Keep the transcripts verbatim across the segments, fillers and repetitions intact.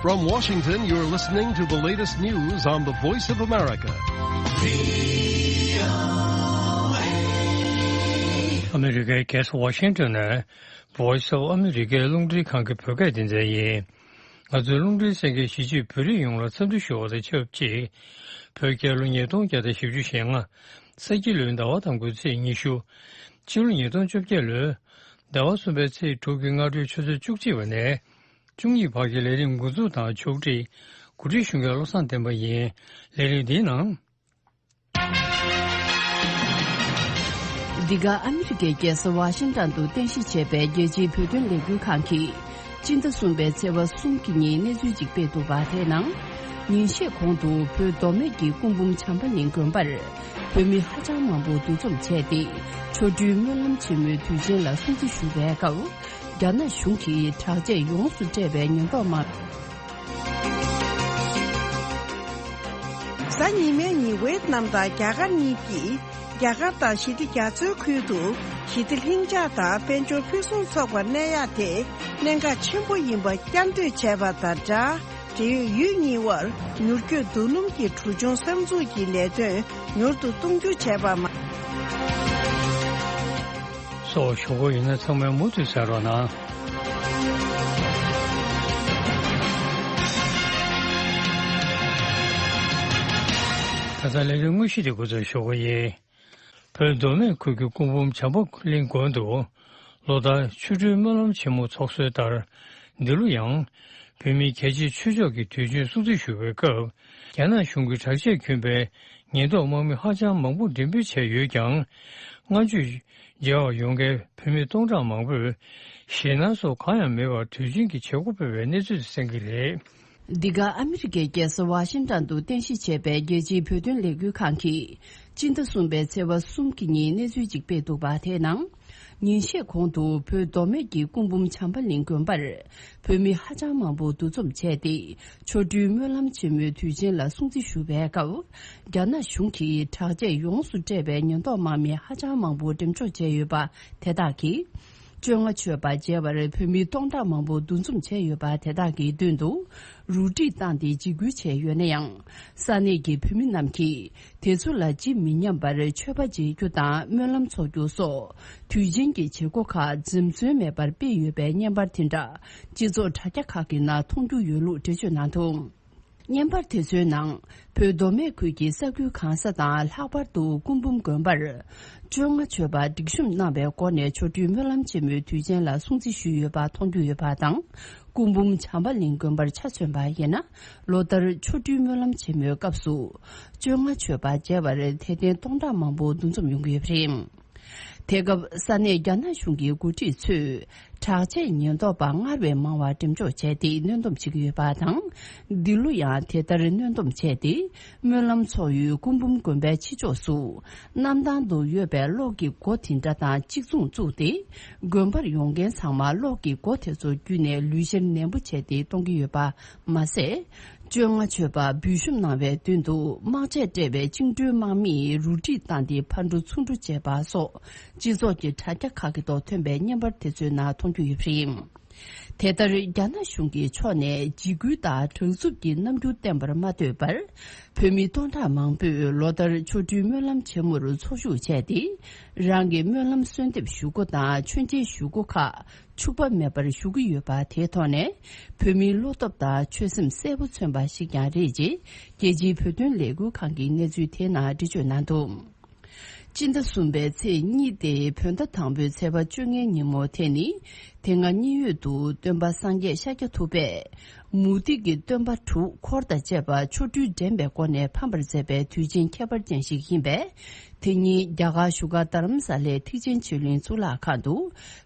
From Washington, you're listening to the latest news on the Voice of America. ཨ་མི་རི་ཀའི་རྒྱལ་ས་ཝ་ཤིང་ཊོན་ནས་Voice of America རླུང་འཕྲིན་ཁང་གི་བོད་སྐད་སྡེ་ཚན་ཡིན། ང་ཚོའི་རླུང་འཕྲིན་གསན་མཁན་གཞིས་བྱེས་བོད་རིགས་ཡོངས་ལ་འཚམས་འདྲི་ཞུ་བ་དང་ཆབས་ཅིག་བོད་རྒྱལ་ལོ་ཉིས་སྟོང་བརྒྱ་དང་བཞི་བཅུ་ཞེ་ལྔ། ས་ཁྱི་ལོའི་ཟླ་བ་དང་པོའི་ཚེས་ཉི་ཤུ། ཕྱི་ལོ་ཉིས་སྟོང་བཅོ་བརྒྱད་ལོའི་ཟླ་བ་གསུམ་པའི་ཚེས་དྲུག་གི་སྔ་དྲོའི་ཆུ་ཚོད་བཅུ་གཅིག་པ་ནས་བཅུ་གཉིས་བར་གྱི་ལས་རིམ་འགོ་འཛུགས་དང་ཕྱོགས་སྒྲིག་གོ་སྒྲིག་ཞུ་མཁན་བློ་བཟང་བསྟན་པ་ཡིན། ལས་རིམ་འདིའི་ནང་། འདི་ག་ཨ་མི་རི་ཀའི་རྒྱལ་ས་ཝ་ཤིང་ཏན་དུ་རྟེན་གཞི་བྱས་པའི་རྒྱལ་སྤྱིའི་བོད་དོན་ལས་འགུལ་ཁང་གིས། སྤྱི་ཟླ་གསུམ་པའི་ཚེས་པ་གསུམ་གྱི་ཉིན་གནས་ཚུལ་ཅིག་སྤེལ་འདུག་པ། དེའི་ནང་། ཉིན་ཤས་གོང་དུ་བོད་མདོ་སྨད་ཀྱི་སྐུ་འབུམ་བྱམས་པ་གླིང་དགོན་པར་བོད་མི་ཧ་ཅང་མང་པོ་འདུ་འཛོམས་བྱས་ཏེ། ཆོ་འཕྲུལ་སྨོན་ལམ་ཆེན་མོའི་དུས་ཆེན་ལ་སྲུང་བརྩི་ཞུ་བའི་སྐབས། རྒྱ་ནག་གཞུང་གིས་དྲག་ཆས་ཡོངས་སུ་སྤྲས་པའི་ཉེན་རྟོག་དམག་གཟའ་ཉི་མའི་ཉིན་ཝེ་ཏི་ནམ་དང་རྒྱ་གར་གཉིས་ཀྱིས་རྒྱ་གར་དང་ཞི་བདེ་རྒྱ་མཚོའི་ཁུལ་དུ་ཞི་བདེ་ལྷིང་འཇགས་དང་དཔལ་འབྱོར་ཕུན་སུམ་ཚོགས་པ་གནས་ཡག་དེ་གནད་འགག་ཆེན་པོ་ཡིན་པ་བསྐྱར་ཟློས་བྱས་པ་དང་སྦྲགས། འབྲེལ་ཡོད་ཡུལ་གཉིས་དབར་མྱུར་སྐྱོད་མདུན་ལམ་གྱི་གྲུ་ཆུང་གསར་འཛུགས་ཀྱི་ལས་དོན་མྱུར་དུ་གཏོང་རྒྱུ་བྱས་པ་མ། སོགས་ཞུ་སྒོ་ཡིན་ན་ཚང་མས་མུ་མཐུད་གསན་རོགས་གནང་། ད་ལྟ་ལས་རིམ་དངོས་གཞི་དེ་འགོ་འཛུགས་ཞུ་སྒོ་ཡིན། བོད་མདོ་སྨད་ཁུལ་གྱི་སྐུ་འབུམ་བྱམས་པ་གླིང་དགོན་དུ་ལོ་ལྟར་ཆོ་འཕྲུལ་སྨོན་ལམ་ཆེན་མོ་འཚོགས་སྲོལ་ལྟར། འདི་ལོ་ཡང་བོད་མིའི་རྒྱལ་གཅེས་ཆོས་ཕྱོགས་ཀྱི་དུས་ཆེན་སྲུང་བརྩི་ཞུ་བའི་སྐབས། རྒྱ་ནག་གཞུང་གི་དྲག་ཆས་གྱོན་པའི་ཉེན་རྟོག་དམག་མི་ཧ་ཅང་མང་པོ་འགྲེམས་སྤེལ་བྱས་ཡོད་ཀྱང་། སྔ་ཕྱི་མཇལ་བར་ཡོང་མཁན་བོད་མི་སྟོང་ཕྲག་མང་པོས་ཞེད་སྣང་སོགས་གང་ཡང་མེད་པར་དུས་ཆེན་གྱི་བྱེད་སྒོ་སྤེལ་བའི་གནས་ཚུལ་གསན་གྱི་རེད། འདི་ག་ཨ་མི་རི་ཀའི་རྒྱལ་ས་ཝ་ཤིང་ཏན་དུ་རྟེན་གཞི་བྱས་པའི་རྒྱལ་སྤྱིའི་བོད་དོན་ལས་འགུལ་ཁང་གིས། སྤྱི་ཟླ་གསུམ་པའི་ཚེས་པ་གསུམ་གྱི་ཉིན་གནས་ཚུལ་ཅིག་སྤེལ་འདུག་པ། དེའི་ནང་། ཉིན་ཤས་གོང་དུ་བོད་མདོ་སྨད་ཀྱི་སྐུ་འབུམ་བྱམས་པ་གླིང་དགོན་པར། བོད་མི་ཧ་ཅང་མང་པོ་འདུ་འཛོམས་བྱས་ཏེ། ཆོ་འཕྲུལ་སྨོན་ལམ་ཆེན་མོའི་དུས་ཆེན་ལ་སྲུང་བརྩི་ཞུ་བའི་སྐབས། རྒྱ་ནག་གཞུང་གིས་དྲག་ཆས་ཡོངས་སུ་སྤྲས་པའི་ཉེན་རྟོག་དམག་མི་ཧ་ཅང་མང་པོ་འགྲེམས་འཇོག་བྱས་ཡོད་པ་དེ་དག་གིས། བཅོ་ལྔ་མཆོད་པ་མཇལ་བར་བོད་མི་སྟོང་ཕྲག་མང་པོ་འདུ་འཛོམས་བྱས་ཡོད་པ་དེ་དག་གི་མདུན་དུ། རུ་སྒྲིག་བཏང་སྟེ་འཇིགས་སྐུལ་བྱས་ཡོད་ན་ཡང་། ས་གནས་ཀྱི་བོད་མི་རྣམས་ཀྱིས་དེ་ཚོ་ལ་ཇི་མི་སྙམ་པར་མཆོད་པ་མཇལ་རྒྱུ་དང་སྨོན་ལམ་འཚོགས་རྒྱུ་སོགས་དུས་ཆེན་གྱི་བྱེད་སྒོ་ཁག་འཛེམ་ཟོན་མེད་པར་སྤེལ་ཡོད་པའི་བརྙན་པར་དེ་འདྲ་སྤྱི་ཚོགས་དྲ་རྒྱ་ཁག་གི་ནང་མཐོང་རྒྱུ་ཡོད་ལུགས་འགྲེལ་བརྗོད་གནང་འདུག་བརྙན་པར་དེ་ཚོའི་ནང་། བོད་མདོ་སྨད་ཁུལ་གྱི་ས་ཁུལ་གང་ས་དང་ལྷག་པར་དུ་སྐུ་འབུམ་དགོན་པར། བཅོ་ལྔ་མཆོད་པ་སྒྲིག་གཤོམ་གནང་བའི་སྒོ་ནས་ཆོ་འཕྲུལ་སྨོན་ལམ་ཆེན་མོའི་དུས་ཆེན་ལ་སྲུང་བརྩི་ཞུས་ཡོད་པ་མཐོང་རྒྱུ་ཡོད་པ་དང་། སྐུ་འབུམ་བྱམས་པ་གླིང་དགོན་པར་ཆ་མཚོན་པ་ཡིན་ན། ལོ་ལྟར་ཆོ་འཕྲུལ་སྨོན་ལམ་ཆེན་མོའི་སྐབས་སུ། བཅོ་ལྔ་མཆོད་པ་མཇལ་བར་དད་ལྡན་སྟོང་ཕྲག་མང་པོ་འདུ་འཛོམས་ཡོང་གི་ཡོད་པ་རེད། དེ་སྐབས་ས་གནས་རྒྱ་ནག་གཞུང་གི་འགོ་ཁྲིད་ཚོས། དྲག་ཆས་ཉེན་རྟོག་པ་སྔར་བས་མང་བ་འགྲེམས་འཇོག་བྱས་ཏེ་གནོན་སྡོམ་བྱེད་ཀྱི་ཡོད་པ་དང་། འདི་ལོ་ཡང་དེ་ལྟར་གནོན་སྡོམ་བྱས་ཏེ། སྨོན་ལམ་ཚོགས་ཡུལ་སྐུ་འབུམ་དགོན་པའི་ཕྱི་ཕྱོགས་སུ། གནམ་ཐང་དུ་ཡོད་པའི་གློག་གི་སྒོ་དེ་འདྲ་དང་གཅིག་མཚུངས་བཙུགས་ཏེ། དགོན་པར་ཡོང་མཁན་ཚང་མ་གློག་གི་སྒོ་དེ་ཚོ་བརྒྱུད་ནས་ལུས་བཤེར་ནན་པོ་བྱས་ཏེ་གཏོང་གི་ཡོད་པ་མ་ཟད། བཅོ་ལྔ་མཆོད་པ་འབུལ་ཤོམ་གནང་བའི་མདུན་དུ་དམག་ཆས་སྤྲས་པའི་བཅིངས་འགྲོལ་དམག་མིས་རུ་སྒྲིག་བཏང་སྟེ་ཕར་འགྲོ་ཚུར་འགྲོ་བྱས་པ་སོགས་སྤྱི་ཚོགས་ཀྱི་དྲ་རྒྱ་ཁག་གི་ཐོག་ཐོན་པའི་བརྙན་པར་དེ་ཚོའི་ནང་མཐོང་རྒྱུ་ཡོད་པ་རེད། དེ་ལྟར་རྒྱ་ནག་གཞུང་གི་ཕྱོགས་ནས་འཇིགས་སྐུལ་དང་དྲག་རྩུབ་ཀྱི་རྣམ་འགྱུར་བསྟན་པར་མ་ལྟོས་པར། བོད་མི་སྟོང་ཕྲག་མང་པོས་ལོ་ལྟར་ཆོ་འཕྲུལ་སྨོན་ལམ་ཆེན་མོར་ཚོགས་ཞུགས་བྱས་ཏེ། རང་གི་སྨོན་ལམ་གསོལ་འདེབས་ཞུ་སྒོ་དང་མཆོད་མཇལ་ཞུ་སྒོ་ཁག་འཕྱུགས་པ་མེད་པར་ཞུ་གི་ཡོད་པ་དེའི་ཐོག་ནས། བོད་མིའི་བློ་སྟོབས་དང་ཆོད་སེམས་གསལ་པོ་མཚོན་པ་ཞིག་ཀྱང་རེད་ཅེས། རྒྱལ་སྤྱིའི་བོད་དོན་ལས་འགུལ་ཁང་གི་གནས་ཚུལ་དེའི་ནང་འགྲེལ་བརྗོད་གནང་འདུག་སྤྱི་ཟླ་གསུམ་པའི་ཚེས་གཉིས་ཏེ་བོད་ཟླ་དང་པོའི་ཚེས་པ་བཅོ་ལྔའི་ཉིན་མོ་དེ་ནི། དེ་སྔ་མཉན་ཡོད་དུ་སྟོན་པ་སངས་རྒྱས་ཤཱཀྱ་ཐུབ་པས། མུ་སྟེགས་ཀྱི་སྟོན་པ་དྲུག་འཁོར་དང་བཅས་པ་ཆོ་འཕྲུལ་འགྲན་པའི་སྒོ་ནས་ཕམ་པར་མཛད་པའི་དུས་ཆེན་ཁྱད་པར་ཅན་ཞིག་ཡིན་པས། དེ་ཉིན་རྒྱ་གར་བཞུགས་སྒར་རྡ་རམ་ས་ལའི་ཐེག་ཆེན་ཆོས་གླིང་གཙུག་ལག་ཁང་དུ།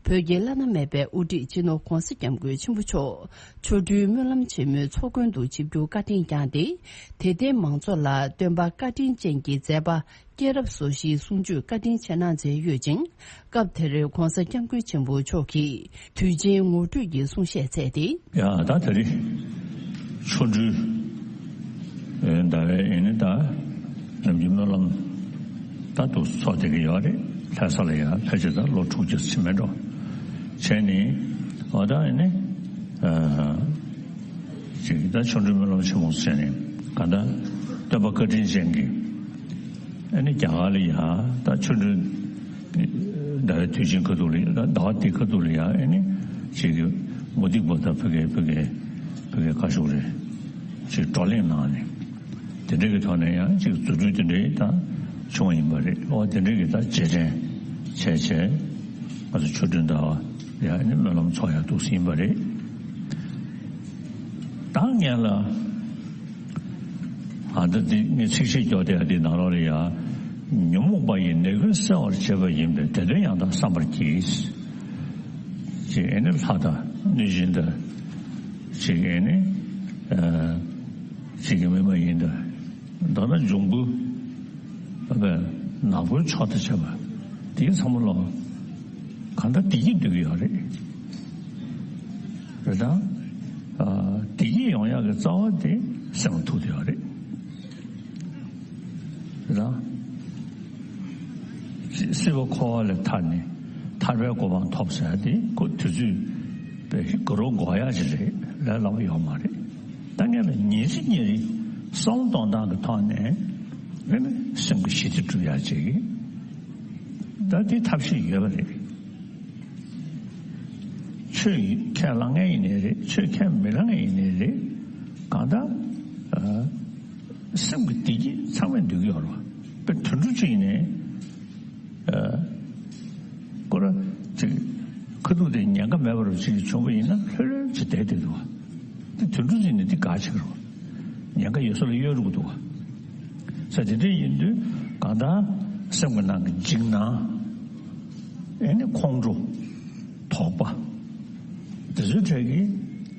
བོད་ཀྱི་བླ་ན་མེད་པའི་དབུ་ཁྲིད་སྤྱི་ནོར་༧གོང་ས་༧སྐྱབས་མགོན་ཆེན་པོ་མཆོག་ཆོ་འཕྲུལ་སྨོན་ལམ་ཆེན་མོའི་ཚོགས་མགོན་དུ་ཆིབས་བསྒྱུར་བཀའ་དྲིན་བསྐྱངས་ཏེ། དད་ལྡན་མང་ཚོགས་ལ་སྟོན་པ་བཀའ་དྲིན་ཅན་གྱི་མཛད་པ་སྐྱེས་རབས་སོ་བཞིའི་གསུང་ཆོས་བཀའ་དྲིན་ཆེ་གནང་མཛད་ཡོད་ཅིང་། སྐབས་དེར་༧གོང་ས་༧སྐྱབས་མགོན་ཆེན་པོ་མཆོག་གིས་དུས་ཆེན་ངོ་སྤྲོད་ཀྱི་གསུང་བཤད་སྩལ་ཏེ། ཡང་ད་དེ་རིང་ཆོ་འཕྲུལ་ཟླ་བའི་ཡིན་ནི་ད་ནམ་རྒྱུན་སྨོན་ལམ་ད་དུ་ཚོགས་བསྡད་ཀྱི་ཡོད་རེད། ལྷ་ས་ལ་ཡང་ཕལ་ཆེར་ད་ལོ་དྲུག་ཅུ་ཕྱིན་མེད་འགྲོ། བྱས་ནས་འོ་ད་ཡིན་ནི། ཅིག་ད་ཆོ་འཕྲུལ་སྨོན་ལམ་ཆེན་མོ་ཟེར་ནས་ག་ད་སྟོན་པ་བཀའ་དྲིན་ཅན་གྱི་ཨ་ནི་རྒྱ་གར་ལ་ཡ་ད་ཆོ་འཕྲུལ་ཟླ་བའི་དུས་ཆེན་ཁ་ཐུག་ལ་ཡ་ད་ཟླ་བ་དེ་ཁ་ཐུག་ལ་ཡ་ཨ་ནི་ཅིག་གི་མུ་སྟེགས་པ་དང་བོད་སྐད་བོད་སྐད་བོད་སྐད་བཀའ་ཤོག་རེད་ཅིག་བགྲོ་གླེང་གནང་ནས་དེ་འདྲ་གི་ཐོག་ནས་ཡང་ཅིག་རྫུ་འཕྲུལ་དེ་འདྲའི་ད་བྱུང་བ་ཡིན་པ་རེད། ཨོ་དེ་འདྲའི་གི་ད་རྗེས་དྲན་བྱས་བྱས་ང་ཚོ་ཆོ་འཕྲུལ་ཟླ་བ་ཡ་ཨ་ནི་སྨོན་ལམ་ཚོགས་ཡ་འདུག་ཟིན་པ་རེད། ད་ངས་ལ། ཨ་ད་འདི་ངས་ཚིག་བཤད་རྒྱོག་དེ་འདི་ནང་ལོགས་ལ་ཡ། ཉོན་མོངས་པ་ཡི་ནད་ཀུན་སེལ་བར་བྱེད་པ་ཡིན་པས་དེ་དོན་ཡང་དག་བསམ་པར་གྱིས། ཅེས་ཨེ་ནི་ལྷ་དང་གནོད་སྦྱིན་དང་། ཅེས་ཨེ་ནི། ཨ། ཅེས་ཀྱི་མི་མ་ཡིན་དང་། མདོར་ན་འབྱུང་པོ། ཨ་ཕའི་ནག་པོའི་ཕྱོགས་དང་བཅས་པ། དེ་ཚང་མ་ལ་གང་ལྟར་བདེ་སྐྱིད་འདོད་ཀྱི་ཡོད་རེད། རེད་དང་། ཨ། བདེ་སྐྱིད་ཡོང་ཡག་གི་རྩ་བ་དེ་སེམས་ལ་ཐུག་བསྡད་ཡོད་རེད། རེད་དང་། སྲིད་པ་འཁོར་བ་ལས་ཐར་ནས་ཐར་པའི་གོ་འཕང་ཐོབ་ཟེར་ཡ་དེ་ཁོ་དུས་ཚོད་པའི་དགའ་རབ་འགོར་ཡག་ཅིག་རེད་ལས་སླ་པོ་ཡོད་མ་རེད། ད་ངས་ལ་ཉིན་རེ་ཉིན་རེ་བསམ་བློ་གཏོང་སྟངས་ཀྱི་ཐོག་ནས་ཨེ་ནི་སེམས་ཀྱི་ཞི་བདེ་སྒྲུབ་ཡག་ཅིག་ད་དེ་ཐབས་ཤེས་ཡོད་པ་རེད། ཆོས་ཁས་བླངས་མཁན་ཡིན་ནའི་རེད། ཆོས་ཁས་མི་བླངས་མཁན་ཡིན་ནའི་རེད། གང་ལྟར་ཨ། སེམས་ཀྱི་བདེ་སྐྱིད་ཚང་མས་འདོད་ཀྱི་ཡོད་རེད་བ། དཔེ་དུད་འགྲོ་ཅིག་ཡིན་ནའི། ཨ། ཁོ་རང་ཅིག་ཁ་ཐུག་དེ་ཉེན་ཁ་མེད་པ་རུ་ཅིག་བྱུང་བ་ཡིན་ན་ལྷོད་ལྷོད་ཅིག་བསྡད་བསྡད་འདུག་བ། དེ་དུད་འགྲོ་ཅིག་ནི་དེ་དགའ་ཆེ་གི་རེད་བ། ཉེན་ཁ་ཡོད་ས་ལ་གཡོལ་འགྲོ་གི་འདུག་བ། ས་དེ་འདྲ་ཡིན་དུས་གང་ལྟར་སེམས་ཀྱི་ནང་གི་འཇིགས་སྣང་། ཨེ་ནི་ཁོང་ཁྲོ། དོགས་པ། དེ་ཚོའི་གྲས་ཀྱིས་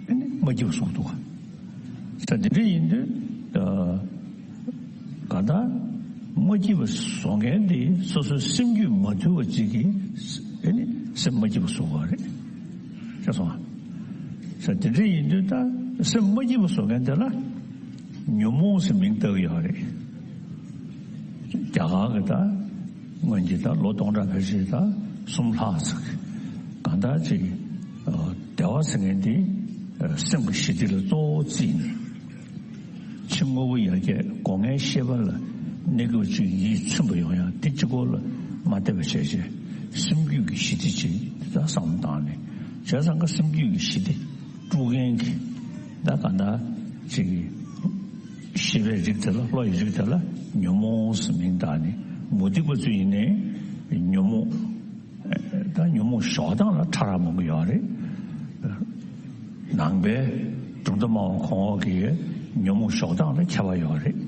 ཨེ་ནི་མ་སྐྱིད་པ་བཟོ་གི་འདུག་བ། ས་དེ་འདྲ་ཡིན་དུས་ཨ། གང་ལྟར་མ་སྐྱིད་པ་བཟོ་མཁན་དེ་སོ་སོའི་སེམས་རྒྱུད་མ་དུལ་བ་ཅིག་གིས་ཨེ་ནི་སེམས་མ་སྐྱིད་པ་བཟོ་དགོས་རེད། ཤེས་སོང་ཨ། ས་དེ་འདྲ་ཡིན་དུས་ད་སེམས་མ་སྐྱིད་པ་བཟོ་མཁན་དེ་ལ་ཉོན་མོངས་ཟེར་མིང་བཏགས་ཡོད་རེད། རྒྱ་གར་གྱི་ད་སྔོན་གྱི་ད་ལོ་སྟོང་ཕྲག་ཕལ་ཆེར་ད་གསུམ་ལྷག་ཙམ་གྱི་གང་ལྟར་ཅིག་བདེ་བ་ཟེར་མཁན་དེ་སེམས་ཀྱི་ཞི་བདེ་ལ་གཙོ་བོ་བརྩིས་ནས། ཕྱི་དངོས་པོ་ཡར་རྒྱས་སྒོ་ལྔའི་ཤེས་པ་ལ་གནས་སྐབས་ཅིག་ཡིད་ཚིམ་པ་ཡོང་ཡང་དེ་གཅིག་པོ་ལ་མ་བལྟས་པ་བྱས་བྱས་སེམས་རྒྱུད་ཀྱི་ཞི་བདེ་ཅིག་དེ་དག་བསམ་བློ་བཏང་ནས་བྱས་ཙང་ཀ་སེམས་རྒྱུད་ཀྱི་ཞི་བདེ་དཀྲུག་མཁན་གྱི་ད་གང་ལྟར་ཅིག་ཤེས་པའི་རིགས་དེ་ལ་བློ་ཡི་རིགས་དེ་ལ་ཉོན་མོངས་ཟེར་མིང་བཏགས་ནས་མུ་སྟེགས་པ་ཚོ་ཡིན་ནའི་ཉོན་མོངས། ད་ཉོན་མོངས་ཞོག་དང་ལ་ཕྲ་རགས་མང་པོ་ཡོད་རེད། ནང་པའི་གྲུབ་མཐའ་སྨྲ་བ་གོང་འོག་གི་ཉོན་མོངས་ཞོག་དང་ལ་ཁྱད་པར་ཡོད་རེད།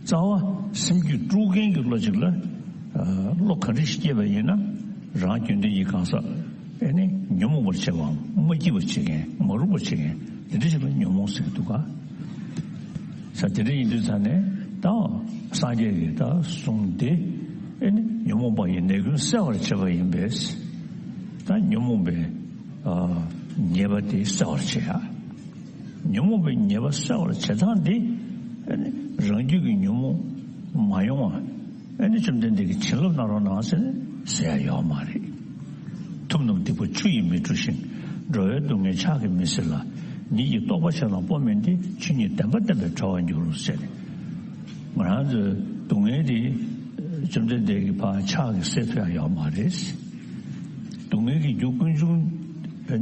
རྩ་བ་སེམས་རྒྱུད་དཀྲུག་མཁན་གྱི་བློ་གཅིག་ལ་བློ་ག་འདྲ་ཞིག་སྐྱེས་པ་ཡིན་ན་རང་རྒྱུན་ལྡན་གྱི་གང་ཟག་ཨེ་ནི་ཉོན་མོངས་པར་བྱེད་པའམ་མ་སྐྱིད་པར་བྱེད་མཁན་མ་རུངས་པར་བྱེད་མཁན་དེ་འདྲ་ཞིག་ལ་ཉོན་མོངས་ཟེར་གྱི་འདུག་ག་ས་དེ་འདྲ་ཡིན་དུས་ཙང་ནས་ད་སངས་རྒྱས་ཀྱི་ད་གསུང་དེ་ཨེ་ནི་ཉོན་མོངས་པ་ཡི་ནད་ཀུན་སེལ་བར་བྱེད་པ་ཡིན་པས། ད་ཉོན་མོངས་པའི་ཨ་ཉེས་པ་དེ་སེལ་བར་བྱེད་ཡ། ཉོན་མོངས་པའི་ཉེས་པ་སེལ་བར་བྱེད་སྟངས་དེ་ཨེ་ནི་རང་རྒྱུད་ཀྱི་ཉོན་མོངས་མ་ཡོང་བ་ཨེ་ནི་བཅོམ་ལྡན་འདས་ཀྱིས་བྱིན་རླབས་གནང་རོགས་གནང་ཟེར་ནས་ཟེར་ཡ་ཡོད་མ་རེད། ཐུབ་རྣམས་སྡིག་པ་ཆུ་ཡིས་མི་འཁྲུ་ཞིང་། འགྲོ་བའི་སྡུག་བསྔལ་ཕྱག་གིས་མི་སེལ་ལ། ཉིད་ཀྱི་རྟོགས་པ་ཆོས་དང་པོ་མིན་ཏེ། ཆོས་ཉིད་བདེན་པ་བསྟན་པས་གྲོལ་བར་འགྱུར་ཟེར། ང་རང་ཚོའི་སྡུག་བསྔལ་དེ་བཅོམ་ལྡན་འདས་ཀྱིས་ཕར་ཕྱག་གིས་སེལ་ཐུབ་ཡ་ཡོད་མ་རེད། སྡུག་བསྔལ་གྱི་རྒྱུ་ཀུན་འབྱུང་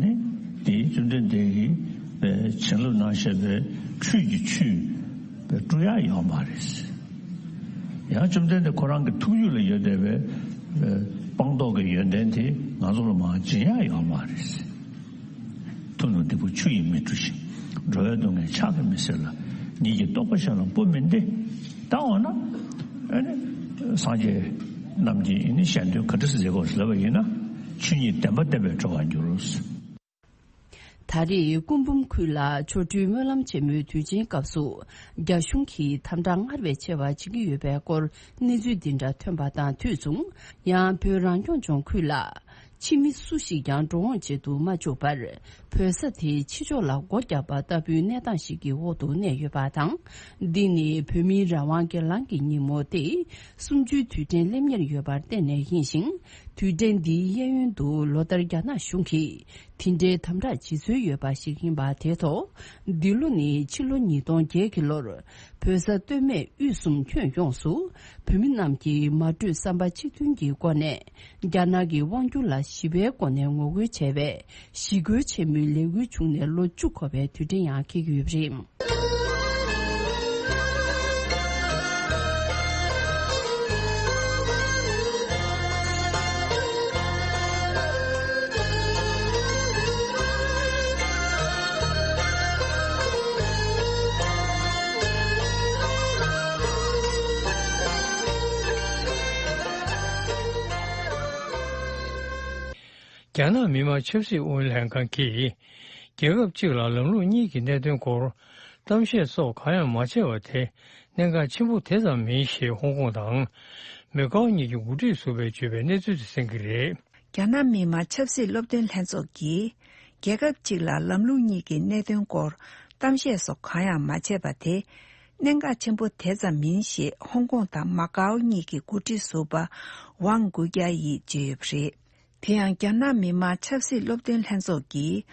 ནི་དེ་བཅོམ་ལྡན་འདས་ཀྱིས་བྱིན་རླབས་གནང་བཞག་པའི་ཆོས་ཀྱི་ཆུས་བཀྲུ་ཡ་ཡོད་མ་རེད། ཡང་བཅོམ་ལྡན་འདས་ཁོ་རང་གི་ཐུགས་རྒྱུད་ལ་ཡོད་བསྡད་པའི་ཨ་སྤངས་རྟོགས་ཀྱི་ཡོན་ཏན་དེ་ང་ཚོ་ལ་མར་སྦྱིན་ཡག་ཡོད་མ་རེད། ཐུབ་རྣམས་སྡིག་པ་ཆུ་ཡིས་མི་འཁྲུ་ཞིང་། འགྲོ་བའི་སྡུག་བསྔལ་ཕྱག་གིས་མི་སེལ་ལ། ཉིད་ཀྱི་རྟོགས་པ་ཆོས་དང་པོ་མིན་ཏེ། ད་འོ་ན་ཨ་ནི་སངས་རྒྱས་རྣམས་ཀྱིས་ཨ་ནི་གཞན་དོན་ག་འདྲ་སེ་མཛད་དགོས་ཟེར་ལབ་པ་ཡིན་ན། ཆོས་ཉིད་བདེན་པ་བསྟན་པས་གྲོལ་བར་འགྱུར། ད་རེས་སྐུ་འབུམ་ཁུལ་ལ་ཆོ་འཕྲུལ་སྨོན་ལམ་ཆེན་མོའི་དུས་ཆེན་སྐབས་སུ་རྒྱ་གཞུང་གིས་དམ་དྲག་སྔར་བས་ཆེ་བ་བྱེད་ཀྱི་ཡོད་པའི་སྐོར་གནས་ཚུལ་འདི་འདྲ་ཐོན་པ་དང་དུས་མཚུངས། ཡང་བོད་རང་སྐྱོང་ལྗོངས་ཁུལ་ལ་ཕྱི་མི་སུ་ཞིག་ཀྱང་འགྲོ་འོང་བྱེད་དུ་མ་བཅུག་པར་བོད་ས་དེའི་ཕྱི་ཕྱོགས་ལ་སྒོ་བརྒྱབ་པ་ལྟ་བུའི་གནས་སྟངས་ཤིག་གི་འོག་ཏུ་གནས་ཡོད་པ་དང་། འདི་ནི་བོད་མིའི་རང་དབང་སྒེར་ལངས་ཀྱི་ཉིན་མོ་སྟེ། གསུམ་བཅུའི་དུས་དྲན་སླེབས་ཉེར་ཡོད་པར་བརྟེན་ནས་ཡིན་ཞིང་། དུས་དྲན་འདིའི་གཡས་གཡོན་དུ་ལོ་ལྟར་རྒྱ་ནག་གཞུང་གིས་དེ་འདྲའི་དམ་དྲག་བྱེད་སྲོལ་ཡོད་པ་ཞིག་ཡིན་པ་དེ་ཐོག་འདི་ལོ་ནི་ཕྱི་ལོ་ཉིས་སྟོང་བརྒྱད་ཀྱི་ལོར་བོད་ས་སྟོད་སྨད་དབུས་གསུམ་ཁྱོན་ཡོངས་སུ་བོད་མི་རྣམས་ཀྱིས་མ་གྲོས་བསམ་པ་གཅིག་མཐུན་གྱི་སྒོ་ནས་རྒྱ་ནག་གི་དབང་སྒྱུར་ལ་ཞི་བའི་སྒོ་ནས་ངོ་རྒོལ་བྱས་པས། ཞི་རྒོལ་ཆེན་མོའི་ལས་འགུལ་བྱུང་ནས་ལོ་བཅུ་འཁོར་བའི་དུས་དྲན་ཡང་འཁེལ་གྱི་ཡོད་པ་རེད། རྒྱ་ནག་མི་དམངས་ཆབ་སྲིད་ཨུ་ཡོན་ལྷན་ཁང་གིས། རྒྱལ་ཁབ་གཅིག་ལ་ལམ་ལུགས་གཉིས་ཀྱི་གནད་དོན་སྐོར་གཏམ་བཤད་སོགས་གང་ཡང་མ་བྱས་པ་དེ་གནད་འགག་ཆེན་པོ་དེ་ཙམ་མིན་ཞེས་ཧོང་ཀོང་དང་མེ་ཀའོ་གཉིས་ཀྱི་འགོ་ཁྲིད་ཟུར་པས་བརྗོད་པའི་གནས་ཚུལ་དེ་གསན་གྱི་རེད། རྒྱ་ནག་མི་དམངས་ཆབ་སྲིད་སློབ་སྟོན་ལྷན་ཚོགས་ཀྱིས་རྒྱལ་ཁབ་གཅིག་ལ་ལམ་ལུགས་གཉིས་ཀྱི་གནད་དོན་སྐོར་གཏམ་བཤད་སོགས་གང་ཡང་མ་བྱས་པ་དེ་གནད་འགག་ཆེན་པོ་དེ་ཙམ་མིན་ཞེས་ཧོང་ཀོང་དང་མ་ཀའོ་གཉིས་ཀྱི་འགོ་ཁྲིད་ཟུར་པ་ཝང་གུ་ཀྱ་ཡིས་བརྗོད་ཡོད་པ་རེད། དེ་ཡང་རྒྱ་ནག་མི་དམངས་ཆབ་སྲིད་སློབ་སྟོན་ལྷན་ཚོགས་ཀྱིས་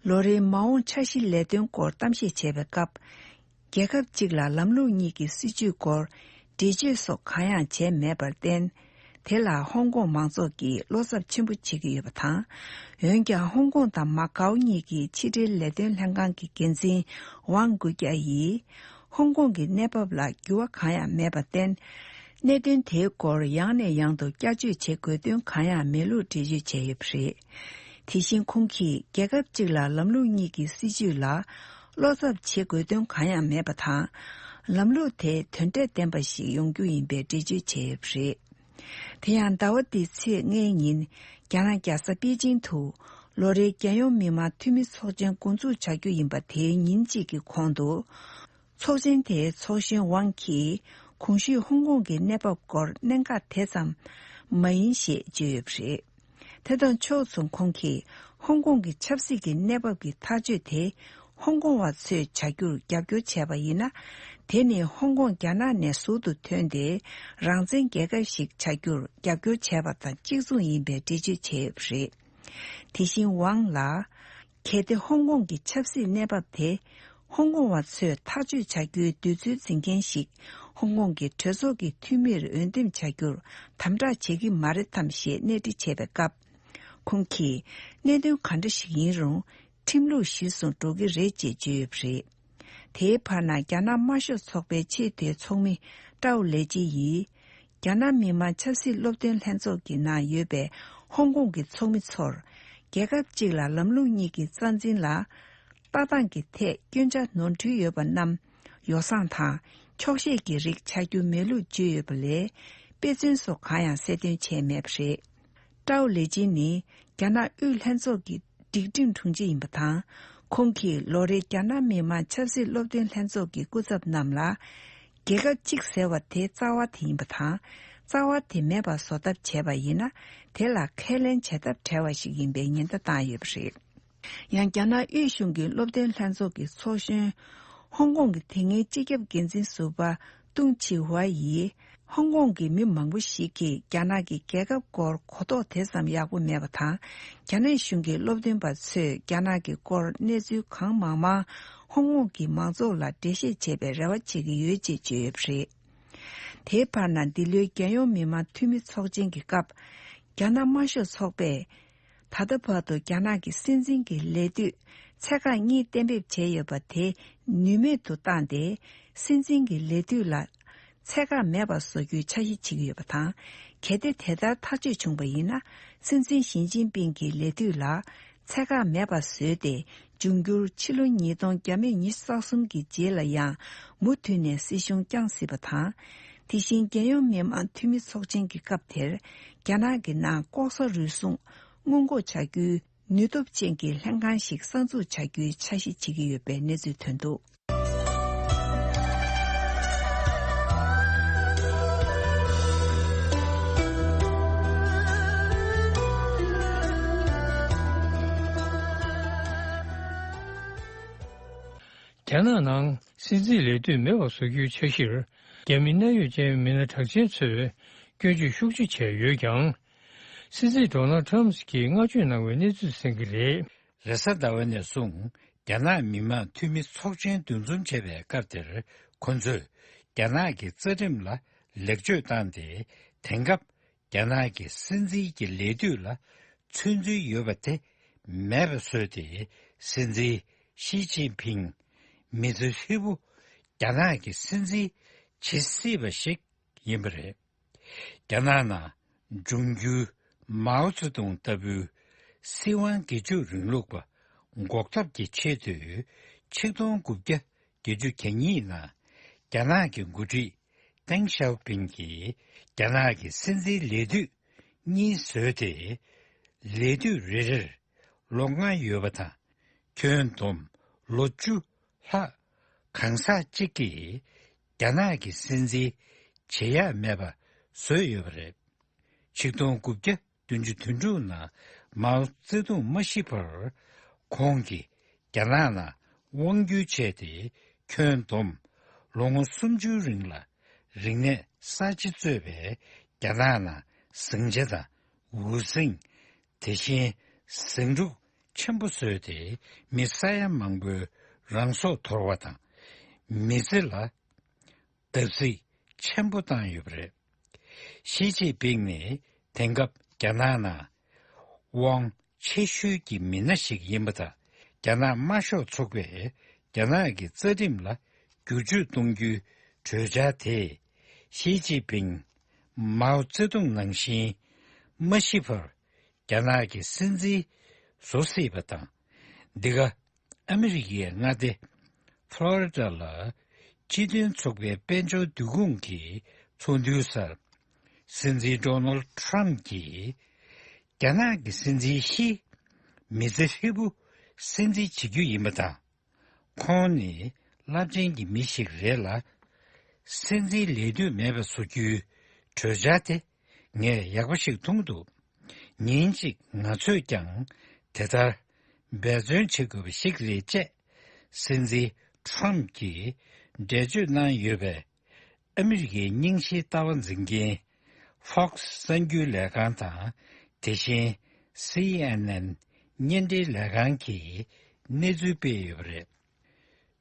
ལོ་རེའི་མ་འོངས་འཆར་གཞི་ལས་དོན་སྐོར་གཏམ་བཤད་བྱེད་པའི་སྐབས། རྒྱལ་ཁབ་གཅིག་ལ་ལམ་ལུགས་གཉིས་ཀྱི་སྲིད་བྱུས་སྐོར་འགྲེལ་བརྗོད་སོགས་གང་ཡང་བྱས་མེད་པར་བརྟེན། དེ་ལ་ཧོང་ཀོང་མང་ཚོགས་ཀྱིས་བློ་འཚབ་ཆེན་པོ་བྱེད་ཀྱི་ཡོད་པ་དང་། འོན་ཀྱང་ཧོང་ཀོང་དང་མ་ཀའོ་གཉིས་ཀྱི་ཕྱི་འབྲེལ་ལས་དོན་ལྷན་ཁང་གི་འགན་འཛིན་ཝང་གུ་ཀྱ་ཡིས། ཧོང་ཀོང་གི་གནས་བབ་ལ་འགྱུར་བ་གང་ཡང་མེད་པར་བརྟེན། གནད་དོན་དེའི་སྐོར་ཡང་ནས་ཡང་དུ་བསྐྱར་བརྗོད་བྱེད་དགོས་དོན་གང་ཡང་མེད་ལུགས་འགྲེལ་བརྗོད་བྱས་ཡོད་པ་རེད། དེ་བཞིན་ཁོང་གིས་རྒྱལ་ཁབ་གཅིག་ལ་ལམ་ལུགས་གཉིས་ཀྱི་སྲིད་བྱུས་ལ་བློ་འཚབ་བྱེད་དགོས་དོན་གང་ཡང་མེད་པ་དང་། ལམ་ལུགས་དེ་དོན་འབྲས་ལྡན་པ་ཞིག་ཡོང་རྒྱུ་ཡིན་པའི་འགྲེལ་བརྗོད་བྱས་ཡོད་པ་རེད། དེ་ཡང་ཟླ་བ་འདིའི་ཚེས་ལྔའི་ཉིན་རྒྱ་ནག་རྒྱལ་ས་པེ་ཅིང་དུ་ལོ་རེའི་རྒྱལ་ཡོངས་མི་དམངས་འཐུས་མི་ཚོགས་ཆེན་འགོ་འཛུགས་བྱ་རྒྱུ་ཡིན་པ་དེའི་ཉིན་གཅིག་གི་གོང་དུ། ཚོགས་ཆེན་དེའི་ཚོགས་གཞོན་ཝང་གིས་གོང་ཞུས་ཧོང་ཀོང་གི་གནས་བབ་སྐོར་གནད་འགག་དེ་ཙམ་མ་ཡིན་ཞེས་བརྗོད་ཡོད་པ་རེད། དེ་དང་ཕྱོགས་མཚུངས་ཁོང་གིས་ཧོང་ཀོང་གི་ཆབ་སྲིད་ཀྱི་གནས་བབ་ཀྱི་ཐག་གཅོད་དེ་ཧོང་ཀོང་བ་ཚོས་བྱ་རྒྱུར་རྒྱབ་སྐྱོར་བྱས་པ་ཡིན་ན། དེ་ནི་ཧོང་ཀོང་རྒྱ་ནག་ནས་ཟུར་དུ་ཐོན་ཏེ་རང་བཙན་རྒྱལ་ཁབ་ཞིག་བྱ་རྒྱུར་རྒྱབ་སྐྱོར་བྱས་པ་དང་གཅིག་མཚུངས་ཡིན་པའི་འགྲེལ་བརྗོད་བྱས་ཡོད་པ་རེད། དེ་བཞིན་ཝང་ལ། གལ་ཏེ་ཧོང་ཀོང་གི་ཆབ་སྲིད་གནས་བབ་དེ་ཧོང་ཀོང་བ་ཚོས་ཐག་གཅོད་བྱ་རྒྱུའི་འདོད་ཚུལ་འཛིན་མཁན་ཞིག་ཧོང་ཀོང་གི་གྲོས་ཚོགས་ཀྱི་འཐུས་མིར་འོས་འདེམས་བྱ་རྒྱུར་དམ་དྲག་བྱེད་ཀྱི་མ་རེད་དམ་ཞེས་གནས་འདྲི་བྱས་པའི་སྐབས། ཁོང་གིས་གནད་དོན་ག་འདྲ་ཞིག་ཡིན་རུང་ཁྲིམས་ལུགས་གཞིར་བཟུང་འགྲོ་གི་རེད་ཅེས་བརྗོད་ཡོད་པ་རེད། དེའི་བར་ན་རྒྱ་ནག་དམར་ཤོག་ཚོགས་པའི་ཆེས་མཐོའི་ཚོགས་མི་ཀྲའོ་ལེ་ཅི་ཡིས། རྒྱ་ནག་མི་དམངས་ཆབ་སྲིད་སློབ་སྟོན་ལྷན་ཚོགས་ཀྱི་ནང་ཡོད་པའི་ཧོང་ཀོང་གི་ཚོགས་མི་ཚོར། རྒྱལ་ཁབ་གཅིག་ལ་ལམ་ལུགས་གཉིས་ཀྱི་རྩ་འཛིན་ལ། ལྟ་སྟངས་ཀྱི་ཐད་སྐྱོན་ཆ་ནོར་འཁྲུལ་ཡོད་པ་རྣམས་ཡོ་བསྲང་དང་འཁྱོག་བཤད་ཀྱི་རིགས་ཆགས་རྒྱུ་མེད་ལུགས་བརྗོད་ཡོད་པ་ལས། དཔེ་མཚོན་སོགས་གང་ཡང་གསལ་སྟོན་བྱས་མེད་པ་རེད། ཀྲའོ་ལེ་ཅིན་ནི་རྒྱ་ནག་དབུས་ལྷན་ཚོགས་ཀྱི་སྒྲིག་ཁྲིམས་དྲུང་ཆེ་ཡིན་པ་དང་། ཁོང་གིས་ལོ་རེའི་རྒྱ་ནག་མི་དམངས་ཆབ་སྲིད་སློབ་སྟོན་ལྷན་ཚོགས་ཀྱི་སྐུ་ཚབ་རྣམས་ལ། རྒྱལ་ཁབ་གཅིག་ཟེར་བ་དེ་རྩ་བ་དེ་ཡིན་པ་དང་། རྩ་བ་དེ་མེད་པ་བཟོ་ཐབས་བྱས་པ་ཡིན་ན། དེ་ལ་ཁས་ལེན་བྱེད་ཐབས་བྲལ་བ་ཞིག་ཡིན་པའི་ཉེན་བརྡ་བཏང་ཡོད་པ་རེད། ཡང་རྒྱ་ནག་དབུས་གཞུང་གི་སློབ་སྟོན་ལྷན་ཚོགས་ཀྱི་ཚོགས་གཞོན། ཧོང་ཀོང་གི་དེ་སྔའི་སྤྱི་ཁྱབ་འགན་འཛིན་ཟུར་པ་ཏུང་ཆི་ཧྭ་ཡིས། ཧོང་ཀོང་གི་མི་མང་པོ་ཞིག་གིས་རྒྱ་ནག་གི་རྒྱལ་ཁབ་སྐོར་གོ་རྟོགས་དེ་ཙམ་ཡག་པོ་མེད་པ་དང་། རྒྱ་ནག་གཞུང་གི་སློབ་སྟོན་པ་ཚོས་རྒྱ་ནག་གི་སྐོར་གནས་ཚུལ་གང་མང་མང་ཧོང་ཀོང་གི་མང་ཚོགས་ལ་འགྲེལ་བཤད་བྱེད་པའི་རེ་བ་བྱེད་ཀྱི་ཡོད་ཅེས་བརྗོད་ཡོད་པ་རེད། དེའི་བར་ན་འདི་ལོའི་རྒྱལ་ཡོངས་མི་དམངས་འཐུས་མི་ཚོགས་ཆེན་གྱི་སྐབས། རྒྱ་ནག་དམར་ཤོག་ཚོགས་པས། ད་ལྟ་བར་དུ་རྒྱ་ནག་གི་སྲིད་འཛིན་གྱི་ལས་དུས་ཚད་བཀག་གཉིས་གཏན་འབེབས་བྱས་ཡོད་པ་དེ་ནུས་མེད་དུ་བཏང་སྟེ། སྲིད་འཛིན་གྱི་ལས་དུས་ལ་ཚད་བཀག་མེད་པར་བཟོ་རྒྱུའི་འཆར་གཞི་བྱེད་ཀྱི་ཡོད་པ་དང་། གལ་ཏེ་དེ་ལྟར་ཐག་གཅོད་བྱུང་བ་ཡིན་ན། སྲིད་འཛིན་ཞི་ཅིན་ཕིང་གི་ལས་དུས་ལ་ཚད་བཀག་མེད་པར་བཟོས་ཏེ། འབྱུང་འགྱུར་ཕྱི་ལོ་ཉིས་སྟོང་ཉི་ཤུ་རྩ་གསུམ་གྱི་རྗེས་ལ་ཡང་མུ་མཐུད་ནས་སྲིད་གཞུང་བསྐྱངས་སྲིད་པ་དང་། དེ་བཞིན་རྒྱལ་ཡོངས་མི་དམངས་འཐུས་མི་ཚོགས་ཆེན་གྱི་སྐབས་དེར་རྒྱ་ནག་གི་ནང་ལྐོག་ཟ་རུལ་སུངས་སྔོན་འགོག་བྱ་རྒྱུའི་ནུས་སྟོབས་ཅན་གྱི་ལྷན་ཁང་ཞིག་གསར་འཛུགས་བྱ་རྒྱུའི་འཆར་གཞི་བྱེད་ཀྱི་ཡོད་པའི་གནས་ཚུལ་ཐོན་འདུག། རྒྱ་ནག་ནང་སྲིད་འཛིན་ལས་དུས་མེད་པ་བཟོ་རྒྱུའི་འཆར་གཞིར། རྒྱ་མི་གནད་ཡོད་ཅན་མི་སྣ་གྲགས་ཅན་ཚོས་སྐྱོན་བརྗོད་ཤུགས་ཆེ་བྱས་ཡོད་ཀྱང་། སྲིད་འཛིན་ཌོ་ནལ་ཊམ་གྱིས་བསྔགས་བརྗོད་གནང་བའི་གནས་ཚུལ་གསན་གྱི་རེད། རེས་གཟའ་ཟླ་བ་ནས་བཟུང་རྒྱ་ནག་མི་དམངས་འཐུས་མི་ཚོགས་ཆེན་འདུ་འཛོམས་བྱས་པའི་སྐབས་དེར། ཁོ་ཚོས་རྒྱ་ནག་གི་རྩ་ཁྲིམས་ལ་ལེགས་བཅོས་བཏང་སྟེ། དེང་སྐབས་རྒྱ་ནག་གི་སྲིད་འཛིན་གྱི་ལས་དུས་ལ་ཚོད་འཛིན་ཡོད་པ་དེ་མེད་པ་བཟོས་ཏེ། སྲིད་འཛིན་ཞི་ཅིན་ཕིང་མི་ཚེ་ཧྲིལ་པོ་རྒྱ་ནག་གི་སྲིད་འཛིན་བྱེད་སྲིད་པ་ཞིག་ཡིན་པ་རེད། རྒྱ་ནག་ནང་འབྱུང་འགྱུར་མའོ་ཙེ་ཏུང་ལྟ་བུའི་སྲིད་དབང་སྒེར་གཅོད་རིང་ལུགས་པ་འགོག་ཐབས་ཀྱི་ཆེད་དུ། ཆིག་སྟོང་དགུ་བརྒྱ་བརྒྱད་ཅུ་གྱ་གཉིས་ནང་རྒྱ་ནག་གི་འགོ་ཁྲིད་ཏེང་ཞའོ་ཕིང་གིས་རྒྱ་ནག་གི་སྲིད་འཛིན་ལས་དུས་གཉིས་བཟོས་ཏེ། ལས་དུས་རེ་རེར་ལོ་ལྔ་ཡོད་པ་དང་། ཁྱོན་བསྡོམས་ལོ་བཅུ་ལྷག་གང་ཟག་གཅིག་གིས་རྒྱ་ནག་གི་སྲིད་འཛིན་བྱེད་ཡག་མེད་པ་བཟོས་ཡོད་པ་རེད། ཆིག་སྟོང་དགུ་བརྒྱ་བདུན་ཅུ་དོན་དྲུག་ནང་མའོ་ཙེ་ཏུང་མ་ཤི་བར། ཁོང་གིས་རྒྱ་ནག་ནང་དབང་བསྒྱུར་བྱས་ཏེ། ཁྱོན་བསྡོམས་ལོ་ངོ་སུམ་ཅུའི་རིང་ལ་རིག་གནས་གསར་བརྗེ་གཙོས་པའི་རྒྱ་ནག་ནང་ཟིང་ཆ་དང་འུར་ཟིང་། དེ་བཞིན་ཟིང་འཁྲུག་ཆེན་པོ་བཟོས་ཏེ། མི་ས་ཡ་མང་པོའི་རང་སྲོག་དོར་བ་དང་། མི་ཚེ་ལ་བརྡབ་གསིག་ཆེན་པོ་བཏང་ཡོད་པ་རེད། ཞི་ཅིན་ཕིང་ནི་དེང་སྐབས་རྒྱ་ནག་ནང་དབང་ཆེ་ཤོས་ཀྱི་མི་སྣ་ཞིག་ཡིན་པ་དང་། རྒྱ་ནག་དམར་ཤོག་ཚོགས་པས་རྒྱ་ནག་གི་རྩ་ཁྲིམས་ལ་བསྒྱུར་བཅོས་གཏོང་རྒྱུའི་གྲོས་འཆར་དེས། ཞི་ཅིན་ཕིང་མའོ་ཙེ་ཏུང་ནང་བཞིན་མ་ཤི་བར་རྒྱ་ནག་གི་སྲིད་འཛིན་བཟོ་སྲིད་པ་དང་། འདི་ག་ཨ་མི་རི་ཀའི་མངའ་སྡེ་ཕློ་རི་ཌ་ལ་སྤྱི་མཐུན་ཚོགས་པའི་དཔལ་འབྱོར་འདུ་ཁང་གི་ཚོགས་འདུའི་སར། སྲིད་འཛིན་ཌོ་ནལ་ཊམ་གྱིས། རྒྱ་ནག་གི་སྲིད་འཛིན་ཞི་མི་ཚེ་ཧྲིལ་པོ་སྲིད་འཛིན་བྱེད་རྒྱུ་ཡིན་པ་དང་། ཁོང་ནི་རླབས་ཆེན་གྱི་མི་ཞིག་རེད་ལ། སྲིད་འཛིན་ལས་དུས་མེད་པ་བཟོ་རྒྱུའི་གྲོས་འཆར་དེ་ངས་ཡག་པོ་ཞིག་མཐོང་འདུག་ཉིན་གཅིག་ང་ཚོས་ཀྱང་དེ་ལྟར་འབད་བརྩོན་བྱེད་དགོས་པ་ཞིག་རེད་ཅེས། སྲིད་འཛིན་ཊམ་གྱིས་འགྲེལ་བརྗོད་གནང་ཡོད་པས། ཨ་མི་རི་ཀའི་རྙིང་ཞིང་ལྟ་བ་འཛིན་མཁན་Fox་གསར་འགྱུར་ལས་ཁང་དང་། དེ་བཞིན་སི་ཨེན་ཨེན་བརྙན་འཕྲིན་ལས་ཁང་གིས་གནས་ཚུལ་སྤེལ་ཡོད་པ་རེད།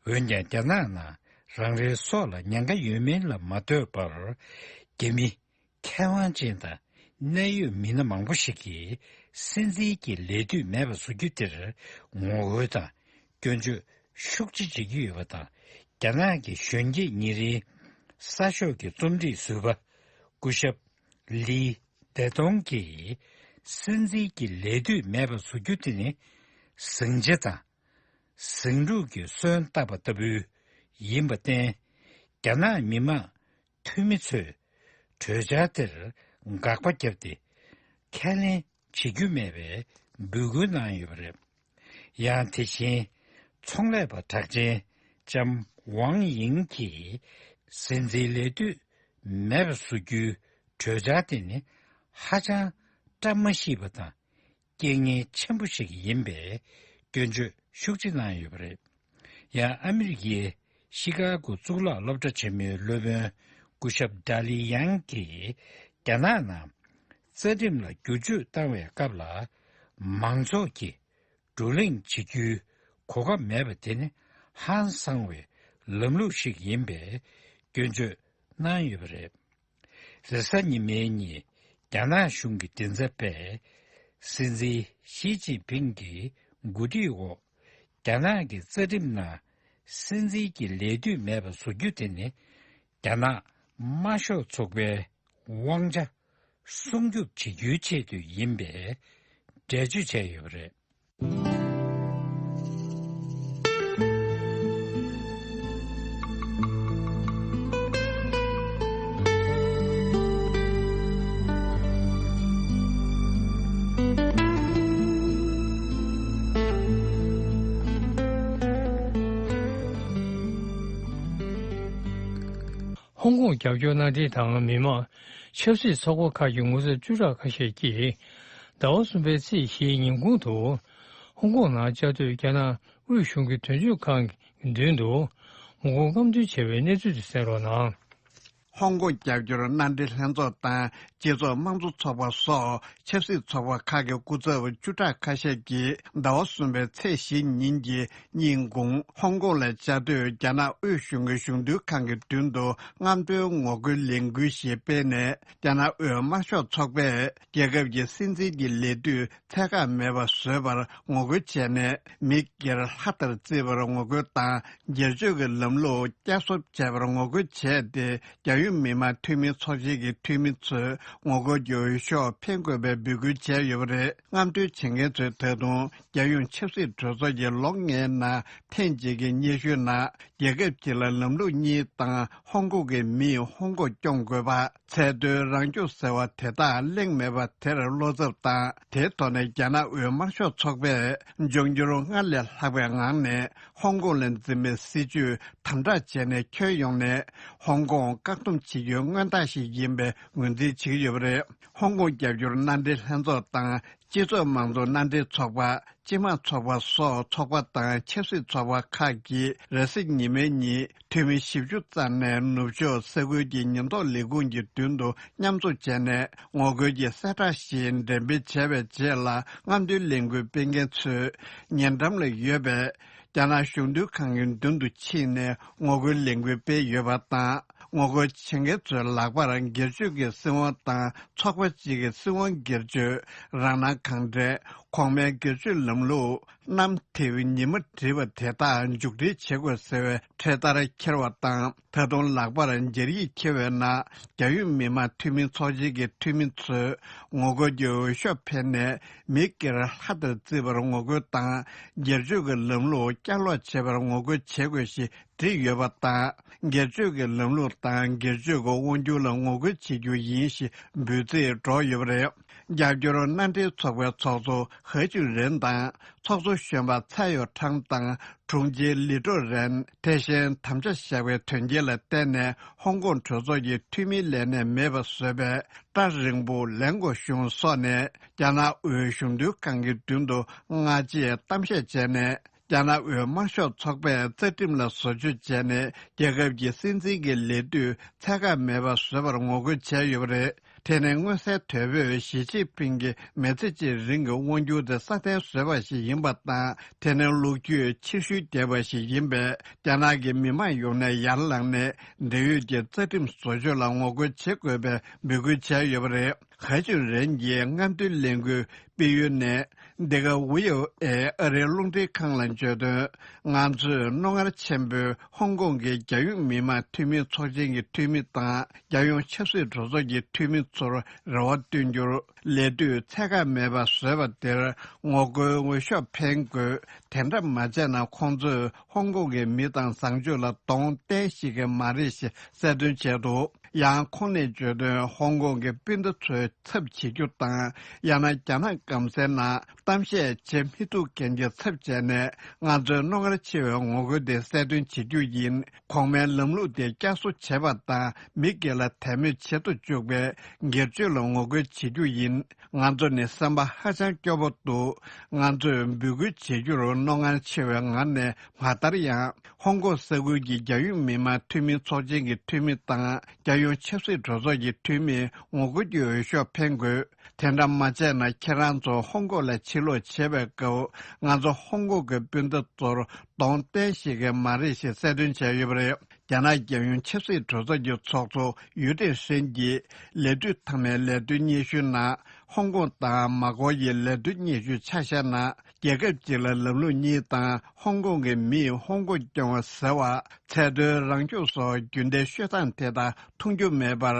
འོན་ཀྱང་། རྒྱ་ནག་ནང་རང་རེའི་སྲོག་ལ་ཉེན་ཁ་ཡོད་མིན་ལ་མ་ལྟོས་པར། རྒྱ་མི་མཁས་དབང་ཅན་དང་གནད་ཡོད་མི་སྣ་མང་པོ་ཞིག་གིས་སྲིད་འཛིན་གྱི་ལས་དུས་མེད་པ་བཟོ་རྒྱུ་དེར་ངོ་རྒོལ་དང་སྐྱོན་བརྗོད་ཤུགས་ཆེ་བྱེད་ཀྱི་ཡོད་པ་དང་། རྒྱ་ནག་གི་གཞོན་སྐྱེས་ཉིན་རེའི་གསར་ཤོག་གི་རྩོམ་སྒྲིག་ཟུར་པ་སྐུ་ཞབས་ལི་ཏེ་ཏོང་གིས། སྲིད་འཛིན་གྱི་ལས་དུས་མེད་པ་བཟོ་རྒྱུ་དེ་ནི་ཟིང་ཆ་དང་ཟིང་འཁྲུག་གི་སོན་བཏབ་པ་ལྟ་བུ་ཡིན་པར་བརྟེན། རྒྱ་ནག་མི་དམངས་འཐུས་མི་ཚོས་གྲོས་འཆར་དེར་དགག་པ་བརྒྱབ་སྟེ། ཁས་ལེན་བྱེད་རྒྱུ་མེད་པའི་འབོད་སྐུལ་གནང་ཡོད་པ་རེད། ཡང་དེ་བཞིན་ཚོང་ལས་པ་གྲགས་ཅན་ལྕམ་ཝང་ཡིང་གིས། སྲིད་འཛིན་ལས་དུས་མེད་པ་བཟོ་རྒྱུའི་གྲོས་འཆར་དེ་ནི་ཧ་ཅང་བཀྲ་མ་ཤིས་པ་དང་། རྐྱེན་ངན་ཆེན་པོ་ཞིག་ཡིན་པའི་སྐྱོན་བརྗོད་ཤུགས་ཆེ་གནང་ཡོད་པ་རེད། ཡང་ཨ་མི་རི་ཀའི་ཤི་ཀ་གོ་གཙུག་ལག་སློབ་གྲྭ་ཆེན་མོའི་སློབ་དཔོན་སྐུ་ཞབས་ཌ་ལི་ཡང་གིས། རྒྱ་ནག་ནང་རྩ་ཁྲིམས་ལ་བསྒྱུར་བཅོས་བཏང་བའི་སྐབས་ལ། མང་ཚོགས་ཀྱིས་བགྲོ་གླེང་བྱེད་རྒྱུའི་གོ་སྐབས་མེད་པ་དེ་ནི་ཧང་སང་བའི་ལམ་ལུགས་ཤིག་ཡིན་པའི་སྐྱོན་བརྗོད་གནང་ཡོད་པ་རེད། རེས་གཟའ་ཉི་མའི་ཉིན། རྒྱ་ནག་གཞུང་གི་མགྲིན་ཚབ་པས། སྲིད་འཛིན་ཞི་ཅིན་ཕིང་གི་འགོ་ཁྲིད་འོག་རྒྱ་ནག་གི་རྩ་ཁྲིམས་ནང་སྲིད་འཛིན་གྱི་ལས་དུས་མེད་པ་བཟོ་རྒྱུ་དེ་ནི། རྒྱ་ནག་དམར་ཤོག་ཚོགས་པའི་དབང་ཆ་སྲུང་སྐྱོབ་བྱེད་རྒྱུའི་ཆེད་དུ་ཡིན་པའི་འགྲེལ་བརྗོད་བྱས་ཡོད་པ་རེད། ཧོང་ཀོང་རྒྱབ་སྐྱོར་གནང་མཁན་དང་མི་མང་། ཆབ་སྲིད་ཚོགས་པ་ཁག་གི་ངོ་མཚར་བཅུ་ཕྲག་ཁ་ཤས་ཀྱིས། ཟླ་བ་གསུམ་པའི་ཚེས་བཞིའི་ཉིན་གུང་དུ། ཧོང་ཀོང་ནང་བཅའ་སྡོད་རྒྱ་ནག་དབུས་གཞུང་གི་དོན་གཅོད་ཁང་གི་མདུན་དུ། ངོ་རྒོལ་རྔམ་སྟོན་བྱས་པའི་གནས་ཚུལ་དེ་གསན་རོགས་གནང་། ཧོང་ཀོང་རྒྱབ་སྐྱོར་མནའ་འབྲེལ་ལྷན་ཚོགས་དང་སྤྱི་ཚོགས་དམངས་གཙོ་ཚོགས་པ་སོགས་ཆབ་སྲིད་ཚོགས་པ་ཁག་གི་སྐུ་ཚབ་བཅུ་ཕྲག་ཁ་ཤས་ཀྱིས་ཟླ་བ་གསུམ་པའི་ཚེས་བཞི་ཉིན་གྱི་ཉིན་གུང་ཧོང་ཀོང་ལ་བཅའ་སྡོད་རྒྱ་ནག་དབུས་གཞུང་གི་གཞུང་འཛིན་ཁང་གི་མདུན་དུ་རྔམ་སྟོན་ངོ་རྒོལ་ལས་འགུལ་ཞིག་སྤེལ་ནས། རྒྱ་ནག་དབུས་དམར་ཤོག་ཚོགས་པས་རྒྱལ་ཁབ་ཀྱི་སྲིད་འཛིན་གྱི་ལས་དུས་ཚད་བཀག་མེད་པ་བཟོས་པར་ངོ་རྒོལ་བྱས་ནས། མི་སྒེར་ལྷ་ལྟར་བརྩིས་པར་ངོ་རྒོལ་དང་། སྒེར་གཅོད་ཀྱི་ལམ་ལུགས་བསྐྱར་གསོ་བྱས་པར་ངོ་རྒོལ་བྱས་ཏེ། རྒྱལ་ཡོངས་མི་དམངས་འཐུས་མི་ཚོགས་ཆེན་གྱི་འཐུས་མི་ཚོས་ངོ་རྒོལ་གྱི་འོས་ཤོག་འཕེན་དགོས་པའི་འབོད་སྐུལ་བྱས་ཡོད་པ་རེད། རྔམ་སྟོན་བྱེད་མཁན་ཚོས་ད་དུང་རྒྱལ་ཡོངས་ཆབ་སྲིད་གྲོས་ཚོགས་ཀྱི་ལོ་ལྔའི་ནང་ཐེངས་གཅིག་གི་སྙན་ཞུའི་ནང་། རྒྱལ་ཁབ་གཅིག་ལ་ལམ་ལུགས་གཉིས་དང་། ཧོང་ཀོང་གི་མིས་ཧོང་ཀོང་སྐྱོང་དགོས་པ། ཚད་མཐོའི་རང་སྐྱོང་ཟེར་བ་དེ་དག་གླེང་མེད་པ་དེར་བློ་འཚབ་དང་། དེའི་ཐོག་ནས་རྒྱ་ནག་དབུས་དམར་ཤོག་ཚོགས་པས་འབྱུང་འགྱུར་སྔར་ལས་ལྷག་པའི་ངང་ནས་ཧོང་ཀོང་ལ་འཛིན་པའི་སྲིད་བྱུས་དམ་དྲག་བྱས་ནས། ཁྱོན་ཡོངས་ནས་ཧོང་ཀོང་བཀག་སྡོམ་བྱེད་རྒྱུའི་མངོན་རྟགས་ཤིག་ཡིན་པའི་ངོས་འཛིན་བྱེད་ཀྱི་ཡོད་པ་རེད། ཧོང་ཀོང་རྒྱབ་སྐྱོར་མནའ་འབྲེལ་ལྷན་ཚོགས་དང་། སྤྱི་ཚོགས་མང་གཙོ་མནའ་འབྲེལ་ཚོགས་པ། སྤྱི་དམངས་ཚོགས་པ་སོགས་ཚོགས་པ་དང་ཆབ་སྲིད་ཚོགས་པ་ཁག་གིས་རེས་གཟའ་ཉི་མའི་ཉིན་འཐུས་མི་བཞི་བཅུ་རྩ་ནས་ནུབ་ཕྱོགས་ས་ཁུལ་གྱི་ཉེན་རྟོག་ལས་ཁུངས་ཀྱི་མདུན་དུ་མཉམ་འཛོམས་བྱས་ནས། ངོ་རྒོལ་གྱི་གསལ་བསྒྲགས་ཤིག་འགྲེམས་སྤེལ་བྱས་པའི་རྗེས་ལ། རྔམ་སྟོན་ལས་འགུལ་སྤེལ་མཁན་ཚོས་ཉེ་འགྲམ་ལ་ཡོད་པའི་རྒྱ་ནག་གཞུང་དོན་ཁང་གི་མདུན་དུ་ཕྱིན་ནས་ངོ་རྒོལ་ལས་འགུལ་སྤེལ་ཡོད་པ་དང་། ངོ་རྒོལ་བྱེད་མཁན་ཚོའི་ལག་པར་སྒེར་གཅོད་ཀྱི་སྲིད་དབང་དང་། ཚོགས་པ་གཅིག་གི་སྲིད་དབང་སྒེར་གཅོད། རང་སྣང་གང་དྲན། གོང་མའི་སྒེར་གཅོད་ལམ་ལུགས། གནམ་དེའི་ཉི་མ་བྲིས་པ་དེ་དག་མཇུག་སྒྲིལ་བྱེད་དགོས་ཟེར་བའི་འཕྲེད་དར་འཁྱེར་བ་དང་། ད་དུང་ལག་པར་སྦྱར་ཡིག་འཁྱེར་བའི་ནང་། རྒྱལ་ཡོངས་མི་དམངས་འཐུས་མི་ཚོགས་ཆེན་གྱི་འཐུས་མི་ཚོས་ངོ་རྒོལ་གྱི་འོས་ཤོག་འཕེན་ནས། མི་སྒེར་ལྷ་ལྟར་བརྩི་བར་ངོ་རྒོལ་དང་། སྒེར་གཅོད་ཀྱི་ལམ་ལུགས་བསྐྱར་ལོག་བྱེད་པར་ངོ་རྒོལ་བྱེད་དགོས་ཞེས་བྲིས་ཡོད་པ་དང་། སྒེར་གཅོད་ཀྱི་ལམ་ལུགས་དང་སྒེར་གཅོད་ཀྱི་དབང་སྒྱུར་ལ་ངོ་རྒོལ་བྱེད་རྒྱུ་ཡིན་ཞེས་འབོད་ཚིག་སྒྲོག་ཡོད་པ་རེད། རྒྱབ་སྐྱོར་མནའ་འབྲེལ་ཚོགས་པའི་ཚོགས་གཙོ་ཧེ་ཅུན་རེན་དང་། ཚོགས་གཙོ་གཞོན་པ་ཚའེ་ཡོ་ཁྲང་དང་། དྲུང་ཆེ་ལི་ཀྲོ་རེན། དེ་བཞིན་དམ་བཅའ་བཞག་པའི་དོན་རྐྱེན་ལ་བརྟེན་ནས། ཧོང་ཀོང་གྲོས་ཚོགས་ཀྱི་འཐུས་མིའི་ལས་གནས་མེད་པ་བཟོས་པའི་ཀྲ་རིང་པོ་ལེང་གོ་ཞུང་སོགས་ནས། རྒྱ་ནག་དབུས་གཞུང་དོན་ཁང་གི་མདུན་དུ་སྔ་རྗེས་གཏམ་བཤད་བྱས་ནས། རྒྱ་ནག་དབུས་དམར་ཤོག་ཚོགས་པས་རྩ་ཁྲིམས་ལ་བཟོ་བཅོས་བྱས་ནས། རྒྱལ་ཁབ་ཀྱི་སྲིད་འཛིན་གྱི་ལས་དུས་ཚད་བཀག་མེད་པ་བཟོས་པར་ངོ་རྒོལ་བྱས་ཡོད་པ་རེད། དེ་ནི་མངོན་གསལ་དོད་པོས་ཞི་ཅིན་ཕིང་གིས་མི་ཚེ་གཅིག་རིང་གི་དབང་སྒྱུར་དེ་སྲ་བརྟན་བཟོས་པ་ཞིག་ཡིན་པ་དང་། དེ་ནི་ལོ་རྒྱུས་ཕྱིར་བཤོལ་བསྡད་པ་ཞིག་ཡིན་པས། རྒྱ་ནག་གི་མི་དམངས་ཡོངས་ནས་ཡར་ལངས་ནས། འབྲེལ་ཡོད་ཀྱི་རྩ་ཁྲིམས་བཟོ་བཅོས་ལ་ངོ་རྒོལ་བྱེད་དགོས་པའི་འབོད་སྐུལ་བྱས་ཡོད་པ་རེད། ཧེ་ཅུན་རེན་གྱིས་རྔམ་སྟོན་ལས་འགུལ་སྤེལ་ཡུལ་ནས། འདི་ག་ཝི་ཨོ་ཨེ་ཨ་རིའི་རླུང་འཕྲིན་ཁང་ལ་བརྗོད་དོན། ང་ཚོས་རྣོ་ངར་ཆེན་པོས་ཧོང་ཀོང་གི་རྒྱལ་ཡོངས་མི་དམངས་འཐུས་མི་ཚོགས་ཆེན་གྱི་འཐུས་མི་དང་། རྒྱལ་ཡོངས་ཆབ་སྲིད་གྲོས་ཚོགས་ཀྱི་འཐུས་མི་ཚོར་རེ་བ་བཏོན་རྒྱུར། ལས་དུས་ཚད་བཀག་མེད་པ་བཟོས་པ་དེར་ངོ་རྒོལ་འོས་ཤོག་འཕེན་དགོས། དེ་འདྲ་མ་བྱས་ན། ཁོང་ཚོས་ཧོང་ཀོང་གི་མི་དང་བཟང་སྤྱོད་ལ་གདོང་བསྟན་ཤེས་ཀྱི་མ་རེད་ཞེས་གསལ་སྟོན་བྱས་འདུག། ཡང་ཁོང་ནས་བརྗོད་དོན། ཧོང་ཀོང་གི་སྤུན་ཟླ་ཚོའི་ཚབ་བྱེད་རྒྱུ་དང་། ཡང་ན་རྒྱ་ནག་སྒམ་སའི་ནང་གཏམ་བཤད་བྱེད་མི་ཐུབ་མཁན་གྱི་ཚབ་བྱས་ནས། ང་ཚོའི་རྣོ་ངར་ཆེ་བའི་ངོ་རྒོལ་དེ་གསལ་སྟོན་བྱེད་རྒྱུ་ཡིན། གོང་མའི་ལམ་ལུགས་དེ་བསྐྱར་གསོ་བྱེད་པ་དང་། མི་སྒེར་ལ་དད་མོས་བྱེད་དུ་བཅུག་པའི་སྒེར་གཅོད་ལ་ངོ་རྒོལ་བྱེད་རྒྱུ་ཡིན། ང་ཚོ་ནི་སེམས་པ་ཧ་ཅང་སྐྱོ་པོ་འདུག། ང་ཚོས་འབོད་སྐུལ་བྱེད་རྒྱུར་རྣོ་ངར་ཆེ་བའི་ངང་ནས་མ་བསྡད་ཡང་། ཧོང་ཀོང་ས་ཁུལ་གྱི་རྒྱལ་ཡོངས་མི་དམངས་འཐུས་མི་ཚོགས་ཆེན་གྱི་འཐུས་མི་དང་། རྒྱལ་ཡོངས་ཆབ་སྲིད་གྲོས་ཚོགས་ཀྱི་འཐུས་མིས་ངོ་རྒོལ་གྱི་འོས་ཤོག་འཕེན་དགོས། དེ་འདྲ་མ་བྱས་ན། ཁྱེད་རང་ཚོ་ཧོང་ཀོང་ལ་ཕྱིར་ལོག་བྱེད་པའི་སྐབས། ང་ཚོ་ཧོང་ཀོང་གི་སྤུན་ཟླ་ཚོར་གདོང་བསྟན་ཤེས་ཀྱི་མ་རེད་ཞེས་གསལ་སྟོན་བྱས་ཡོད་པ་རེད། རྒྱ་ནག་རྒྱལ་ཡོངས་ཆབ་སྲིད་གྲོས་ཚོགས་ཀྱི་ཚོགས་གཙོ་ཡུས་ཀྲེང་ཧྲེང་གིས་ལས་དུས་མཐའ་མའི་ལས་དོན་སྙན་ཞུའི་ནང་། ཧོང་ཀོང་དང་མ་ཀའོ་ཡི་ལས་དོན་སྙན་ཞུ་ཆ་བཞག་ན། རྒྱལ་ཁབ་གཅིག་ལ་ལམ་ལུགས་གཉིས་དང་། ཧོང་ཀོང་གི་མིས་ཧོང་ཀོང་སྐྱོང་བ་ཟེར་བ། ཚད་མཐོའི་རང་སྐྱོང་སོགས་རྒྱུན་ལྡན་ཤོད་སྟངས་དེ་དག་མཐོང་རྒྱུ་མེད་པར།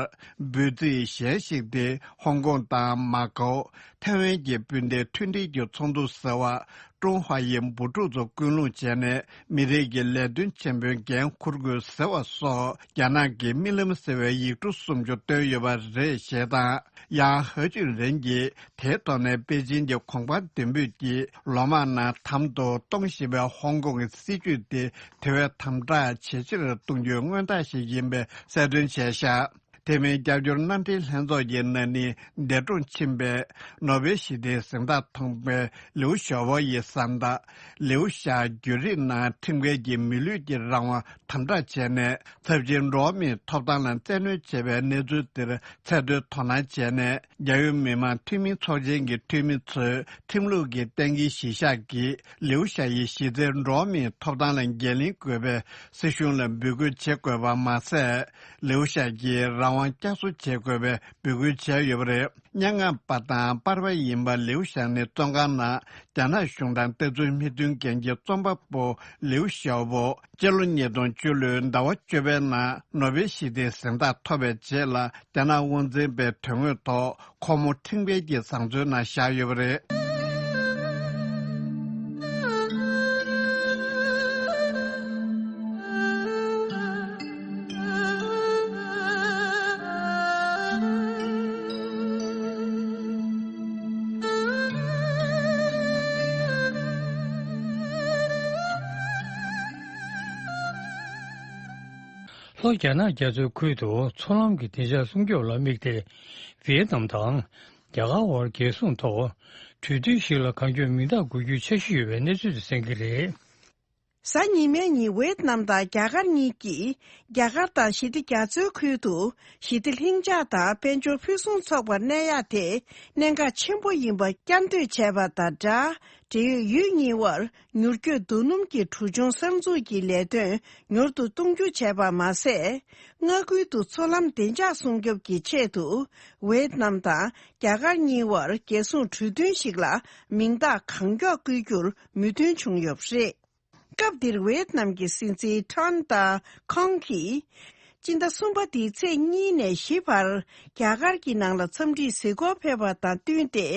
འབོད་ཚིག་གཞན་ཞིག་སྟེ། ཧོང་ཀོང་དང་མ་ཀའོ། ཐའེ་ཝན་གྱི་སྤུན་ཟླའི་མཐུན་སྒྲིལ་གྱི་ཚོགས་འདུ་ཟེར་བ། ཀྲུང་ཧྭ་ཡི་འབུ་ཕྲུག་ཚོ་སྐུལ་སློང་བྱས་ནས། མི་རིགས་ཀྱི་ལས་དོན་ཆེན་པོའི་འགན་འཁུར་དགོས་ཟེར་བ་སོགས། རྒྱ་ནག་གི་རྨི་ལམ་ཟེར་བའི་ཡིག་འབྲུ་སུམ་ཅུ་བཏོན་ཡོད་པ་རེད་ཞེས་དང་། ཡང་ཧེ་ཅུན་རེན་གྱིས་དེའི་ཐོག་ནས་པེ་ཅིན་གྱི་གོང་འཕེལ་མདུན་སྤོས་ཀྱིས་ལོ་མང་ནང་དམ་དུ་གཏོང་བཞིན་པའི་ཧོང་ཀོང་གི་སྲིད་བྱུས་དེ་དེ་བས་དམ་དྲག་ཇེ་ཆེར་གཏོང་རྒྱུའི་མངོན་རྟགས་ཤིག་ཡིན་པའི་གསལ་སྟོན་བྱས་བཞག། དེ་མིན་རྒྱབ་སྐྱོར་མནའ་འབྲེལ་ལྷན་ཚོགས་ཀྱི་ན་ནིང་འདས་གྲོངས་ཕྱིན་པའི་ནོ་བེལ་ཞི་བདེའི་གཟེངས་རྟགས་ཐོབ་པའི་ལིའུ་ཞའོ་པོ་ཡི་བཟའ་ཟླ་ལིའུ་ཞའོ་བོ་བརྒྱུད་རིམ་ནང་ཁྲིམས་འགལ་གྱིས་མི་ལུས་ཀྱི་རང་དབང་དམ་དྲག་བྱས་ནས་ཚབས་ཆེན་འགྲོ་བ་མིའི་ཐོབ་ཐང་ལ་བཙན་གནོན་བྱས་པའི་གནས་ཚུལ་དེར་ཚད་མཐོའི་དོ་སྣང་བྱས་ནས། རྒྱལ་ཡོངས་མི་དམངས་འཐུས་མི་ཚོགས་ཆེན་གྱི་འཐུས་མི་ཚོས་ཁྲིམས་ལུགས་ཀྱི་གཏན་འཁེལ་གཞི་བཞག་གིས་ལིའུ་ཞའོ་པོ་ཡི་གཞི་རྩའི་འགྲོ་བ་མིའི་ཐོབ་ཐང་ལ་འགན་ལེན་དགོས་པའི་སྲིད་གཞུང་ལ་འབོད་སྐུལ་བྱེད་དགོས་པ་མ་ཟད། ལིའུ་ཞའོ་པོ་ཡི་རང་དབང་བསྐྱར་གསོ་བྱེད་དགོས་པའི་འབོད་སྐུལ་བྱས་ཡོད་པ་རེད། སྙན་ངག་པ་དང་པར་པ་ཡིན་པ་ལིའུ་ཞའོ་པོ་ནི་བཙོན་ཁང་ནང་རྒྱ་ནག་གཞུང་དང་ལྟ་ཚུལ་མི་མཐུན་མཁན་གྱི་རྩོམ་པ་པོ་ལིའུ་ཞའོ་པོ་སྤྱི་ལོ་ཉིས་སྟོང་བཅུ་ལོའི་ཟླ་བ་བཅུ་པའི་ནང་ནོ་བེལ་ཞི་བདེའི་གཟེངས་རྟགས་ཐོབ་པའི་རྗེས་ལ། རྒྱ་ནག་དབང་འཛིན་པའི་དོན་དངོས་ཐོག་ཁོ་མོ་ཁྲིམས་འགལ་གྱི་བཟང་སྤྱོད་ནང་བཞག་ཡོད་པ་རེད། ལྷོ་རྒྱ་ནག་རྒྱ་མཚོའི་ཁུལ་དུ་མཚོ་ལམ་གྱི་བདེ་འཇགས་སྲུང་སྐྱོབ་ལ་དམིགས་ཏེ། ཝི་ཡེ་ནམ་དང་རྒྱ་གར་དབར་རྒྱལ་སྲུང་ཐོག་གྲོས་མཐུན་ཞིག་ལ་གང་མགྱོགས་མིང་རྟགས་འགོད་རྒྱུའི་འཆར་གཞི་ཡོད་པའི་གནས་ཚུལ་དེ་གསན་གྱི་རེད། གཟའ་ཉི་མའི་ཉིན་ཝེ་ཏི་ནམ་དང་རྒྱ་གར་གཉིས་ཀྱིས་རྒྱ་གར་དང་ཞི་བདེ་རྒྱ་མཚོའི་ཁུལ་དུ་ཞི་བདེ་ལྷིང་འཇགས་དང་དཔལ་འབྱོར་ཕུན་སུམ་ཚོགས་པར་གནས་ཡག་དེ་གནད་འགག་ཆེན་པོ་ཡིན་པ་བསྐྱར་ཟློས་བྱས་པ་དང་སྦྲགས། འབྲེལ་ཡོད་ཡུལ་གཉིས་དབར་མྱུར་སྐྱོད་རྡོ་སྣུམ་གྱི་གྲུ་ཆུང་གསར་འཛུགས་ཀྱི་ལས་དོན་མྱུར་དུ་གཏོང་རྒྱུ་བྱས་པ་མ་ཟད། མངའ་ཁུལ་དུ་མཚོ་ལམ་བདེ་འཇགས་སྲུང་སྐྱོབ་ཀྱི་ཆེད་དུ་ཝེ་ཏི་ནམ་དང་རྒྱ་གར་གཉིས་དབར་རྒྱལ་སྲུང་གྲོས་མཐུན་ཞིག་ལ་མིང་རྟགས་གང་མགྱོགས་བཀོད་རྒྱུར་མོས་མཐུན་བྱུང་ཡོད་པ་རེད། སྐབས་འདིར་ཝེ་ཏི་ནམ་གྱི་སྲིད་འཛིན་ཁྲོན་ཏཱ་ཁོང་གིས། སྤྱི་ཟླ་གསུམ་པ་འདིའི་ཚེས་གཉིས་ནས་བཞི་བར་རྒྱ་གར་གྱི་ནང་ལ་འཚམས་འདྲིའི་གཟིགས་སྐོར་ཕེབས་པ་དང་བསྟུན་ཏེ།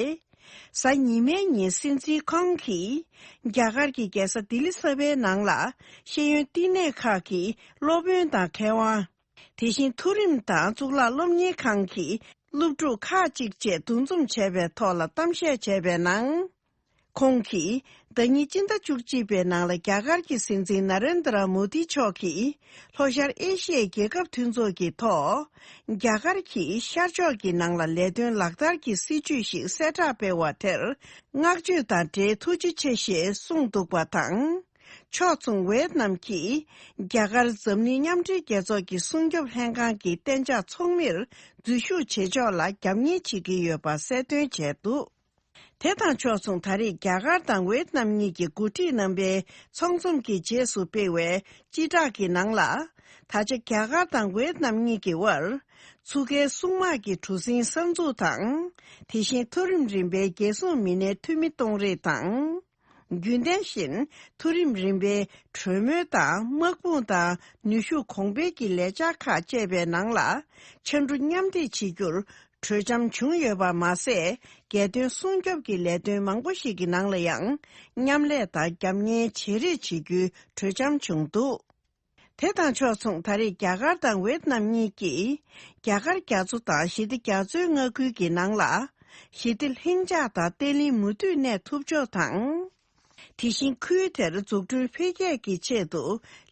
གཟའ་ཉི་མའི་ཉིན་སྲིད་འཛིན་ཁོང་གིས་རྒྱ་གར་གྱི་རྒྱལ་ས་ལྡི་ལི་གསར་པའི་ནང་ལ་ཤེས་ཡོན་བསྟི་གནས་ཁག་གི་སློབ་དཔོན་དང་མཁས་དབང་། དེ་བཞིན་མཐོ་རིམ་དང་གཙུག་ལག་སློབ་གཉེར་ཁང་གི་སློབ་ཕྲུག་ཁག་ཅིག་བཅས་འདུ་འཛོམས་བྱས་པའི་ཐོག་ལ་གཏམ་བཤད་བྱས་པའི་ནང་། ཁོང་གིས་ཟླ་ཉིན་སྤྱི་ཟླ་བཅུ་གཅིག་པའི་ནང་ལ་རྒྱ་གར་གྱི་སྲིད་འཛིན་ན་རེན་དྲ་མོ་དི་མཆོག་གིས་ལྷོ་ཤར་ཨེ་ཤི་ཡའི་རྒྱལ་ཁབ་མཐུན་ཚོགས་ཀྱི་ཐོག་རྒྱ་གར་གྱིས་ཤར་ཕྱོགས་ཀྱི་ནང་ལ་ལས་དོན་ལག་བསྟར་གྱི་སྲིད་ཇུས་ཤིག་གསལ་བསྒྲགས་སྤེལ་བ་དེར་བསྔགས་བརྗོད་དང་འབྲེལ་ཐུགས་རྗེ་ཆེ་ཞེས་གསུངས་འདུག་པ་དང་། ཕྱོགས་མཚུངས་ཝེ་ཏི་ནམ་གྱིས་རྒྱ་གར་འཛམ་གླིང་མཉམ་འབྲེལ་རྒྱལ་ཚོགས་ཀྱི་སྲུང་སྐྱོབ་ལྷན་ཁང་གི་གཏན་འཇགས་ཚོགས་མིར་འཛུལ་ཞུགས་བྱེད་ཕྱོགས་ལ་རྒྱབ་གཉེར་བྱེད་ཀྱི་ཡོད་པ་གསལ་སྟོན་བྱས་འདུག་དེ་དང་ཕྱོགས་མཚུངས་ད་རེས་རྒྱ་གར་དང་ཝེ་ཏི་ནམ་གཉིས་ཀྱི་འགོ་ཁྲིད་རྣམ་པའི་ཚོགས་འཛོམས་ཀྱི་རྗེས་སུ་སྤེལ་བའི་སྤྱི་བསྒྲགས་ཀྱི་ནང་ལ། ད་ཆ་རྒྱ་གར་དང་ཝེ་ཏི་ནམ་གཉིས་ཀྱི་དབར། ཚུགས་ཀའི་སྲུང་དམག་གི་གྲུ་གཟིངས་གསར་འཛུགས་དང་། དེ་བཞིན་མཐོ་རིམ་རིམ་པའི་རྒྱལ་སྲུང་མི་སྣའི་འཐུས་མི་གཏོང་རེས་དང་། རྒྱུན་ལྡན་བཞིན་མཐོ་རིམ་རིམ་པའི་གྲོས་མོལ་དང་དམག་དཔུང་དང་ནུས་ཤུགས་གོང་འཕེལ་གྱི་ལས་འཆར་ཁག་བཅས་པའི་ནང་ལ་ཕྱར་གྲུ་མཉམ་འདེགས་བྱེད་རྒྱུར་གྲོས་འཆམ་བྱུང་ཡོད་པ་མ་ཟད། རྒྱལ་དོན་སྲུང་སྐྱོབ་ཀྱི་ལས་དོན་མང་པོ་ཞིག་གི་ནང་ལ་ཡང་མཉམ་ལས་དང་རྒྱབ་གཉེར་བྱེད་རེས་བྱེད་རྒྱུའི་གྲོས་འཆམ་བྱུང་འདུག་དེ་དང་ཕྱོགས་མཚུངས་ད་རེས་རྒྱ་གར་དང་ཝེ་ཏི་ནམ་གཉིས་ཀྱིས་རྒྱ་གར་རྒྱ་མཚོ་དང་ཞི་བདེ་རྒྱ་མཚོའི་མངའ་ཁུལ་གྱི་ནང་ལ་ཞི་བདེ་ལྷིང་འཇགས་དང་བརྟན་ལྷིང་མུ་མཐུད་གནས་ཐུབ་ཕྱོགས་དང་། དེ་བཞིན་ཁུལ་དེར་འཛུགས་སྐྲུན་འཕེལ་རྒྱས་ཀྱི་ཆེད་དུ་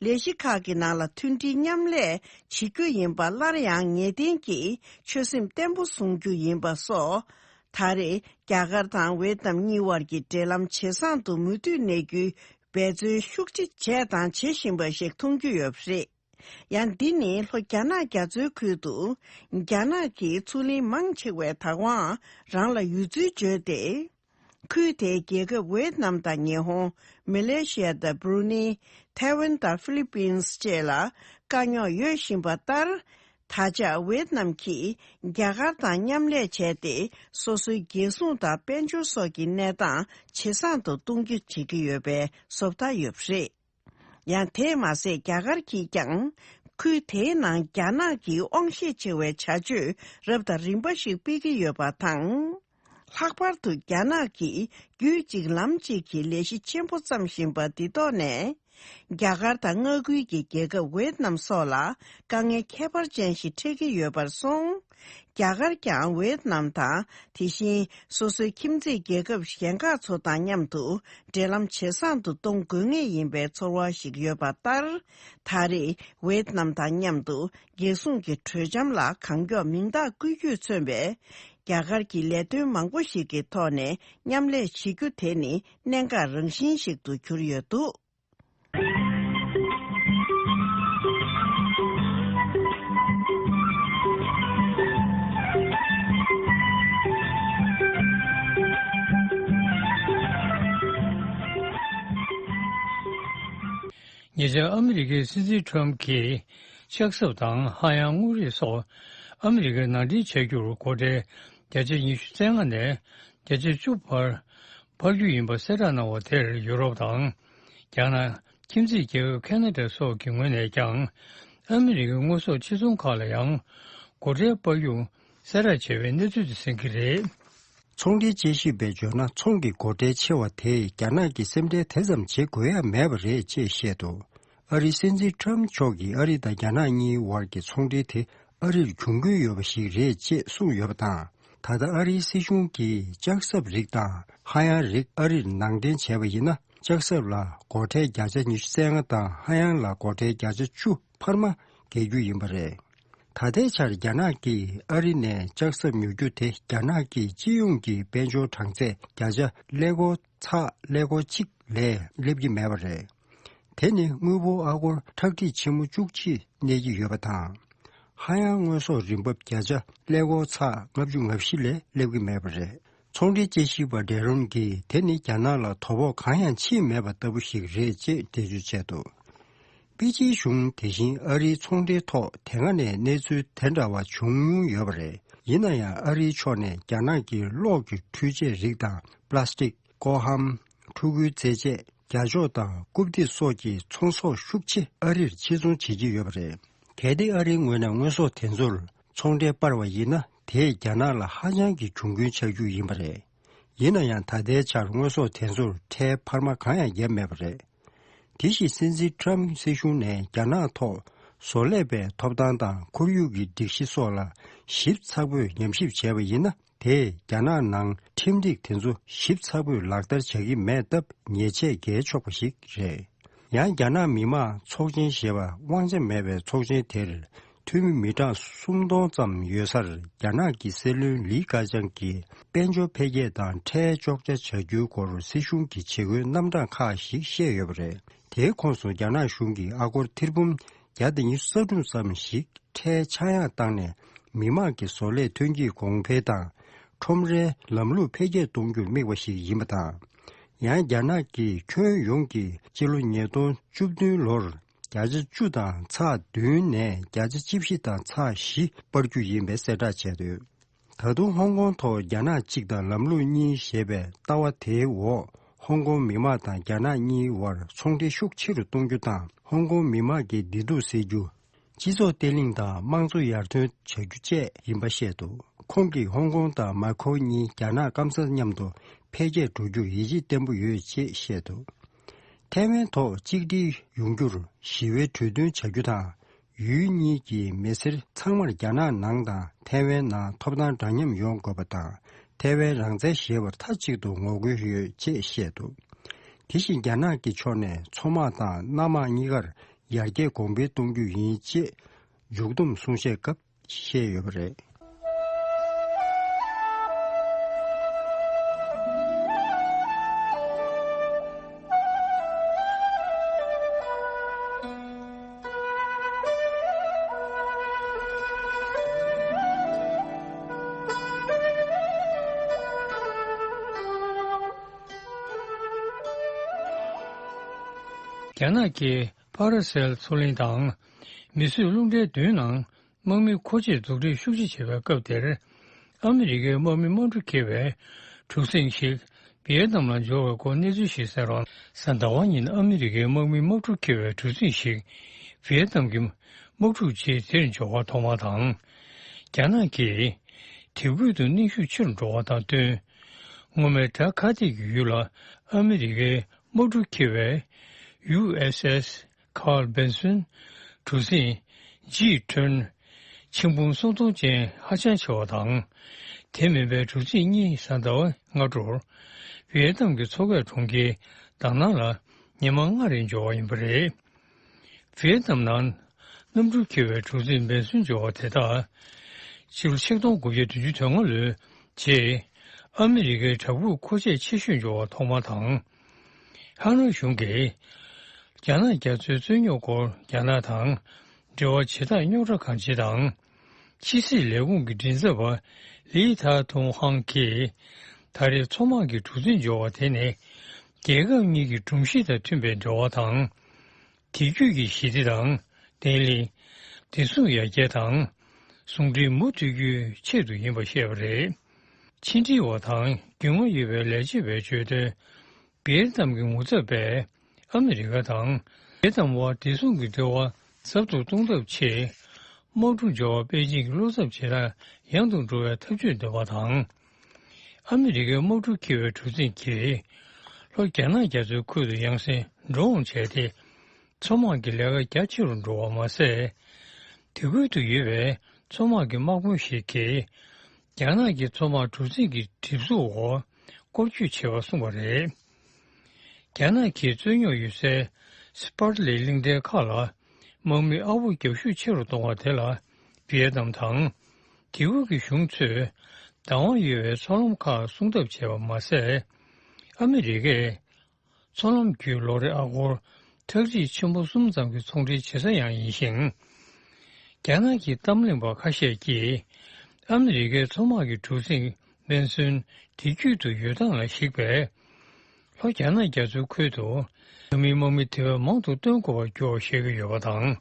ལས་གཞི་ཁག་གི་ནང་ལ་མཐུན་སྒྲིལ་མཉམ་ལས་བྱེད་རྒྱུ་ཡིན་པ་སླར་ཡང་ངེས་གཏན་གྱིས་ཆོད་སེམས་བརྟན་པོ་བཟུང་རྒྱུ་ཡིན་པ་སོགས། ད་རེས་རྒྱ་གར་དང་ཝེ་ཏི་ནམ་གཉིས་དབར་གྱི་འབྲེལ་ལམ་ཇེ་བཟང་དུ་མུ་མཐུད་གནས་རྒྱུའི་འབད་བརྩོན་ཤུགས་ཆེ་བྱས་དང་བྱེད་བཞིན་པ་ཞིག་མཐོང་རྒྱུ་ཡོད་པ་རེད། ཡང་འདི་ནི་ལྷོ་རྒྱ་ནག་རྒྱ་མཚོའི་ཁུལ་དུ་རྒྱ་ནག་གིས་མཚོ་གླིང་མང་ཆེ་བའི་བདག་དབང་རང་ལ་ཡོད་ཚུལ་བརྗོད་དེ། ཁུལ་དེའི་རྒྱལ་ཁབ་ཝེ་ཏི་ནམ་དང་ཉི་ཧོང་། མ་ལེ་ཤི་ཡ་དང་བྷུ་རུ་ནི། ཐའེ་ཝན་དང་ཧྥི་ལི་པིན་བཅས་ལ་དཀའ་རྙོག་ཡོད་བཞིན་པ་ལྟར། ད་ཆ་ཝེ་ཏི་ནམ་གྱིས་རྒྱ་གར་དང་མཉམ་ལས་བྱས་ཏེ། སོ་སོའི་རྒྱལ་སྲུང་དང་དཔལ་འབྱོར་སོགས་ཀྱི་གནས་སྟངས་ཇེ་བཟང་དུ་གཏོང་རྒྱུ་བྱེད་ཀྱི་ཡོད་པའི་བཟོ་ལྟ་ཡོད་པ་རེད། ཡང་དེས་མ་ཟད། རྒྱ་གར་གྱིས་ཀྱང་ཁུལ་དེའི་ནང་རྒྱ་ནག་གི་དབང་ཤེད་ཆེ་བའི་བྱ་སྤྱོད་རབ་དང་རིམ་པ་ཞིག་སྤེལ་གྱི་ཡོད་པ་དང་། ལྷག་པར་དུ་རྒྱ་ནག་གིས་རྒྱུད་གཅིག་ལམ་གཅིག་གི་ལས་གཞི་ཆེན་པོ་བརྩམས་བཞིན་པ་འདི་ཐོག་ནས། རྒྱ་གར་དང་མངའ་ཁུལ་གྱི་རྒྱལ་ཁབ་ཝེ་ཏི་ནམ་སོགས་ལ་དཀའ་ངལ་ཁྱད་པར་ཅན་ཞིག་འཕྲད་ཀྱི་ཡོད་པར་སོང་། རྒྱ་གར་ཀྱང་ཝེད་ནམ་དང་དེ་བཞིན་སོ་སོའི་ཁྱིམ་མཚེས་རྒྱལ་ཁབ་གཞན་ཁག་ཚོ་དང་མཉམ་དུ་འབྲེལ་ལམ་ཇེ་བཟང་དུ་གཏོང་དགོས་ངེས་ཡིན་པའི་ཚོར་བ་ཞིག་ཡོད་པ་ལྟར། ད་རེས་ཝེད་ནམ་དང་མཉམ་དུ་རྒྱལ་སྲུང་གི་གྲོས་འཆམ་ལ་གང་མགྱོགས་མིང་རྟགས་བཀོད་རྒྱུས་མཚོན་པའི་རྒྱ་གར་གྱི་ལས་དོན་མང་པོ་ཞིག་གི་ཐོག་ནས་མཉམ་ལས་བྱེད་རྒྱུ་དེ་ནི་གནད་འགག་རང་བཞིན་ཞིག་ཏུ་གྱུར་ཡོད་འདུག། ཉེ་ཆར་ཨ་མི་རི་ཀའི་སྲིད་འཛིན་ཊམ་གྱིས་ལྕགས་ཟམ་དང་ཧ་ཡང་དངོས་རིགས་སོགས་ཨ་མི་རི་ཀར་ནང་འདྲེན་བྱ་རྒྱུར་སྒོ་ཁྲལ་བརྒྱ་ཆ་ཉི་ཤུ་རྩ་ལྔ་ནས་བརྒྱ་ཆ་བཅུ་བར་སྤར་རྒྱུ་ཡིན་པ་གསལ་བསྒྲགས་གནང་བ་དེར་ཡུ་རོབ་དང་རྒྱ་ནག་ཁྱིམ་མཚེས་རྒྱལ་ཁབ་ཁེ་ན་ཌ་སོགས་ཀྱི་ངོས་ནས་ཀྱང་ཨ་མི་རི་ཀའི་དངོས་ཟོག་ཕྱིར་ཚོང་ཁག་ལ་ཡང་སྒོ་ཁྲལ་སྤར་རྒྱུ་གསལ་བསྒྲགས་བྱས་པའི་གནས་ཚུལ་དེ་གསན་གྱི་རེད། ཚོང་འབྲེལ་དཔྱད་ཞིབ་པས་བརྗོད་ན། ཚོང་གི་སྒོ་ཁྲལ་ཆེ་བ་དེས་རྒྱ་ནག་གི་སེམས་ཁྲལ་དེ་ཙམ་བྱེད་དགོས་ཡ་མེད་པ་རེད་ཅེས་བཤད་འདུག། ཨ་རིའི་སྲིད་འཛིན་ཊམ་མཆོག་གིས་ཨ་རི་དང་རྒྱ་ནག་གཉིས་བར་གྱི་ཚོང་འབྲེལ་དེ་ཨ་རིར་གྱོང་གུན་ཡོད་པ་ཞིག་རེད་ཅེས་གསུངས་ཡོད་པ་དང་། ད་ལྟ་ཨ་རིའི་སྲིད་གཞུང་གིས་ལྕགས་ཟམ་རིགས་དང་ཧ་ཡང་རིགས་ཨ་རིར་ནང་འདྲེན་བྱས་པ་ཡིན་ན། ལྕགས་ཟམ་ལ་སྒོ་ཁྲལ་བརྒྱ་ཆ་ཉི་ཤུ་རྩ་ལྔ་དང་ཧ་ཡང་ལ་སྒོ་ཁྲལ་བརྒྱ་ཆ་བཅུ་འཕར་མ་འགེལ་རྒྱུ་ཡིན་པ་རེད། ད་ལྟའི་ཆར་རྒྱ་ནག་གིས་ཨ་རི་ནས་ལྕགས་ཟམ་ཉོ་རྒྱུ་དེ་རྒྱ་ནག་གི་སྤྱི་ཡོངས་ཀྱི་དཔལ་འབྱོར་གྲངས་ཚད་བརྒྱ་ཆ་ཀླད་ཀོར་ཚེག་ཀླད་ཀོར་གཅིག་ལས་སླེབས་ཀྱི་མེད་པ་རེད། དེ་ནི་དངུལ་ཕོགས་ཨ་སྒོར་ཁྲག་ཁྲིག་ཆེན་མོ་བཅུ་གཅིག་གནས་ཀྱི་ཡོད་པ་དང་། ཧ་ཡང་དངོས་ཟོག་རིན་འབབ་བརྒྱ་ཆ་ཀླད་ཀོར་ཚེག་ལྔ་བཅུ་ང་བཞི་ལས་སླེབས་ཀྱི་མེད་པ་རེད། ཚོང་འབྲེལ་དཔྱད་ཞིབ་པ་ཌེ་རོན་གྱིས་དེ་ནི་རྒྱ་ནག་ལ་དོ་ཕོག་གང་ཡང་ཕྱིན་མེད་པ་ལྟ་བུ་ཞིག་རེད་ཅེས་འགྲེལ་བརྗོད་བྱས་འདུག། པེ་ཅིན་གཞུང་དེ་བཞིན་ཨ་རིའི་ཚོང་འབྲེལ་ཐོག་དེ་སྔ་ནས་གནས་ཚུལ་དེ་འདྲ་བ་བྱུང་མྱོང་ཡོད་པ་རེད། ཡིན་ན་ཡང་ཨ་རིའི་ཕྱོགས་ནས་རྒྱ་ནག་གི་གློག་གི་འཕྲུལ་ཆས་རིགས་དང་པ་ལ་སི་ཊིག་ཀོ་ཧམ། ཕྲུ་གུའི་རྩེད་ཆས། རྒྱ་ལྕོག་དང་རྐུབ་སྟེགས་སོགས་ཀྱི་ཚོང་ཟོག་ཤུགས་ཆེ་ཨ་རིར་ཕྱིར་ཚོང་བྱེད་ཀྱི་ཡོད་པ་རེད། གལ་ཏེ་ཨ་རིའི་ངོས་ནས་དངོས་ཟོག་དེ་ཚོར་ཚོང་ཁྲལ་སྤར་བ་ཡིན་ན། དེས་རྒྱ་ནག་ལ་ཧ་ཅང་གི་གྱོང་གུན་ཆགས་རྒྱུ་ཡིན་པ་རེད། ཡིན་ན་ཡང་ད་ལྟའི་ཆར་དངོས་ཟོག་དེ་ཚོར་ཁྲལ་འཕར་མ་གང་ཡང་བརྒྱབ་མེད་པ་རེད། དེ་བཞིན་སྲིད་འཛིན་ཊམ་སྲིད་གཞུང་ནས་རྒྱ་ནག་ཐོག་བཟོ་ལས་པའི་ཐོབ་ཐང་དང་ཁོར་ཡུག་གི་སྒྲིག་གཞི་སོགས་ལ་ཞིབ་ཚགས་པོས་ཉམས་ཞིབ་བྱས་པ་ཡིན་ན། དེས་རྒྱ་ནག་ནང་ཁྲིམས་སྒྲིག་དེ་ཚོ་ཞིབ་ཚགས་པོས་ལག་བསྟར་བྱ་གི་མེད་སྟབས་ཉེས་ཆད་འགེལ་ཆོག་པ་ཞིག་རེད། ཡང་རྒྱ་ནག་མི་དམངས་ཚོགས་ཆེན་ཞེས་པ་དབང་ཆ་མེད་པའི་ཚོགས་ཆེན་དེར་འཐུས་མི་མི་གྲངས་སུམ་སྟོང་ཙམ་ཡོད་སར། རྒྱ་ནག་གི་སྲིད་བློན་ལི་ཁེ་ཆང་གིས་དཔལ་འབྱོར་འཕེལ་རྒྱས་དང་ཁྲལ་གཅོག་ཆ་བྱ་རྒྱུའི་སྐོར་སྲིད་གཞུང་གི་བྱེད་སྒོའི་རྣམ་གྲངས་ཁག་ཞིག་བཤད་ཡོད་པ་རེད། དེའི་ཁོངས་སུ་རྒྱ་ནག་གཞུང་གིས་ཨ་སྒོར་ཐེར་འབུམ་བརྒྱ་དང་ཉི་ཤུ་རྩ་དྲུག་ཙམ་ཞིག་ཁྲལ་ཆག་ཡང་བཏང་ནས། མི་དམངས་ཀྱི་བཟོ་ལས་ཐོན་སྐྱེད་གོང་འཕེལ་དང་ཁྲོམ་རའི་ལམ་ལུགས་འཕེལ་རྒྱས་གཏོང་རྒྱུར་དམིགས་པ་ཞིག་ཡིན་པ་དང་། ཡང་རྒྱ་ནག་གིས་ཁྱོན་ཡོངས་ཀྱི་སྤྱི་ལོ་ཉིས་སྟོང་བཅུ་བདུན་ལོར་བརྒྱ་ཆ་བཅུ་དང་ཚེག་བདུན་ནས་བརྒྱ་ཆ་བཅུ་བཞི་དང་ཚེག་བཞི་སྤར་རྒྱུ་ཡིན་པའི་གསལ་བསྒྲགས་བྱས་འདུག། ད་དུང་ཧོང་ཀོང་ཐོག་རྒྱ་ནག་གཅིག་དང་ལམ་ལུགས་གཉིས་ཞེས་པའི་ལྟ་བ་དེའི་འོག་ཧོང་ཀོང་མི་དམངས་དང་རྒྱ་ནག་གཉིས་དབར་ཚོང་འབྲེལ་ཤུགས་ཆེ་རུ་གཏོང་རྒྱུ་དང་། ཧོང་ཀོང་མི་དམངས་ཀྱི་བདེ་སྡུག་སེལ་རྒྱུ། སྤྱི་ཚོགས་བརྟན་ལྷིང་དང་དམངས་གཙོ་ཡར་ཐོན་བྱ་རྒྱུ་བཅས་ཡིན་པ་བཤད་འདུག། ཁོང་གིས་ཧོང་ཀོང་དང་མ་ཁའོ་གཉིས་རྒྱ་ནག་སྐམ་སར་མཉམ་དུ་འཕེལ་རྒྱས་འགྲོ་རྒྱུར་ཡིད་ཆེས་བརྟན་པོ་ཡོད་ཅེས་བཤད་འདུག། ཐའེ་ཝན་ཐོག་གཅིག་སྒྲིལ་ཡོང་རྒྱུར་ཞི་བའི་གྲོས་མཐུན་བྱ་རྒྱུ་དང་། ཡུལ་གཉིས་ཀྱི་མི་སེར་ཚང་མར་རྒྱ་ནག་ནང་དང་ཐའེ་ཝན་ནང་ཐོབ་ཐང་འདྲ་མཉམ་ཡོང་དགོས་པ་དང་། ཐའེ་ཝན་རང་བཙན་ཞེས་པར་མཐའ་གཅིག་ཏུ་ངོ་རྒོལ་ཡོད་ཅེས་བཤད་འདུག། དེ་བཞིན་རྒྱ་ནག་གི་ཕྱོགས་ནས་མཚོ་དམག་དང་གནམ་དམག་གཉིས་ཀར་ཡར་རྒྱས་གོང་འཕེལ་གཏོང་རྒྱུ་ཡིན་ཅེས་མཇུག་བསྡོམས་གསུང་བཤད་སྐབས་བཤད་ཡོད་པ་རེད། རྒྱ་ནག་གི་ཕ་ར་སེལ་མཚོ་གླིང་དང་མིག་ཟུར་རླུང་འཕྲིན་མདུན་ནང་དམག་མི་མཁོ་ཆས་འཛུགས་སྐྲུན་ཤུགས་ཆེ་བྱེད་པའི་སྐབས་དེར། ཨ་མི་རི་ཀའི་དམག་མི་དམག་གྲུ་འཁྱེར་བའི་གྲུ་གཟིངས་ཤིག་ཝི་ཡེ་ནམ་ལ་འབྱོར་བའི་སྐོར་གནས་ཚུལ་ཞིག་གསན་རོགས། གཟའ་ཟླ་བ་ཉིན་ཨ་མི་རི་ཀའི་དམག་མི་དམག་གྲུ་འཁྱེར་བའི་གྲུ་གཟིངས་ཤིག་ཝི་ཡེ་ནམ་གྱི་དམག་འཁྲུག་རྗེས་དེར་འབྱོར་བ་ཐོག་མ་དང་། རྒྱ་ནག་གིས་དེ་ཁུལ་དུ་གནོན་ཤུགས་ཆེ་རུ་འགྲོ་བ་དང་བསྟུན། སྔོན་མའི་བྲག་ཁ་སྡེ་གི་ཡུལ་ལ་ཨ་མི་རི་ཀའི་དམག་གྲུ་འཁྱེར་བའི་ཡུ་ཨེས་ཨེས་Carl Vinson གྲུ་གཟིངས་ཇི་ཊོན་ ཆིག་འབུམ་སུམ་སྟོང་ཅན་ཧ་ཅང་ཆེ་བ་དང་། དེ་མིན་པའི་གྲུ་གཟིངས་གཉིས་གཟའ་ཟླ་བ་སྔ་དྲོར་ཝི་ཡེ་ནམ་གྱི་མཚོ་ཁའི་གྲོང་ཁྱེར་དཱ་ནང་ལ་ཉི་མ་ལྔ་རིང་འབྱོར་བ་ཡིན་པ་རེད། ཝི་ཡེ་ནམ་ནང་གནམ་གྲུ་འཁྱེར་བའི་གྲུ་གཟིངས་འབེན་སོན་འབྱོར་བ་དེ་དག་ཕྱི་ལོ་ཆིག་སྟོང་དགུ་བརྒྱ་བདུན་ཅུ་དོན་ལྔ་ལོའི་རྗེས་ཨ་མི་རི་ཀའི་བྲག་ཕུག་མཁོ་ཆས་ཆེ་ཤོས་འབྱོར་བ་ཐོག་མ་དང་། ཧ་ནོ་གཞུང་གིས་རྒྱ་ནག་རྒྱ་མཚོའི་རྩོད་རྙོག་སྐོར་རྒྱ་ནག་དང་འབྲེལ་བ་ཇེ་ཐག་རྙོག་དྲ་གང་ཆེ་དང་། ཕྱི་སྲིད་ལས་ཁུངས་ཀྱི་མགྲིན་ཚབ་པ་ལི་ཐ་ཐུང་ཧང་གིས་ད་རེས་མཚོ་དམག་གི་གྲུ་གཟིངས་འབྱོར་བ་དེ་ནི་རྒྱལ་ཁབ་གཉིས་ཀྱི་སྒྲོམ་གཞི་དང་མཐུན་པའི་འབྲེལ་བ་དང་། དེང་དུས་ཀྱི་ཞི་བདེ་དང་བརྟན་ལྷིང་། བདེ་སྲུང་ཡར་རྒྱས་དང་ཟུང་འབྲེལ་མུ་མཐུད་རྒྱུའི་ཆེད་དུ་ཡིན་པ་བཤད་པ་རེད། ཕྱི་འབྲེལ་བ་དང་རྒྱུས་མངའ་ཡོད་པའི་ལས་བྱེད་པས་བརྗོད་དོན། ཝི་ཡེ་ནམ་གྱི་ངོ་ཚབ་པས་ཨ་མི་རི་ཀ་དང་ཝི་ཡེ་ནམ་དབར་བདེ་སྲུང་གི་འབྲེལ་བ་ཟབ་ཏུ་གཏོང་ཐབས་ཆེད་དམག་གྲུ་འབྱོར་བ་པེ་ཅིང་གི་བློ་འཚབ་ཇེ་ཐག་ཡང་དུ་འགྲོ་བའི་ཐབས་ཇུས་འདོན་པ་དང་། ཨ་མི་རི་ཀའི་དམག་གྲུ་འཁྱེར་བའི་གྲུ་གཟིངས་ཀྱིས་ལྷོ་རྒྱ་ནག་རྒྱ་མཚོའི་ཁུལ་དུ་ཡང་སེ་འགྲོ་འོང་བྱས་ཏེ། མཚོ་དམག་གི་ལས་ཀ་རྒྱ་ཆེ་རུ་འགྲོ་བ་མ་ཟད། དེ་ཁུལ་དུ་ཡོད་པའི་མཚོ་དམག་གི་དམག་དཔོན་ཞིག་གིས། རྒྱ་ནག་གི་མཚོ་དམག་གྲུ་གཟིངས་ཀྱི་གྲིབ་གཟུགས་འོག་སྐོར་སྐྱོད་བྱས་པ་གསུངས་པ་རེད། རྒྱ་ནག་གིས་རྩོད་རྙོག་ཡོད་སའི་སི་པར་ལི་གླིང་ཕྲན་ཁག་ལ་དམག་མི་ཨ་བོ་རྒྱག་ཤུགས་ཆེ་རུ་གཏོང་བ་དེ་ལ་ཝི་ཡེ་ནམ་དང་། དེ་ཁུལ་གྱི་གཞུང་ཚོས་བདག་དབང་ཡོད་པའི་མཚོ་ལམ་ཁག་སྲུང་ཐབས་བྱས་པ་མ་ཟད། ཨ་མི་རི་ཀས་མཚོ་ལམ་བརྒྱུད་ལོ་རེ་ཨ་སྒོར་ཁྲག་ཁྲིག་ཆེན་པོ་གསུམ་ཙམ་གྱི་ཚོང་འབྲེལ་བྱེད་ས་ཡང་ཡིན་ཞིང་། རྒྱ་ནག་གི་གཏམ་གླེང་པ་ཁ་ཤས་ཀྱིས་ཨ་མི་རི་ཀའི་མཚོ་དམག་གི་གྲུ་གཟིངས་སྨན་སོན་དེ་རྒྱུད་དུ་ཡོད་སྟངས་ལ་གཞིགས་པས། ལྷོ་རྒྱ་ནག་རྒྱ་མཚོའི་ཁུལ་དུ་འཛམ་གླིང་དམག་མི་དེ་བས་མང་དུ་སྟོན་དགོས་པར་འགྱུར་བ་བཤད་ཀྱི་ཡོད་པ་དང་།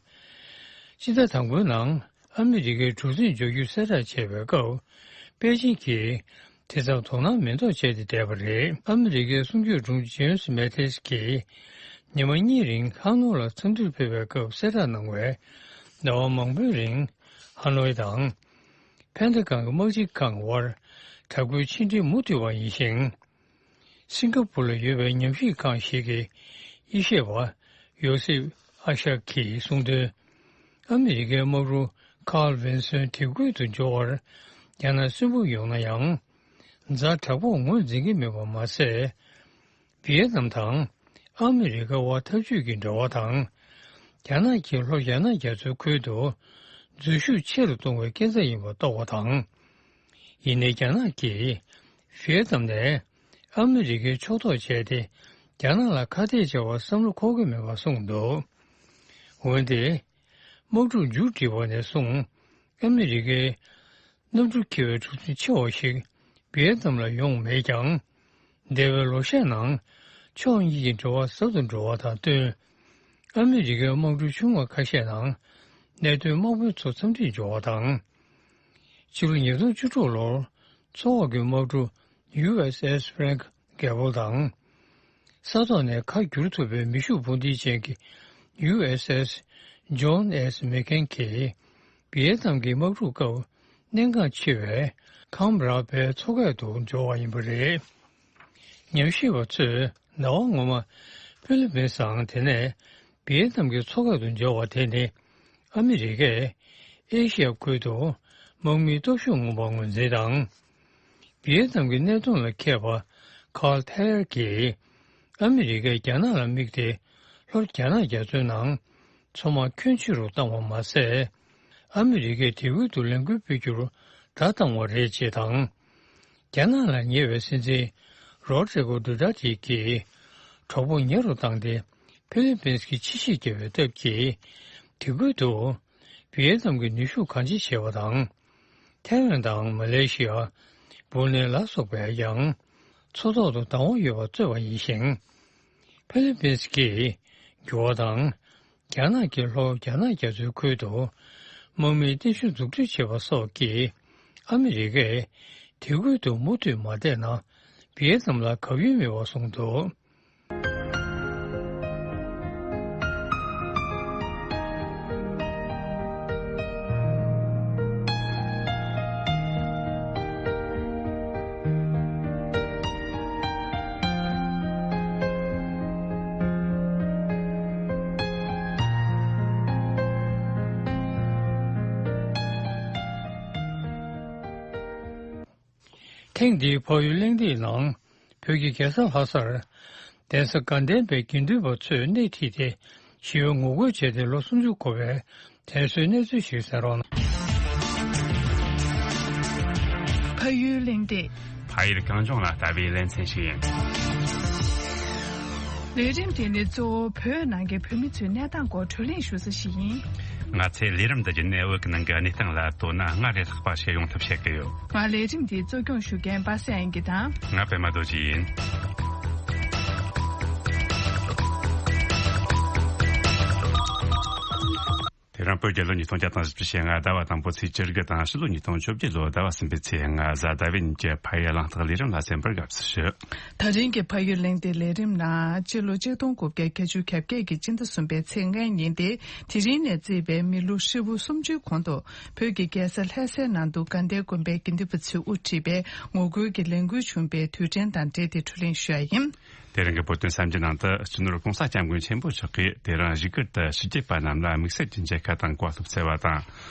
སྤྱི་ཟླ་དང་པོའི་ནང་ཨ་མི་རི་ཀའི་གྲུ་གཟིངས་འཇོག་རྒྱུ་གསལ་བསྒྲགས་བྱས་པའི་སྐབས། པེ་ཅིང་གིས་དེ་ཙམ་དོ་སྣང་མེད་མདོག་བྱས་ཏེ་བསྡད་པ་རེད། ཨ་མི་རི་ཀའི་གསུང་ཆོས་དྲུང་ཆེ་ཇེམ་སི་མེ་ཏིས་ཀྱིས་ཉི་མ་གཉིས་རིང་ཧ་ནོ་ལ་འཚམས་འདྲིར་ཕེབས་པའི་སྐབས་གསལ་བསྒྲགས་གནང་བའི། ཟླ་བ་མང་པོའི་རིང་ཧ་ནོའི་དང་། ཕན་ཐ་ཁང་གི་དམག་སྤྱི་ཁང་དབར་དྲག་པོའི་ཕྱི་འབྲེལ་མུ་མཐུད་པ་ཡིན་ཞིང་། སིང་ག་པུར་ལ་ཡོད་པའི་ཉམས་ཞིབ་ཁང་ཞིག་གི་དབྱེ་ཞེས་པ་ཡོ་སེབ་ཨ་ཤག་གིས་གསུངས་དོན། ཨ་མི་རི་ཀའི་དམག་གྲུ་ཁཱརལ་ཝིན་སོན་དེ་ཁུལ་དུ་འབྱོར་བར་རྒྱ་ནག་སུན་འབུམ་ཡོང་ན་ཡང་། ཛ་དྲག་པོ་ངོས་འཛིན་གྱི་མེད་པ་མ་ཟད། ཝི་ཡེ་ནམ་དང་ཨ་མི་རི་ཀ་དབར་འཐབ་ཇུས་ཀྱི་འབྲེལ་བ་དང་། རྒྱ་ནག་གིས་ལྷོ་རྒྱ་ནག་རྒྱ་མཚོའི་ཁུལ་དུ་འཛུལ་ཞུགས་ཆེ་རུ་གཏོང་བའི་སྐྱེ་འཚར་ཡིན་པ་རྟོགས་པ་དང་། ཡིན་ནའི་རྒྱ་ནག་གིས་ཝི་ཡེ་ནམ་ནས་ཨ་མི་རི་ཀའི་ཕྱོགས་གཏོགས་བྱས་ཏེ། རྒྱ་ནག་ལ་ཁ་གཏད་བྱ་བར་བསམ་བློ་འཁོར་གྱི་མེད་པར་གསུངས་འདུག་འོན་ཏེ། དམག་འཁྲུག་མཇུག་སྒྲིལ་བ་ནས་བཟུང་། ཨ་མི་རི་ཀའི་གནམ་གྲུ་འཁྱེར་བའི་གྲུ་གཟིངས་ཆེ་བ་ཞིག་ཝི་ཡེ་ནམ་ལ་ཡོང་མེད་ཀྱང་། འདས་པའི་ལོ་ཤས་ནང་ཕྱོགས་གཉིས་ཀྱི་འབྲེལ་བ་ཟབ་ཏུ་འགྲོ་བ་དང་བསྟུན། ཨ་མི་རི་ཀའི་དམག་གྲུ་ཆུང་བ་ཁ་ཤས་ནང་གནད་དོན་དམག་དཔོན་ཚོ་འཚམས་འདྲིར་འབྱོར་བ་དང་། ཕྱི་ལོ་ཉིས་སྟོང་བཅུ་དྲུག་ལོར་མཚོ་འོག་གི་དམག་གྲུ་ཡུ་ཨེས་ཨེས་Frank Gable དང་། ས་ཐོག་ནས་ཁ་བསྒྱུར་ཐུབ་པའི་མེ་ཤུགས་འཕུར་མདེལ་ཅན་གྱི་ཡུ་ཨེས་ཨེས་John S. McCain གྱིས་ཝི་ཡེ་ནམ་གྱི་དམག་འཁྲུག་སྐབས་གནད་འགག་ཆེ་བའི་ཁམ་ར་པའི་མཚོ་ཁ་དུ་འབྱོར་བ་ཡིན་པ་རེད། ཉམས་ཞིབ་པ་ཚོས་ཟླ་བ་སྔོན་མ་ཧྥི་ལི་པིན་སི་དང་དེ་ནས་ཝི་ཡེ་ནམ་གྱི་མཚོ་ཁ་དུ་འབྱོར་བ་དེ་ནི། ཨ་མི་རི་ཀས་ཨེ་ཤི་ཡ་ཁུལ་དུ་དམག་མིའི་སྟོབས་ཤུགས་མངོན་པར་ངོས་འཛིན་དང་། ཝི་ཡེ་ནམ་གྱི་གནད་དོན་ལ་མཁས་པ་ཁཱལ་ཐེ་ཡར་གྱིས། ཨ་མི་རི་ཀས་རྒྱ་ནག་ལ་དམིགས་ཏེ་ལྷོ་རྒྱ་ནག་རྒྱ་མཚོའི་ནང་མཚོ་དམག་ཁྱོན་ཆེ་རུ་བཏང་བ་མ་ཟད། ཨ་མི་རི་ཀས་དེ་ཁུལ་དུ་ལས་འགུལ་སྤེལ་རྒྱུར་བརྡ་བཏང་བ་རེད་ཅེས་དང་། རྒྱ་ནག་ལ་ཉེ་བའི་སྲིད་འཛིན་རོ་ཏྲི་ཀོ་ཌུ་ཏར་ཏེ་གྱིས་གྲོགས་པོ་ཉེ་རུ་བཏང་སྟེ་ཕི་ལི་པིན་སི་གི་ཕྱི་བཤིག་བརྒྱབ་པའི་སྟབས་ཀྱིས། དེ་ཁུལ་དུ་ཝི་ཡེ་ནམ་གྱི་ནུས་ཤུགས་གང་ཆེ་བྱས་པ་དང་། ཐའེ་ཝན་དང་མ་ལེ་ཤི་ཡ། སྦུ་ནེ་ལ་སོགས་པས་ཡང་མཚོ་ཐོག་ཏུ་བདག་དབང་ཡོད་པར་རྩོད་པ་ཡིན་ཞིང་། ཕི་ལི་པིན་སི་གིས་འགྱུར་བ་དང་། རྒྱ་ནག་གིས་ལྷོ་རྒྱ་ནག་རྒྱ་མཚོའི་ཁུལ་དུ་དམག་མིའི་རྟེན་གཞི་འཛུགས་སྐྲུན་བྱེད་པ་སོགས་ཀྱིས། ཨ་མི་རི་ཀས་དེ་ཁུལ་དུ་མུ་མཐུད་མ་བསྡད་ན་ཝི་ཡེ་ནམ་ལ་གབ་ཡུལ་མེད་པར་བཟུང་འདུག་ཐེངས་འདིའི་ཕ་ཡུལ་གླེང་སྟེགས་ནང་བོད་ཀྱི་རྒྱལ་ས་ལྷ་སར་གདན་ས་དགའ་ལྡན་པའི་དགེ་འདུན་པ་ཚོས་སྣེ་ཁྲིད་དེ་ཞི་བའི་ངོ་རྒོལ་བྱས་ཏེ་ལོ་སུམ་ཅུ་འཁོར་བའི་དྲན་གསོའི་གནས་ཚུལ་ཞིག་གསན་རོགས་གནང་། ཕ་ཡུལ་གླེང་སྟེགས། ཕ་ཡུལ་གངས་ལྗོངས་ལ་ལྟ་བའི་ལེ་ཚན་ཞིག་ཡིན། ལས་རིམ་དེ་ནི་གཙོ་བོ་བོད་ནང་གི་བོད་མི་ཚོའི་གནས་སྟངས་སྐོར་བགྲོ་གླེང་ཞུ་ས་ཞིག་ཡིན། ང་ཚོས་ལས་རིམ་འདི་བརྒྱུད་ནས་བོད་ཀྱི་ནང་གི་གནས་སྟངས་ལ་དོ་སྣང་སྔར་ལས་ལྷག་པ་ཞིག་ཡོང་ཐབས་བྱེད་ཀྱི་ཡོད། ང་ལས་རིམ་འདི་གཙོ་སྐྱོང་ཞུ་མཁན་པ་སངས་དབྱངས་སྐྱིད་དང་། ང་པད་མ་རྡོ་རྗེ་ཡིན། དེ་རིང་བོད་རྒྱལ་ལོ་ཉིས་སྟོང་བརྒྱ་དང་བཞི་བཅུ་ཞེ་ལྔ་ཟླ་བ་དང་པོ་ཚེས་བཅུ་དགུ་དང་ཕྱི་ལོ་ཉིས་སྟོང་བཅོ་བརྒྱད་ལོ་ཟླ་བ་གསུམ་པའི་ཚེས་ལྔ་གཟའ་ཟླ་བའི་ཉིན་གྱི་ཕ་ཡུལ་གླེང་སྟེགས་ལས་རིམ་ལ་གསན་པར་དགའ་བསུ་ཞུ། ད་རིང་གི་ཕ་ཡུལ་གླེང་སྟེགས་ལས་རིམ་ནང་སྤྱི་ལོ་ཆིག་སྟོང་དགུ་བརྒྱ་བརྒྱད་ཅུ་གྱ་བརྒྱད་ཀྱི་སྤྱི་ཟླ་གསུམ་པའི་ཚེས་ལྔའི་ཉིན་ཏེ། དེ་རིང་ནས་བརྩིས་པའི་མི་ལོ་ཧྲིལ་པོ་སུམ་ཅུའི་གོང་དུ་བོད་ཀྱི་རྒྱལ་ས་ལྷ་སའི་ནང་དུ་དགའ་ལྡན་དགོན་པའི་དགེ་འདུན་པ་ཚོས་དབུ་ཁྲིད་པའི་ངོ་རྒོལ་གྱི་ལས་འགུལ་བྱུང་པའི་དུས་དྲན་དང་འབྲེལ་ཏེ་བགྲོ་གླེང་ཞུ་བ་ཡིན། དེ་རིང་གི་བོད་དོན་གསར་འགྱུར་ནང་དུ་སྤྱི་ནོར་༸གོང་ས་༸སྐྱབས་མགོན་ཆེན་པོ་མཆོག་གིས་དེ་རིང་བཞུགས་སྒར་དུ་ཕྱི་རྒྱལ་པ་རྣམས་ལ་དམིགས་བསལ་གྱི་མཇལ་ཁ་དང་བཀའ་སློབ་སྩལ་བ་དང་།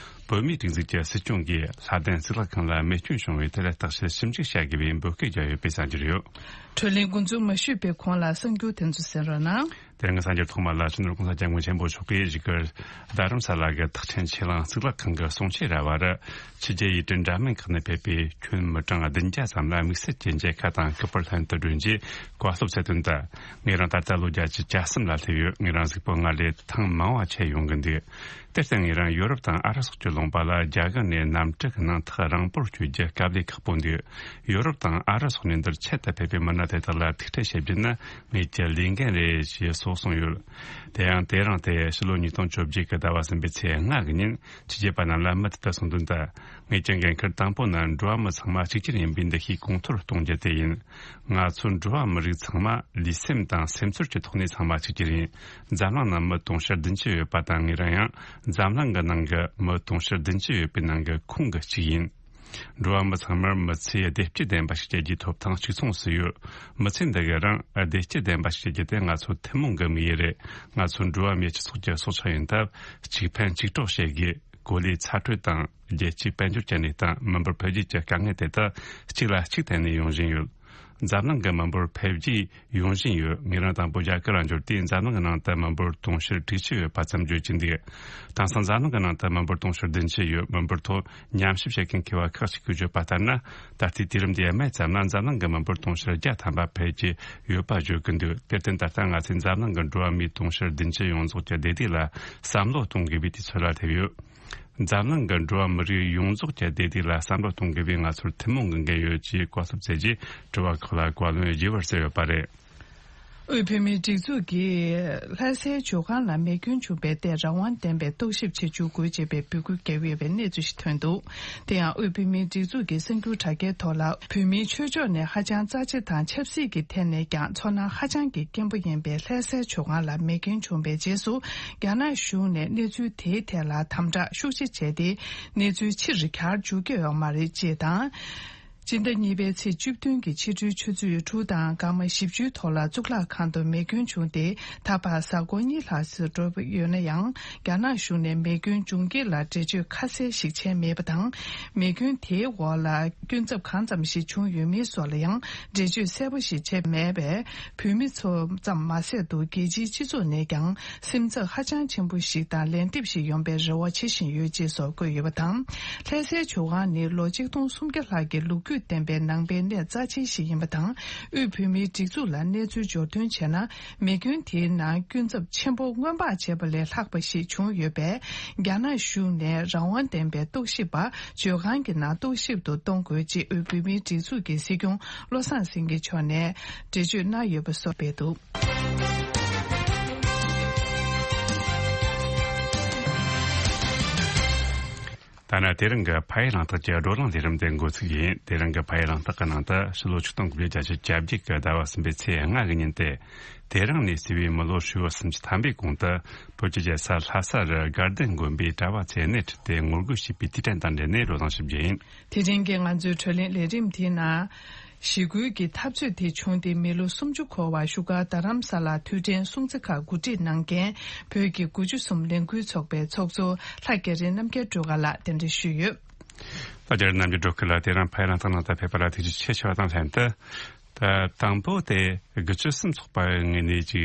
བོད་མིའི་སྒྲིག་འཛུགས་ཀྱི་སྲིད་སྐྱོང་གིས་ལྷ་ལྡན་གཙུག་ལག་ཁང་ལ་རྨས་སྐྱོན་བྱུང་བའི་ཐད་བརྟག་དཔྱད་ཞིབ་འཇུག་བྱ་དགོས་པའི་འབོད་སྐུལ་བརྒྱབ་ཡོད་པའི་གསར་འགྱུར་ཡོད། བགྲོ་གླེང་འགོ་འཛུགས་མ་ཞུས་པའི་གོང་ལ་གསར་འགྱུར་དེ་ཚོ་གསན་རོགས་གནང་། དེ་རིང་གི་གསར་འགྱུར་ཐོག་མ་ལ་སྤྱི་ནོར་༸གོང་ས་༸སྐྱབས་མགོན་ཆེན་པོ་མཆོག་གིས་བཞུགས་སྒར་རྡ་རམ་ས་ལ་གི་ཐེག་ཆེན་ཆོས་གླིང་གཙུག་ལག་ཁང་གི་གསུང་ཆོས་ར་བར་ཕྱི་རྒྱལ་ཡུལ་གྲུ་འདྲ་མིན་ཁག་ནས་ཕེབས་པའི་ཁྱོན་མི་གྲངས་བདུན་བརྒྱ་ཙམ་ལ་དམིགས་བསལ་གྱི་མཇལ་ཁ་དང་སྐུ་པར་ལྷན་དུ་བསྒྲོན་རྗེས་བཀའ་སློབ་སྩལ་དོན་ལྟར། ངེད་རང་ད་ལྟ་ལོ་བརྒྱད་ཅུ་གྱ་གསུམ་ལ་སླེབས་ཡོད། ངེད་རང་གཟུགས་པོ་སྔར་ལས་ཐང་མང་བ་ཆགས་ཡོང་གི་འདུག་དེར་བརྟེན་ངེད་རང་ཡོ་རོབ་དང་ཨ་རི་སོགས་ཀྱི་ལུང་པ་ལ་རྒྱ་གར་ནས་གནམ་གྲུ་གི་ནང་ཐག་རིང་པོར་བསྐྱོད་རྒྱུ་དཀའ་ལས་ཁག་པོ་འདུག་ཡོ་རོབ་དང་ཨ་རི་སོགས་ནས་འདིར་ཆེད་དུ་ཕེབས་པའི་མི་སྣ་དེ་དག་ལ་ཐུག་འཕྲད་བྱེད་རྒྱུ་ནི་ངེད་ཀྱི་ལས་འགན་རེད་ཅེས་སོགས་གསུངས་ཡོད། དེ་ཡང་དེ་རིང་སྟེ་ཕྱི་ལོ་ཉིས་སྟོང་བཅོ་བརྒྱད་ཀྱི་ཟླ་བ་གསུམ་པའི་ཚེས་ལྔ་གི་ཉིན་ཕྱི་རྒྱལ་པ་རྣམས་ལ་མུ་མཐུད་དུ་གསུངས་དོན་ལྟར། ངེད་ཀྱི་འགན་ཁུར་དང་པོ་ནི་འགྲོ་བ་མི་ཚང་མ་གཅིག་གྱུར་ཡིན་པའི་འདུ་ཤེས་གོང་མཐོར་གཏོང་རྒྱུ་དེ་ཡིན། ང་ཚོ་འགྲོ་བ་མི་རིགས་ཚང་མ་ལུས་སེམས་དང་སེམས་ཚོར་གྱི་ཐོག་ནས་ཚང་མ་གཅིག་གྱུར་ཡིན། འཛམ་གླིང་ནང་མི་དུང་ཕྱུར་བདུན་ཅུ་ཡོད་པ་དང་ངེད་རང་ཡང་འཛམ་གླིང་གི་ནང་གི་མི་དུང་ཕྱུར་བདུན་ཅུ་ཡོད་པའི་ནང་གི་ཁོངས་ཀྱི་གཅིག་ཡིན། འགྲོ་བ་མི་ཚང་མར་མི་ཚེའི་བདེ་སྐྱིད་ལྡན་པ་ཞིག་སྐྱེལ་རྒྱུའི་ཐོབ་ཐང་གཅིག་མཚུངས་སུ་ཡོད། མི་ཚེ་འདི་གའི་རིང་བདེ་སྐྱིད་ལྡན་པ་ཞིག་སྐྱེལ་རྒྱུ་དེ་ང་ཚོ་ཐུན་མོང་གི་དམིགས་ཡུལ་རེད། ང་ཚོ་འགྲོ་བ་མིའི་སྤྱི་ཚོགས་ཀྱི་སྲོག་ཆགས་ཡིན་སྟབས་གཅིག་ཕན་གཅིག་གྲོགས་བྱེད་དགོས། གོ་ལའི་ཚ་དྲོད་དང་རྒྱལ་སྤྱིའི་དཔལ་འབྱོར་གྱི་གནས་སྟངས། མི་འབོར་འཕེལ་རྒྱས་ཀྱི་དཀའ་ངལ་དེ་དག་གཅིག་ལ་གཅིག་བརྟེན་ནས་ཡོང་བཞིན་ཡོད། འཛམ་གླིང་གི་མི་འབོར་འཕེལ་རྒྱས་ཡོང་བཞིན་ཡོད། ངེད་རང་དང་པོ་རྒྱ་གར་ལ་འབྱོར་དུས་འཛམ་གླིང་གི་ནང་དུ་མི་འབོར་དུང་ཕྱུར་དྲུག་ཅུ་ཡོད་པ་ཙམ་བརྗོད་ཀྱི་འདུག་དེང་སང་འཛམ་གླིང་གི་ནང་དུ་མི་འབོར་དུང་ཕྱུར་བདུན་ཅུ་ཡོད། མི་འབོར་ཐོག་ཉམས་ཞིབ་བྱེད་མཁན་མཁས་པ་ཁག་ཅིག་གིས་བརྗོད་པ་ལྟར་ན། ད་ལྟའི་དུས་རིམ་འདིའི་སྨད་ཙམ་ན་འཛམ་གླིང་གི་མི་འབོར་དུང་ཕྱུར་བརྒྱ་ཐམ་པ་འཕེལ་གྱི་ཡོད་པ་བརྗོད་ཀྱི་འདུག་དེར་བརྟེན་ད་ལྟ་ང་ཚོས་འཛམ་གླིང་གི་འགྲོ་བ་མིའི་དུང་ཕྱུར་བདུན་ཅུ་ཡོངས་རྫོགས་ཀྱི་བདེ་སྡུག་ལ་བསམ་བློ་གཏོང་དགོས་པའི་དུས་ཚོད་ལ་སླེབས་ཡོད། འཛམ་གླིང་གི་འགྲོ་བ་མི་རིགས་ཡོངས་རྫོགས་ཀྱི་བདེ་སྡུག་ལ་བསམ་བློ་གཏོང་དགོས་པའི་ང་ཚོར་ཐུན་མོང་གི་འགན་ཡོད་ཅེས་བཀའ་སློབ་སྩལ་རྗེས་དྲི་བ་ཁག་ལ་བཀའ་ལན་རྒྱས་པར་སྩལ་ཡོད་པ་རེད། དབུས་བོད་མིའི་སྒྲིག་འཛུགས་ཀྱིས་ལྷ་སའི་ཇོ་ཁང་ལ་རྨས་སྐྱོན་བྱུང་བའི་ཐད་རང་དབང་ལྡན་པའི་རྟོག་ཞིབ་བྱེད་རྒྱུ་དགོས་ཅེས་པའི་འབོད་སྐུལ་བརྒྱབ་ཡོད་པའི་གནས་ཚུལ་ཞིག་ཐོན་འདུག་དེ་ཡང་དབུས་བོད་མིའི་སྒྲིག་འཛུགས་ཀྱི་གསར་འགྱུར་དྲ་རྒྱའི་ཐོག་ལ། བོད་མིའི་ཆོས་ཕྱོགས་ནས་ཧ་ཅང་རྩ་ཆེ་དང་ཆབ་སྲིད་ཀྱི་ཐད་ནས་ཀྱང་ཚོར་སྣང་ཧ་ཅང་གི་སྐྱེན་པོ་ཡིན་པའི་ལྷ་སའི་ཇོ་ཁང་ལ་རྨས་སྐྱོན་བྱུང་བའི་རྗེས་སུ། རྒྱ་ནག་གཞུང་ནས་གནས་ཚུལ་དེའི་ཐད་ལ་དམ་དྲག་ཤུགས་ཆེ་བྱས་ཏེ། གནས་ཚུལ་ཕྱིར་གྱར་འཇུག་རྒྱུ་ཡོད་མ་རེད་ཅེས་དང་། སྤྱི་ཟླ་གཉིས་པའི་ཚེས་བཅུ་བདུན་གྱི་ཕྱི་དྲོའི་ཆུ་ཚོད་དྲུག་དང་སྐར་མ་བཞི་བཅུའི་ཐོག་ལ་གཙུག་ལག་ཁང་དུ་རྨས་སྐྱོན་བྱུང་སྟེ། ད་བར་གཟའ་འཁོར་གཉིས་ལྷག་ཙམ་འགྲོ་ཡོད་ན་ཡང་། རྒྱ་ནག་གཞུང་ནས་རྨས་སྐྱོན་བྱུང་རྐྱེན་ལ་འགྲེལ་བརྗོད་ཁ་གསལ་ཞིག་བྱས་མེད་པ་དང་། རྨས་སྐྱོན་དེའི་འོག་ལ་སྐྱོན་ཚབས་གང་ཙམ་ཞིག་བྱུང་ཡོད་མེད་སོགས་ལ་ཡང་འགྲེལ་བརྗོད་གསལ་པོ་ཞིག་བྱས་མེད་པས། བོད་མི་ཚོ་ཙམ་མ་ཟད་དུ་རྒྱལ་སྤྱིའི་སྤྱི་ཚོགས་ནས་ཀྱང་སེམས་འཚབ་ཧ་ཅང་ཆེན་པོ་ཞིག་དང་ལན་འདེབས་ཤིག་ཡོང་པའི་རེ་བ་བྱེད་བཞིན་ཡོད་ཅེས་སོགས་བཀོད་ཡོད་པ་དང་། ལྷ་སའི་ཇོ་ཁང་ནི་ལོ་ཆིག་སྟོང་སུམ་བརྒྱ་ལྷག་གི་ལོ་རྒྱུས་ལྡན་པའི་ནང་པའི་གནས་རྩ་ཆེན་ཞིག་ཡིན་པ་དང་། དབུས་བོད་མིའི་སྒྲིག་འཛུགས་ལ་གནས་ཚུལ་འབྱོར་ཐོན་བྱས་ན། རྨས་སྐྱོན་དེའི་ནང་སྐྱོན་ཚབས་ཆེན་པོ་སྔོན་དཔག་བྱས་པ་ལས་ལྷག་པ་ཞིག་བྱུང་ཡོད་པས། རྒྱ་ནག་གཞུང་ནས་རང་དབང་ལྡན་པའི་རྟོག་ཞིབ་པ་ཇོ་ཁང་གི་ནང་རྟོག་ཞིབ་ཏུ་གཏོང་དགོས་ཅེས་དབུས་བོད་མིའི་སྒྲིག་འཛུགས་ཀྱི་སྲིད་སྐྱོང་བློ་བཟང་སེང་གེ་མཆོག་ནས་འགྲེལ་བརྗོད་གནང་ཡོད་པ་སོགས་སྤེལ་འདུག་ད་ནི་དེ་རིང་གི་ཕ་ཡུལ་གླེང་སྟེགས་ཀྱི་བགྲོ་གླེང་ལས་རིམ་དེ་འགོ་ཚུགས་ཡིན། དེ་རིང་གི་ཕ་ཡུལ་གླེང་སྟེགས་ཀྱི་ནང་དུ་ཕྱི་ལོ་ཆིག་སྟོང་དགུ་བརྒྱ་བརྒྱད་ཅུ་གྱ་བརྒྱད་ཀྱི་ཟླ་བ་གསུམ་པའི་ཚེས་ལྔ་གི་ཉིན་ཏེ། དེ་རིང་ནས་བརྩིས་པའི་མི་ལོ་ཧྲིལ་བོ་སུམ་ཅུ་ཐམ་པའི་གོང་དུ་བོད་ཀྱི་རྒྱལ་ས་ལྷ་ས་རུ་དགའ་ལྡན་དགོན་པའི་གྲྭ་བ་ཚོས་སྣེ་ཁྲིད་དེ་ངོ་རྒོལ་བྱས་པའི་དུས་དྲན་དང་འབྲེལ་ནས་བགྲོ་གླེང་ཞིབ་རྒྱས་ཡིན། དེ་རིང་གི་ང་ཚོའི་བགྲོ་གླེང་ལས་རིམ་དེའི་ནང་། ཞི་རྒོལ་གྱི་འཐབ་རྩོད་དེ་བྱུང་སྟེ་མི་ལོ་སུམ་ཅུ་འཁོར་བར་བཞུགས་སྒར་རྡ་རམ་ས་ལར་དུས་དྲན་སྲུང་བརྩི་ཁག་གོ་སྒྲིག་གནང་མཁན་བོད་ཀྱི་དགུ་བཅུ་གསུམ་ལས་འགུལ་ཚོགས་པའི་ཚོགས་གཙོ་ལྷ་རྒྱ་རི་རྣམ་རྒྱལ་སྒྲོལ་དཀར་ལགས་གདན་འདྲེན་ཞུས་ཡོད། ད་རྒྱ་རི་རྣམ་རྒྱལ་སྒྲོལ་སྐུ་ལགས་དེ་རིང་ཕ་གིར་རང་རྟགས་ནང་དུ་ཕེབས་པ་ལ་ཐུགས་རྗེ་ཆེ་ཞུ་བ་དང་ལྷན་དུ། ད་དང་པོ་དེ་དགུ་བཅུ་གསུམ་ཚོགས་པ་ངོས་ནས་ཀྱི་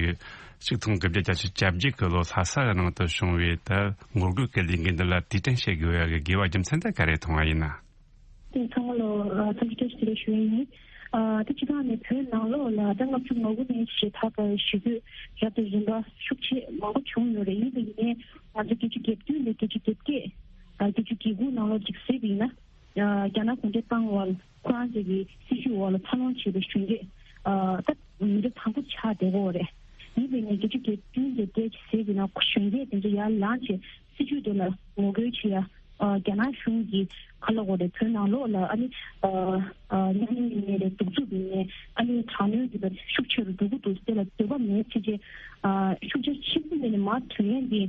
ཆིག་སྟོང་དགུ་བརྒྱ་བརྒྱད་ཅུ་གྱ་བརྒྱད་ཀྱི་ལོ་ལྷ་ས་གི་ནང་དུ་བྱུང་བའི་ད་ངོ་རྒོལ་གྱི་ལས་འགུལ་འདི་ལ་དུས་དྲན་བྱེད་དགོས་ཡ་གི་དགོས་པ་རྒྱུ་མཚན་དེ་ག་རེ་མཐོང་བ་ཡིན་ན། དེ་ཚང་མ་ལ་ཨ་འཚམས་འདྲི་བཀྲ་ཤིས་བདེ་ལེགས་ཞུ་ཡ་ཡིན། ཨ་དེ་སྤྱིར་བཏང་ནས་བོད་ནང་ལོགས་ལ་ཟླ་ལྔ་བཅུ་ང་དགུ་ནས་བྱས་ད་བར་ཞི་རྒོལ་རབ་དང་རིམ་པ་ཤུགས་ཆེ་མང་པོ་བྱུང་ཡོད་རེད། ཡིན་པ་ཡིན་ནའི་ང་ཚོ་བརྒྱད་ཅུ་གྱ་བདུན་ནས་བརྒྱད་ཅུ་གྱ་བརྒྱད་ཨ་བརྒྱད་ཅུ་གྱ་དགུ་ནང་ལོགས་ཅིག་གཟིགས་པ་ཡིན་ན། ཨ་རྒྱ་ནག་གུང་ཁྲན་ཏང་ཝལ་ཁོ་རང་ཚོ་གི་སྲིད་བྱུས་འོག་ལ་འཚར་ལོངས་བྱས་པའི་གཞོན་སྐྱེས་ཨ་ད་མི་འདྲ་དང་པོ་ཆགས་བསྡད་ཀྱི་ཡོད་རེད། ཡིན་པ་ཡིན་ནའི་བརྒྱད་ཅུ་གྱ་བདུན་གྱ་བརྒྱད་ཅིག་གཟིགས་པ་ཡིན་ན་གཞོན་སྐྱེས་དེ་ཚོ་ཡར་ལངས་བྱས་སྲིད་བྱུས་དེ་ལ་ངོ་རྒོལ་བྱེད་ཡ། ཨ་རྒྱ་ནག་གཞུང་གིས་ག་ལབ་དགོས་རེད། བོད་ནང་ལོགས་ལ་ཨ་ནི་ཨ་ཨ་མཉམ་ཉིད་ཡིན་ནའི་རེད། གདུག་རྩུབ་ཡིན་ནའི་ཨ་ནི་དྲག་གནོན་གྱི་བར་ཤུགས་ཆེ་རུ་འགྲོ་གི་འདུག་དེ་ལ་འདོད་པ་མེད་ཚེ་ཆེ་ཨ་ཤུགས་རྐྱེན་ཆེན་པོ་མེད་ནས་མར་ཐོན་ཡས་འདི་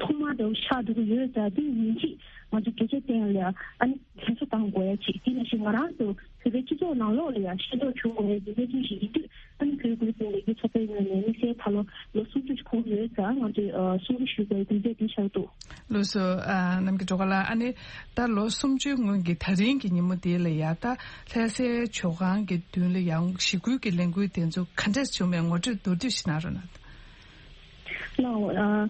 ཐོག་མར་དུ་ཆགས་འགྲོ་གི་ཡོད་ཙང་འདི་ཡིན་གཅིག་ང་ཚོ་སྐད་ཆ་བཏོན་ཡས་ལ་ཨ་ནི་ལྷན་བཟོ་བཏང་དགོས་ཡ་གཅིག་དེ་ནང་བཞིན་ང་རང་ཚོ་བོད་པའི་སྤྱི་ཚོགས་ནང་ལོགས་ལ་ཡང་ཤེས་རྟོགས་བྱུང་དགོས་ཡ་གི་གནས་ཚུལ་ཞིག་ཡིན་དུས། ཨ་ནི་བོད་ཁུལ་དེ་ལས་འགུལ་ཚོགས་པའི་ངོས་ནས་དམིགས་བསལ་ད་ལོ་ལོ་སུམ་ཅུ་ཞིག་འཁོར་ཡོད་ཙང་ང་ཚོས་ཨ་གསུང་བཤད་ཞུ་དགོས་དོན་ཚན་འདི་ཆགས་འདུག་ལགས་སོ། ཨ་ནམ་གྱི་སྒྲོལ་དཀར་ལགས། ཨ་ནི་ད་ལོ་སུམ་ཅུའི་སྔོན་གྱི་ད་རིང་གི་ཉིན་མོ་དེ་ལ་ཡ་ད་ལྷ་སའི་ཇོ་ཁང་གི་མདུན་ལ་ཡང་ཞི་རྒོལ་གྱི་ལས་འགུལ་དེ་ཚོ་ག་འདྲས་བྱུང་བའི་ངོ་སྤྲོད་མདོར་བསྡུས་ཤིག་གནང་རོགས་གནང་། ལགས་ཨ།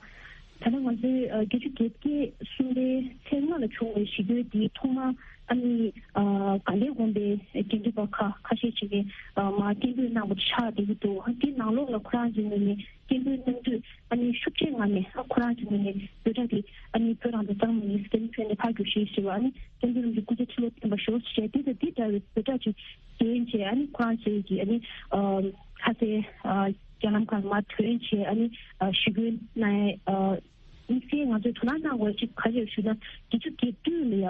ད་ལྟ་ང་ཚོའི་ཨ་བརྒྱད་ཅུ་གྱ་བརྒྱད་གསུམ་པའི་ཚེས་ལྔ་ལ་བྱུང་བའི་ཞི་རྒོལ་འདི་ཐོག་མར་ཨ་ནི་ཨ་དགའ་ལྡན་དགོན་པའི་དགེ་འདུན་པ་ཁ་ཁ་ཤས་ཅིག་གིས་ཨ་མར་སྐད་འབོད་གནང་བ་ཆགས་བསྡད་ཀྱི་འདུག་དེ་ནང་ལོགས་ལ་ཁོ་རང་ཚོའི་ངོས་ནས་སྐད་འབོད་གནང་དུས་ཨ་ནི་ཤུགས་ཆེ་ངང་ནས་ཨ་ཁོ་རང་ཚོའི་ངོས་ནས་འབོད་སྒྲ་དེ་ཨ་ནི་བོད་རང་དབང་གཙང་མ་ཡིན། སྐད་འབོད་ནས་ཕར་རྒྱུགས་ཤིག་ཟེར་བ། ཨ་ནི་སྐད་འབོད་རང་གི་སྐུ་ཚེ་ཁྲི་ལོ་བརྟན་པར་ཤོག་ཅེས་དེ་དང་དེ་འདྲ་བའི་འབོད་སྒྲ་ཅིག་འདོན་བྱས་ཨ་ནི་ཁོ་རང་ཚོའི་གི་ཨ་ནི་ཨ་ལྷ་སའི་ཨ་རྒྱ་ལམ་ཁར་མར་ཐོན་བྱས་ཨ་ནི་ཨ་ཞི་རྒོལ་གནང་ཡས་ཨ་དམིགས་བསལ་ང་ཚོས་དོ་སྣང་གནང་དགོས་ཅིག་ག་རེ་ཞུ་ན། བརྒྱད་ཅུ་གྱ་བདུན་ལ་ཡ་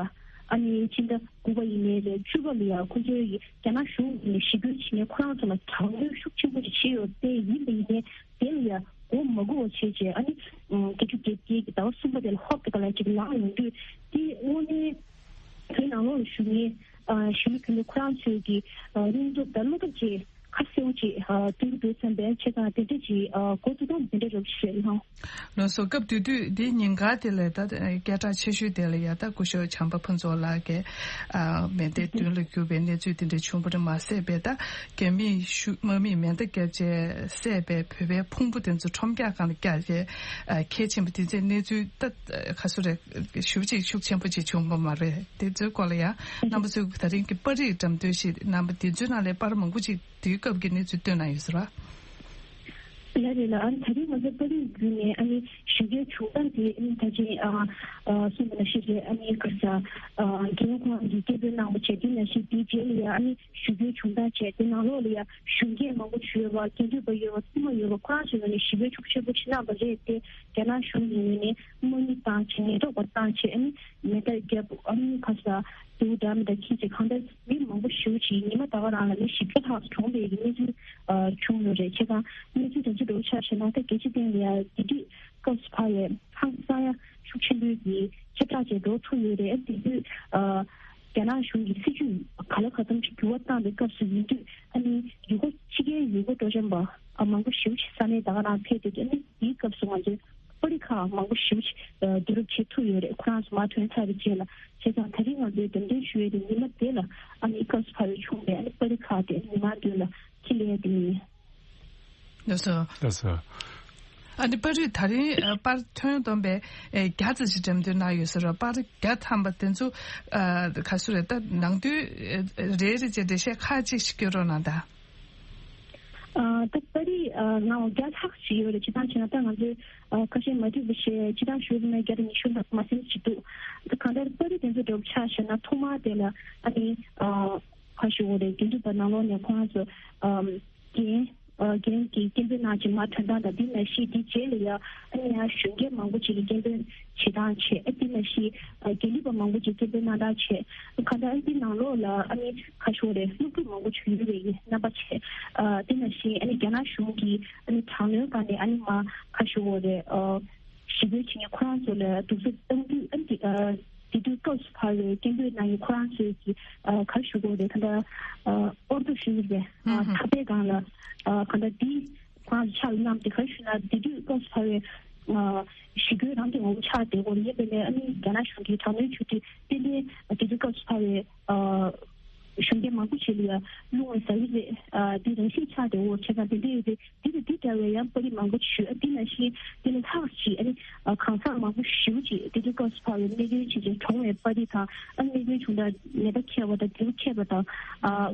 ཨ་ནི་ཕྱི་ཟླ་དགུ་པ་ཡིན་ནའི་རེད། བཅུ་པ་ལ་ཡ་ཁོ་ཚོའི་རྒྱ་ནག་གཞུང་གིས་ཞི་རྒོལ་བྱེད་མཁན་ཁོ་རང་ཚོ་ལ་དྲག་གནོན་ཤུགས་ཆེན་པོ་ཞིག་བྱས་ཡོད་པས། ཡིན་པ་ཡིན་ནའི་དེ་ལ་ཡ་མགོ་མ་སྒུར་བ་བྱས་བྱས་ཨ་ནི་བརྒྱད་ཅུ་གྱ་བརྒྱད་ཀྱི་ཟླ་བ་གསུམ་པ་དེ་ལ་ཧོབ་ཏེ་ག་ལ་ཅིག་ལངས་ཡོང་དུས། དེ་དངོས་གནས་བོད་ནང་ལོགས་ལ་བཞུགས་མཁན་ཞི་མི་གི་ནི་ཁོ་རང་ཚོའི་གི་སྙིང་སྟོབས་དང་བློ་སྟོབས་ཀྱིས་ཁ་གསལ་པོ་ཅིག་ཨ་སྟོན་གྱི་འདུག་བསམ་པའི་ཆེད་དང་དེ་འདྲ་ཅིག་ཨ་གོ་ཐུབ་སྟངས་དེ་འདྲ་རེད་ཞེས་ལྷང་། ལགས་སོ། སྐབས་དེ་དུས་འདི་ཉིན་དཀར་དེ་ལས་ད་སྐད་གྲགས་ཆེ་ཤོས་དེ་ལ་ཡ་ད་སྐུ་ཞབས་བྱམས་པ་ཕུན་ཚོགས་ལགས་ཀྱིས་ཨ་མེ་མདའི་མདུན་ལ་བརྒྱུགས་པའི་གནས་ཚུལ་དེ་འདྲ་བྱུང་བ་རེད་མ་ཟད་པའི་ད་རྒྱ་མིས་ཤུ་དམག་མིས་མེ་མདའ་བརྒྱབ་བྱས་བསད་པའི་བོད་པའི་ཕུང་པོ་དེ་ཚོ་ཁྲོམ་རྒྱག་སྒང་ལ་བཀྱགས་བྱས་ཨ་ཁྱེད་ཆེན་པོ་དེ་ཚོའི་གནས་ཚུལ་ད་ག་ཚོད་རེད། ཞེ་པོ་ཅིག་ཤུགས་ཆེན་པོ་ཅིག་བྱུང་བ་མ་རེད། དེ་ཚོའི་སྐོར་ལ་ཡང་རྣམ་པ་ཚོས་ད་རིང་གི་པར་རིས་འགྲེམས་སྟོན་ཞིག་གནང་བ་དེ་ཚོའི་ནང་ལས་པར་མང་པོ་ཅིག་དེའི་སྐབས་ཀྱི་གནས་ཚུལ་བཏོན་གནང་ཡོད་ཟེར་བ། ལགས་རེད་ལགས། ཨ་ནི་ད་རིང་ང་ཚོ་པར་རིས་བརྒྱུད་ནས་ཨ་ནི་ཞི་རྒོལ་བྱུང་སྟངས་དེ་ཨ་ནི་ད་ཅི་ཨ་ཨ་གསུངས་པ་ནང་བཞིན་རེད། ཨ་ནི་ག་རེ་ཟེར་ཨ་རྒན་ཁོང་གིས་སྐད་འབོད་གནང་བ་བྱས། དེ་ནང་བཞིན་དེའི་རྗེས་ལ་ཡང་ཨ་ནི་ཞི་རྒོལ་བྱུང་སྟངས་བྱས། དེ་ནང་ལོགས་ལ་ཡང་གཞོན་སྐྱེས་མང་པོ་ཅིག་ཡོད་པ། དགེ་འདུན་པ་ཡོད་པ། བཙུན་མ་ཡོད་པ། ཁོ་རང་ཚོའི་ངོས་ནས་ཞི་རྒོལ་ཤུགས་ཆེན་པོ་ཅིག་གནང་བ་རེད་དེ། རྒྱ་ནག་གཞུང་གི་ངོས་ནས་དམག་མི་བཏང་བྱས། ཉེན་རྟོག་པ་བཏང་བྱས། ཨ་ནི་མེ་མདའ་བརྒྱབ། ཨ་ནི་ག་ས་དེའུ་འདྲ་མི་འདྲ་ཁྱེར་བྱས། གང་ལྟར་མི་མང་པོ་ཞེ་པོ་ཅིག་ཉི་མ་ད་ག་རང་ལ་མི་བཞི་བརྒྱ་ལྷག་གྲོངས་པའི་གནས་ཚུལ་ཨ་བྱུང་ཡོད་རེད། བྱས་ཙང་གནས་ཚུལ་དེ་ཚོ་འགྲོ་ཆ་བྱས་ན་ད་རྒྱལ་སྤྱི་སྟེང་ལ་ཡང་དེ་དུས་སྐབས་སུ་བབས་པའི་ཧང་སང་ཡ་ཤུགས་ཆེན་པོའི་གི་ཁྱབ་བསྒྲགས་བྱས་འགྲོ་ཐུབ་ཡོད་རེད། ཨ་དེ་དུས་ཨ་རྒྱ་ནག་གཞུང་གི་སྲིད་ཇུས་ག་ལ་ག་ཙམ་ཞིག་འགྱུར་བ་བཏང་བའི་སྐབས་སུ་ཡིན་དུས། ཨ་ནི་ཡུལ་སྐོར་ཕྱི་རྒྱལ་ཡུལ་སྐོར་སྤྲོ་འཆམ་པ་ཨ་མང་པོ་ཞེ་པོ་ཅིག་ས་གནས་ད་ག་རང་ཕེབས་ཏེ། ཨ་ནི་དེའི་སྐབས་སུ་ང་ཚོས་པར་རིས་ཁག་མང་པོ་ཞེ་པོ་ཅིག་ཨ་བསྡུ་རུབ་བྱེད་ཐུབ་ཡོད་རེད། ཁོ་རང་ཚོ་མར་ཐོན་ཚར་བའི་རྗེས་ལ། བྱས་ཙང་ད་རིང་ང་ཚོས་འགྲེམས་སྟོན་ཞུ་ཡས་དེ་ཉི་མ་དེ་ལ་ཨ་ནི་སྐབས་སུ་བབས་པའི་བྱུང་བའི་ཨ་ནི་པར་རིས་ཁག་དེ་མི་མང་མདུན་ལ་ཁྱེར་སླེབས་ཡས་དེ་ཡིན། ལགས་སོ། ལགས་སོ། ཨ་ནི་པར་རིས་ད་རིང་ཨ་པར་ཐོན་བསྡོམས་པའི་ཨེ་བརྒྱ་ཙམ་ཞིག་འགྲེམས་སྟོན་གནང་ཡོད་ཟེར་བ། པར་བརྒྱ་ཐམ་པ་དེ་ཚོ་ཨ་ག་ཚོད་རེད། ད་ནང་དོན་ཨེ་རེ་རེ་བྱས་འགྲེལ་བཤད་ཁག་ཅིག་ཞིག་སྐྱོན་རོགས་གནང་དང་། ཨ་ད་པར་རིས་ཨ་ནང་བརྒྱ་ལྷག་ཅིག་ཡོད་རེད། སྤྱིར་བཏང་བྱས་ན་ད་ང་ཚོས་ཨ་ཁ་ཤས་མ་འགྲིག་པ་བཤད། སྤྱིར་བཏང་ཞུས་པ་ན་བརྒྱ་དང་ཉི་ཤུ་ལྷག་མ་ཟིན་ཅིག་འདུག་ད་གང་ལྟར་པར་རིས་དེ་ཚོ་འདྲ་པོ་ཆ་བཞག་ན་ཐོག་མར་དེ་ལ་ཨ་ནི་ཨ་ཁ་ཤས་འོ་རེད། དགེ་འདུན་པ་ནང་ལོགས་ནས་ཁོང་ཚོ་ཨ་རྒན་ཨ་རྒན་གྱིས་སྐད་འབོད་གནང་བྱས་མར་ཐོན་སྟངས་དང་། དེ་ནང་བཞིན་དེའི་རྗེས་ལ་ཡང་ཨ་ནི་ཡང་གཞོན་སྐྱེས་མང་པོ་ཅིག་གིས་སྐད་འབོད་བྱེད་སྟངས་བྱས། ཨ་དེ་ནང་བཞིན་ཨ་དགེ་འདུན་པ་མང་པོ་ཅིག་སྐད་འབོད་གནང་སྟངས་བྱས། གང་ལྟར་ཨ་ནི་དེའི་ནང་ལོགས་ལ་ཨ་ནི་ཁ་ཤས་འོ་རེད། སློབ་ཕྲུག་མང་པོ་ཅིག་ཡོད་པའི་རྣམ་པ་བྱས། ཨ་དེ་ནང་བཞིན་ཨ་ནི་རྒྱ་ནག་གཞུང་གིས་ཨ་ནི་དྲག་གནོན་སྒང་ནས་ཨ་ནི་མར་ཁ་ཤས་འོ་རེད། ཨ་ཞི་རྒོལ་བྱེད་མཁན་ཁོ་རང་ཚོ་ལ་གདུག་རྩུབ་བཏང་དུས། ཨ་ནི་དེ་ཨ་དེ་དུས་སྐབས་སུ་བབས་པའི་སྐད་འབོད་གནང་མཁན་ཁོ་རང་ཚོས་ཀྱི་ཨ་ག་རེ་ཞུ་དགོས་རེད། ད་ལྟ་ཨ་ཨོར་ཏོ་ཞུ་གི་རེད། ཨ་ཐག་པའི་སྒང་ལ་ཨ་གང་ལྟར་དེ་ཁོ་རང་ཚོ་ཕྱག་ལ་བསྣམས་ཏེ། ག་རེ་ཞུ་ན་དེ་དུས་སྐབས་སུ་བབས་པའི་ ཞི་རྒོལ་རང་གི་ངོ་བོ་ཆགས་བསྡད་ཡོད་རེད། ཡིན་པས་ནས་ཨ་ནི་རྒྱ་ནག་གཞུང་གིས་དྲག་གནོན་བྱུང་དུས་ཏན་ཏན་དེ་དུས་སྐབས་སུ་བབས་པའི་གཞོན་སྐྱེས་མང་པོ་ཞིག་ལ་ཡང་རླུང་བ་ཟ་གི་རེད། དེ་རང་བཞིན་ཆགས་བསྡད་ཡོད་བྱས་ཙང་དེ་འདྲ་ཡོད་དུས། དེ་དང་དེ་འདྲ་བའི་ཡང་པར་རིས་མང་པོ་ཞིག་ཞུ། ཨ་དེ་ནང་བཞིན་དེ་ལས་ལྷག་ཅིག་ཨ་ནི་གང་ཟག་མང་པོ་ཞེ་པོ་ཅིག་དེ་དུས་སྐབས་སུ་བབས་པའི་རྨས་སྐྱོན་བྱས་བྱས་གྲོངས་པའི་པར་རིས་དང་། ཨ་རྨས་སྐྱོན་བྱུང་སྟངས་ནད་པ་མཁས་པ་དང་འབྲས་བུ་མཁས་པ་དང་།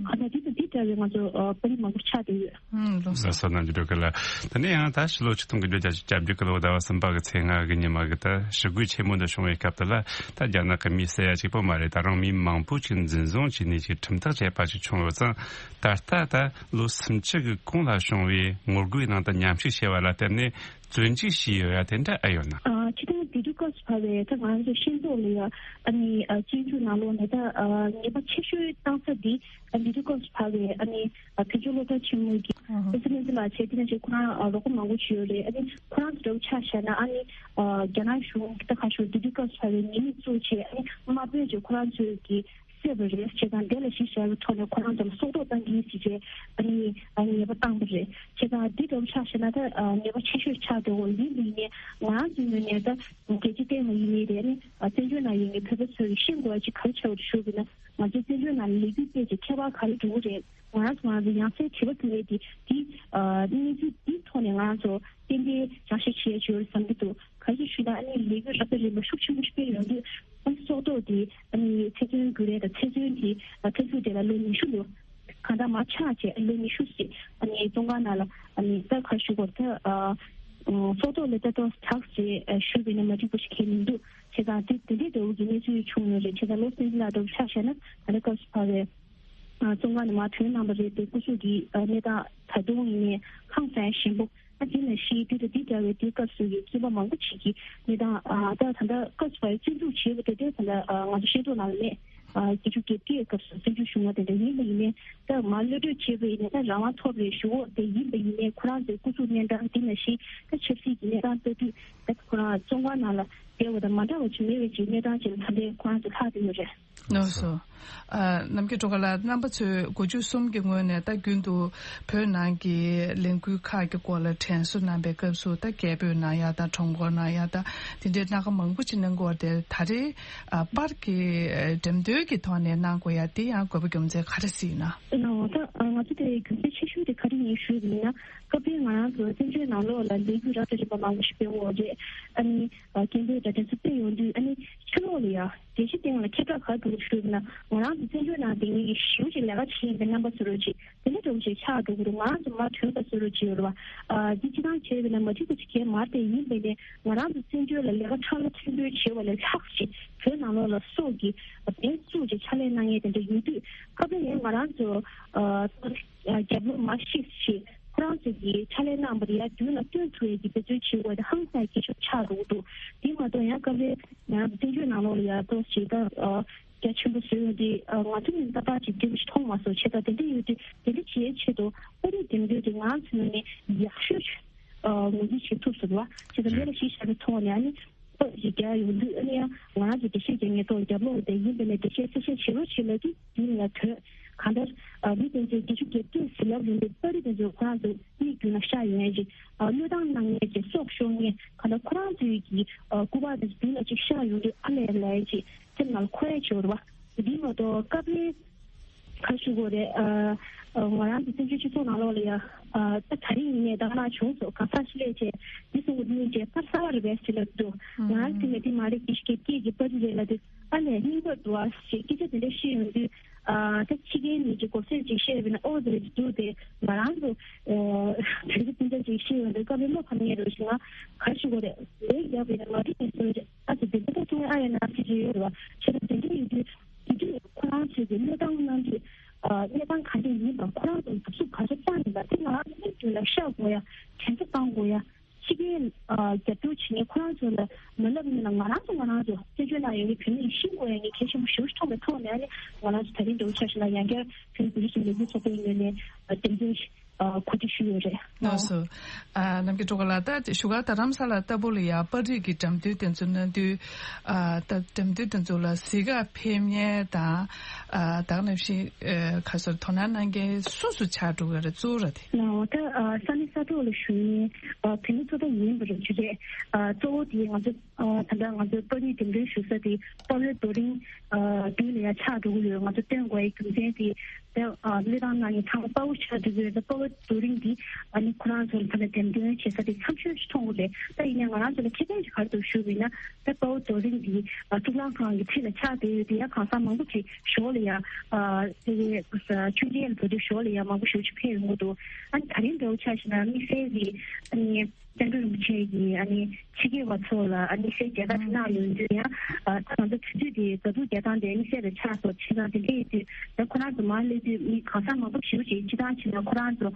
གང་ལྟར་དེ་དང་དེ་འདྲ་བའི་ང་ཚོ་པར་རིས་མང་པོ་ཆགས་བསྡད་ཡོད། ལགས་སོ། ལགས་སོ། རྣམ་འགྱུར་སྒྲོལ་དཀར་ལགས། དེ་ནས་ཡང་ད་ཕྱི་ལོ་ཆིག་སྟོང་དགུ་བརྒྱ་བརྒྱད་ཅུ་གྱ་དགུ་གི་ལོ་ཟླ་བ་གསུམ་པ་གི་ཚེས་ལྔ་གི་ཉི་མ་གི་ད་ཞི་རྒོལ་ཆེན་མོ་འདི་བྱུང་བའི་སྐབས་དེ་ལ་ད་རྒྱ་ནག་གི་མི་ཟེར་ཡ་གཅིག་པོ་མ་རེད། ད་རུང་མི་མང་པོ་ཅིག་འཛིན་བཟུང་བྱས་ནས་ཅིག་ཁྲིམས་ཐག་བཅད་པ་ཅིག་བྱུང་ཡོད་ཙང་། ད་ལྟ་ད་ལོ་སུམ་ཅུ་གི་གོང་ལ་བྱུང་བའི་ངོ་རྒོལ་ནང་དུ་མཉམ་ཞུགས་བྱས་པ་ལ་བརྟེན་ནས་བཙོན་འཇུག་བྱས་ཡོད་ཡ་དེ་འདྲ་ཨེ་ཡོད་ན། ཨ་སྤྱིར་བཏང་དེ་དུས་སྐབས་སུ་བབས་པའི་ད་ང་ཚོ་ཤེས་རྟོགས་ལ་ཡ་ཨ་ནི་ཨ་བཙོན་འཇུག་ནང་ལོགས་ནས་ད་ཨ་ཉེས་པ་ཆེ་ཤོས་བཏང་ས་འདི་ཨ་དེ་དུས་སྐབས་སུ་བབས་པའི་ཨ་ནི་ཨ་བོད་ལྗོངས་སློབ་གྲྭ་ཆེན་མོ་གི་ཨ་སི་ལན་སི་ལགས་བྱས། དེ་ནང་བཞིན་ཁོ་རང་ཨ་རོགས་པ་མང་པོ་ཞིག་ཡོད་རེད། ཨ་ནི་ཁོ་རང་ཚོ་འདྲ་པོ་ཆ་བཞག་ན་ཨ་ནི་ཨ་རྒྱ་ནག་གཞུང་ད་ག་ཞུ་དེ་དུས་སྐབས་སུ་བབས་པའི་ཉེས་མིང་བཙུགས་བྱས་ཨ་ནི་དམའ་འབེབས་བྱས་ཁོ་རང་ཚོས་ཀྱི་བསད་པ་རེད་བྱས་ཙང་། དེ་ལ་གཞི་བཞག་པའི་ཐོག་ནས་ཁོ་རང་ཚོ་ལ་སྲོག་ཐོག་བཏང་གི་ཡིན་ཟེར་བྱས་ཨ་ནི་ཨ་ཉེས་པ་བཏང་པ་རེད། བྱས་ཙང་འདི་འདྲ་པོ་ཆ་བཞག་ན་ད་ཨ་ཉེས་པ་ཆེ་ཤོས་ཆགས་འགྲོ་གི་ཡོད། ཡིན་པ་ཡིན་ནའི་ང་རང་ཚོའི་ངོས་ནས་ད་རྒྱལ་སྤྱི་སྟེང་ལ་ཡིན་ནའི་རེད། ཨ་ནི་བཙན་བྱོལ་ནང་ཡོད་མཁན་བོད་པ་ཚོས་ཤེས་དགོས་པ་ཅིག་ག་རེ་ཆགས་ཡོད་ཞུ་དགོས་ན། ང་ཚོའི་བཙན་བྱོལ་ནང་ལ་ལས་འགུལ་སྤེལ་ཅིག་ཁྱད་པར་ག་རེ་འགྲོ་གི་རེད། ང་རང་ཚོ་ང་ཚོ་ཡང་སེ་དྲི་བ་བཀོད་ཡས་དེ་དེ་ཨ་གནས་ཚུལ་འདིའི་ཐོག་ནས་ང་རང་ཚོ་ཏན་ཏན་བསྐྱར་ཞིབ་བྱེད་ཡས་ཡོད་རེད་བསམ་གྱི་འདུག་ག་རེ་ཞུ་ན་ཨ་ནི་ལས་འགུལ་རབ་དང་རིམ་པ་ཤུགས་ཆེན་པོ་ཞིག་སྤེལ་ཡོང་དུས་ཨ་ནི་སྲོག་ཐོག་དེ་ཨ་ནི་ཚེ་བཙོན་དགོས་རེད། ད་ཚེ་བཙོན་དེ་ཨ་ཐབས་ཇུས་དེ་ལ་ལོ་ཉི་ཤུ་ལོ་གང་ལྟར་མར་ཆག་བྱས་ལོ་ཉི་ཤུ་ཞིག་ཨ་ནི་བཙོན་ཁང་ནང་ལ་ཨ་ནི་ད་ག་རེ་ཞུ་དགོས་རེད། ད་ཨ་སྲོག་ཐོག་ལ་ལྟ་རྟོག་དྲག་ཅེས་ཞུས་པ་ཡིན་ན་མ་འགྲིག་པ་ཞིག་གང་ཡང་མི་འདུག་བྱས་ཙང་དེ་དེ་འདྲའི་འདྲ་བོ་གི་གནས་ཚུལ་བྱུང་ཡོད་རེད། བྱས་ཙང་ལོ་སུམ་ཅུ་ལ་འདྲ་བོ་ཆ་བཞག་ན་ད་ལྟ་སྐབས་སུ་བབས་པའི་བཙོན་ཁང་ནས་མར་ཐོན་གནང་བ་རེད་དེ། སྐུ་གཟུགས་ཀྱི་གནས་སྟངས་ད་དུང་ཡིན་ནའི་ཧང་སང་ཞན་པོ། ཨ་དེ་ནང་བཞིན་དེ་དང་དེ་འདྲ་བའི་དུས་སྐབས་སུ་ཡི་བཙོན་པ་མང་པོ་ཞིག་གི་གནས་སྟངས་ཨ་ད་ད་ལྟ་སྐབས་སུ་བབས་བཙོན་འཇུག་བྱས་པ་དེ་དེ་ད་ལྟ་ཨ་ང་ཚོ་ཤེས་རྟོགས་ནང་ལ་མེད། ཨ་བརྒྱད་ཅུ་གྱ་བརྒྱད་སྐབས་སུ་བཙོན་འཇུག་བྱུང་བ་དེ་འདྲ་ཡིན་པ་ཡིན་ནའི་ད་མར་གློད་གྲོལ་བྱས་པ་ཡིན་ནའི་ད་རང་དབང་ཐོབ་རེད་ཞུ་འོ་དེ་ཡིན་པ་ཡིན་ནའི་ཁོ་རང་ཚོའི་སྐུ་གཟུགས་གནས་སྟངས་དེ་ནང་བཞིན་ད་ཆབ་སྲིད་ཀྱི་གནས་སྟངས་ལྟ་དུས་ད་ཁོ་རང་བཙོན་ཁང་ནང་ལ་བསྡད་པ་དང་མ་འདྲ་བ་ཅིག་མེད་པའི་ཅིག་གནས་སྟངས་ཅིག་ལ་ད་ལྟའི་ཁོ་རང་ཚོ་ལྷག་བསྡད་ཡོད་རེད། ལགས་སོ། ཨ་རྣམ་རྒྱལ་སྒྲོལ་དཀར་ལགས། རྣམ་པ་ཚོས་དགུ་བཅུ་གསུམ་གྱི་སྔོན་ནས་ད་རྒྱུན་དུ་བོད་ནང་གི་ལས་འགུལ་ཁག་གི་སྐོར་ལ་དྲན་གསོ་གནང་པའི་སྐབས་སུ་ད་རྒྱལ་པོའི་ནང་ཡ་ད་གྲོང་ཁོར་ནང་ཡ་ད་དེ་འདྲའི་སྣ་ཁ་མང་པོ་ཅིག་གནང་གི་ཡོད་རེད་དེ། ད་རེས་ཨ་པར་གྱི་འགྲེམས་སྟོན་གྱི་ཐོག་ནས་གནང་དགོས་ཡ་དེ་ཡང་དགོས་པ་རྒྱུ་མཚན་ག་རེ་ཟིག་ཡིན་ན། ཨ་ད་ང་ཚོ་དེ་རྒྱུ་མཚན་ཆེ་ཤོས་དེ་ག་རེ་ཡིན་ཞུས་པ་ཡིན་ན། སྐབས་རེ་ང་རང་ཚོ་བཙན་བྱོལ་ནང་ལོགས་ལ་ལས་འགུལ་རབ་དང་རིམ་པ་མང་པོ་ཞིག་སྤེལ་ཡོད་རེད། ཨ་ནི་ཨ་སྐད་འབོད་དང་དྲན་གསོ་སྤེལ་ཡོང་དུས་ཨ་ནི་ཕྱི་ལོགས་ལ་ཡ་རྒྱལ་སྤྱིའི་སྟེང་ལ་ཁྱབ་བསྒྲགས་ག་རེ་འདུག་ཞུས་ན། ང་རང་ཚོ་བཙན་བྱོལ་ནང་བསྡད་མཁན་གྱི་ཞེ་པོ་ཅིག་ལས་ཀ་བྱེད་མཁན་རྣམ་པ་ཚོ་རུ་ཅིག་དེ་འདྲ་འདྲ་བོ་ཞིག་ཆགས་འགྲོ་གི་འདུག་ང་རང་ཚོ་མར་ཐོན་པ་ཚོ་རུ་ཅིག་ཡོད་རེད་བ། ཨ་འདི་སྤྱི་བཏང་བྱས་པ་ཡིན་ན་མ་འགྲིག་པ་ཅིག་གང་ཡང་མ་རེད་དེ། ཡིན་པས་ནས་ང་རང་ཚོ་བཙན་བྱོལ་ལ་ལས་ཀ་ཁྲ་ལོ་ཐོན་འབོད་བྱེད་པ་ལས་ལྷག་ཅིག་བོད་ནང་ལོགས་ལ་སྲོག་གི་འབེན་བཙུགས་ཅིག་ཕྱག་ལས་གནང་མཁན་དེ་འདྲ་ཡོད་དུས། སྐབས་རེ་ཡང་ང་རང་ཚོ་ཨ་རྒྱབ་ལོགས་མར་ཤེས་ཤིག་ཁོ་རང་ཚོ་གིས་ཕྱག་ལས་གནང་བ་དེ་ཡར་མདུན་ལ་སྟོན་ཐུབ་ཡས་ཀྱི་འབད་བརྩོན་བྱེད་དགོས་དེ་ཧང་སང་གི་ཤོག་ཆགས་འགྲོ་གི་འདུག་དེ་མ་གཏོགས་ཡང་སྐབས་རེ་ང་རང་ཚོ་བཙན་བྱོལ་ནང་ལོགས་ལ་ཡར་ཏོག་ཅིག་ད་རྒྱ་ཆེན་པོ་བཟོས་ཡོང་དུས་ང་ཚོ་ནི་ཏག་ཏག་ཅིག་འདྲ་པོ་ཞིག་མཐོང་མ་སོང་། བྱས་ཙང་དེ་འདྲ་ཡོད་དུས་དེ་འདྲ་བྱེད་ཆེད་དུ་པར་རིས་འགྲེམས་སྟོན་དེ་ང་ཚོ་ནི་ཡག་ཤོས་ངོས་འཛིན་བྱེད་ཐུབ་སོང་བ། བྱས་ཙང་དེ་ལ་གཞི་བཞག་པའི་ཐོག་ནས་ཨ་ནི། ཅིག་རྒྱག་ཡོང་དུས་ཨ་ནི་ཡང་ང་རང་ཚོ་འགྲེལ་བཤད་རྒྱག་མཁན་ཐོག་རྒྱབ་ལོགས་དེ་ཡིན་པས་ནས་འགྲེལ་བཤད་གསལ་བཤད་བྱེད་རོགས་བྱེད་ལབ་དུས་དེ་ནི་ཡང་དོན་གང་ལྟར་ཨ་མི་དེ་ཚོས་བརྒྱད་ཅུ་གྱ་བརྒྱད་ཟེར་ལབ་ཡོང་དུས་པར་རིས་དེ་ཚོ་ཁོ་རང་ཚོ་མིག་མདུན་ལ་ཤར་ཡོང་ཡས་ཅིག་ཨ་བློས་བཏང་གནང་མཁན་ཅིག་སྲོག་ཤོར་མཁན་གང་ལྟར་ཁོ་རང་ཚོའི་གི་ཨ་སྐུ་པར་དེ་ཚོ་མདུན་ལ་ཅིག་ཤར་ཡོང་དུས་ཨ་ལས་ལས་ཅིག་སེམས་ནང་ལ་འཁོར་ཡས་ཅིག་ཡོད་རེད་བ། འདི་མ་གཏོགས་སྐབས་རེ་ཁ་ཞུ་དགོས་རེད། ཨ་ཨ་ང་རང་གི་བཙན་བྱོལ་སྤྱི་ཚོགས་ནང་ལོགས་ལ་ཡ་ཨ་ད་ད་རིང་ཡིན་ནའི་ད་ག་ནང་བྱུང་སོང་གང་ཟག་ཞིག་སླེབས་བྱས་འདི་གསུང་གི་འདུག་ཅེས་པར་གསར་པ་རེད་པས་ཟེར་ལབ་འདུག་ང་རང་དེ་ནས་དེ་མ་རེད་དེ་ཞིག་སྐད་ཀྱི་པར་རེད་ལབ་དུས་ཨ་ལས་རྙིང་པར་འདུག་ཨ་ཞེས་སྐད་ཆ་དེ་འདྲ་བཤད་ཡོང་དུས་ཨ་ད་ཕྱི་རྒྱལ་མི་གི་གོ་སེར་ཅིག་བཤད་པ་ཡིན་ན་ཨོ་ཙི་རེད་འདུག་དེ་ང་རང་ཚོ་ཨ་དེ་འདྲ་དེ་འདྲ་ཅིག་བཤད་ཡོང་དུས་སྐབས་རེ་བློ་ཕམ་ཡས་རེད་ཞེས་ང་ག་རེ་ཞུ་དགོས་རེད། ལས་ཡག་པ་ཡིན་ན་མ་རེད་ཟེར་བ་རེད། ཨ་ཙི་དེ་འདྲ་ད་ཐུང་ཨ་ཡ་ན་ཅི་ཅི་ཡོད་རེད་བ། བྱས་ཙང་དེ་འདྲ་ཡིན་དུས་དེ་དུས་ཁོ་རང་ཚོས་ཀྱི་གནས་སྟངས་གནང་དུས་ཨ་གནས་སྟངས་ག་འདྲ་ཡིན་པ་ཁོ་རང་ཚོ་འཛུགས་སྐྲུན་ག་ཚོད་བཏང་ཡིན་པ་དེ་ང་རང་ཚོ་མིག་མདུན་ལ་ཤར་དགོས་ཡ། དྲན་གསོ་བཏང་དགོས་ཡ། ཕྱི་རྒྱལ་ཨ་རྒྱབ་སྐྱོར་བྱེད་མཁན་ཁོ་རང་ཚོ་ལ་མ་ལབ་ན་ང་རང་ཚོ་ང་རང་ཚོ་བཙན་བྱོལ་ནང་ཡོད་མཁན་བོད་མི་ཡིན་ཤེས་དགོས་ཡ་ངས་གལ་ཆེན་པོ་ཞེ་པོ་ཞིག་མཐོང་བའི་ཐོག་ནས་ཨ་ནི་ང་རང་ཚོ་ད་རིང་འདྲ་བོ་ཆ་བཞག་ན་ཡང་བསྐྱར་བོད་མི་བོད་རིགས་སྤྱི་མཐུན་ལས་འགུལ་ཚོགས་པའི་ངོས་ནས་ཨ་འགྲེམས་སྟོན་ཞིག་གོ་སྒྲིག་ཞུས་ཡོད་རེད། ལགས་སོ། ཨ་རྣམ་རྒྱལ་སྒྲོལ་དཀར་ལགས། ད་བཞུགས་སྒར་རྡ་རམ་ས་ལ་ལྟ་བུ་ལ་ཡང་པར་རིས་ཀྱི་འགྲེམས་སྟོན་དེ་ཚོ་གནང་དུས། ཨ་ད་འགྲེམས་སྟོན་དེ་ཚོ་ལ་གཟིགས་ག་ཕེབས་མཁན་དང་། ཨ་ད་ག་ནང་བཞིན་ཨ་ག་ཚོད་དོ་སྣང་གནང་མཁན་སུ་སུ་ཆགས་འགྲོ་གི་རེད། གཙོ་བོ་ར་དེ། ལགས་སོ། ད་ཨ་ས་གནས་ས་ཐོག་ལ་བཞུགས་མཁན་ཨ་བོད་མི་ཚོ་ད་ཡིན་པ་རེད་ཅེས་རེད། ཨ་གཙོ་བོ་དེ་ང་ཚོ་ཨ་ད་ལྟ་ང་ཚོ་པར་རིས་འགྲེམས་སྟོན་ཞུ་ས་དེ་དཔའ་བོའི་རྡོ་རིང་ཨ་མདུན་ལ་ཡང་ཆགས་འགྲོ་གི་ཡོད། ང་ཚོ་སྟོན་དགོས་ཡའི་རྒྱུ་མཚན་དེ། ད་ཨ་བློས་བཏང་གནང་མཁན་ཚང་མ་དཔའ་བོ་ཆགས་འགྲོ་གི་ཡོད། ད་དཔའ་བོ་རྡོ་རིང་འདི་ཨ་ནི་ཁོ་རང་ཚོ་ལ་ད་ལྟ་འགྲེམས་སྟོན་བྱེད་ས་དེ་འཚམས་ཤོས་ཤིག་མཐོང་གི་རེད། ད་ཡིན་ནའི་ང་རང་ཚོ་ལ་ཁེ་ཕན་ཞིག་ག་རེ་འདུག་ཞུས་པ་ཡིན་ན། ད་དཔའ་བོ་རྡོ་རིང་འདི་ཨ་གཙུག་ལག་ཁང་གི་འཁྲིས་ལ་ཆགས་བསྡད་ཡོད་དེ་ཡང་གང་ཟག་མང་པོ་ཅིག་ཞོར་ལ་ཡང་ཨ་དེ་གའི་མཆོད་མཇལ་ལ་འགྲོ་དུས་ཞོར་ལ་ཡང་མང་པོ་ཞེ་པོ་ཅིག་ཕེབས་ཡོང་གི་འདུག་ཨ་ནི་ད་རིང་འདྲ་བོ་ཆ་བཞག་ན་དམིགས་བསལ་གྱི་ཨ་ནི། སྐྱབས་མགོན་རིན་པོ་ཆེ་གིས་ཨ་ནི་ཕྱི་རྒྱལ་བ་ཚོ་ལ་ཨ་ནི་མཇལ་ཁ་གནང་ཡོང་དུས་ཡང་ཨ་ད་ང་ཚོ་དུས་ཚོད་དེ་ཟླ་དྲུག་བརྒྱ་ཐམ་དེ་དམིགས་བསལ་དུ་ཆགས་སོང་། བྱས་ཙང་དེ་འདྲ་ཡིན་དུས་ད་ཁོ་རང་ཚོ་མར་སླེབས་དུས་མི་གང་ཟག་མང་པོ་ཞེ་པོ་ཅིག་སྤྱིར་བཏང་བྱས་ན་ཁོ་རང་ཚོ་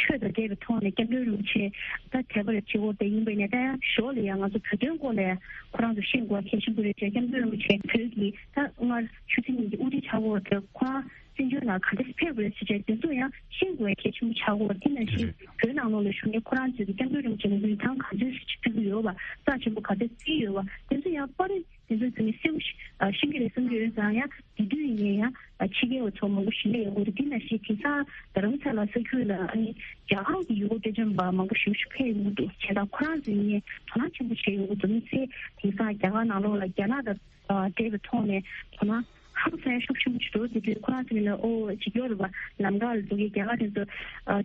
ཆོས་དང་འབྲེལ་བའི་ཐོག་ནས་སྐྱབས་མགོན་རིན་པོ་ཆེ་ད་དད་པ་རེ་བྱེད་འོ་དེ་ཡིན་པས་ནས། ད་ཡང་ཞོར་ལ་ཡང་ང་ཚོ་བོད་དོན་སྐོར་ལ་ཁོ་རང་ཚོ་ཤེས་དགོས་གལ་ཆེན་པོ་རེད་ཅེས། སྐྱབས་མགོན་རིན་པོ་ཆེ་བོད་ཀྱི་ད་སྔར་ཆོས་སྲིད་གཉིས་ཀྱི་དབུ་ཁྲིད་ཆགས་འོ་དེ་ཁོ་རང་བཙན་བྱོལ་ནང་ག་འདྲ་ཕེབས་དགོས་ཟེར་བྱས་དེ་ཚོ་ཡང་ཤེས་དགོས་གལ་ཆེན་པོ་ཆགས་ཀྱི་ཡོད་རེད། དེ་ནང་བཞིན་བོད་ནང་ལོགས་ལ་བཞུགས་མཁན་ཁོ་རང་ཚོས་ཀྱི་སྐྱབས་མགོན་རིན་པོ་ཆེ་ལ་མིང་ཐང་ག་ཚོད་ཅིག་ཕུལ་གྱི་ཡོད་པ། རྩ་ཆེན་པོ་ག་ཚོད་བརྩིས་ཡོད་པ། དེ་ཚོ་ཡང་པར་རིས་དེ་ཚོ་ཚང་མ་གསལ་པོ་ཞིག་ཤེས་ཀྱི་རེད་བསམ་གྱི་ཡོད་ཙང་། ཡང་དེ་དུས་ཡིན་ནའི་ཡང་ཕྱི་རྒྱལ་བ་ཚོ་མང་པོ་ཞིག་སླེབས་ཡོང་གི་རེད། དེ་ནང་བཞིན་དེང་སང་རྡ་རམ་ས་ལ་ས་ཁུལ་ལ་ཨ་ནི་རྒྱ་གར་གྱི་ཡུལ་སྐོར་སྤྲོ་འཆམ་པ་མང་པོ་ཞིག་ཕེབས་ཡོང་གི་འདུག་བྱས་ཙང་ཁོ་རང་ཚོ་ཡིན་ནའི་དོ་སྣང་ཆེན་པོ་བྱས་ཡོང་གི་འདུག་དམིགས་བསལ་དེང་སང་རྒྱ་གར་ནང་ལོགས་ལ་རྒྱ་ནག་དང་འབྲེལ་བའི་ཐོག་ནས་དོ་སྣང་ཧ་ཅང་ཤུགས་ཆེན་པོ་ཅིག་འདུག་དེ་དུས་ཁོ་རང་ཚོ་ལ་ཨོ་ཅིག་ཡོད་རེད་པ། ལམ་ཁ་ལ་འཛུལ་གྱི་རྒྱ་གར་དེ་ཚོ་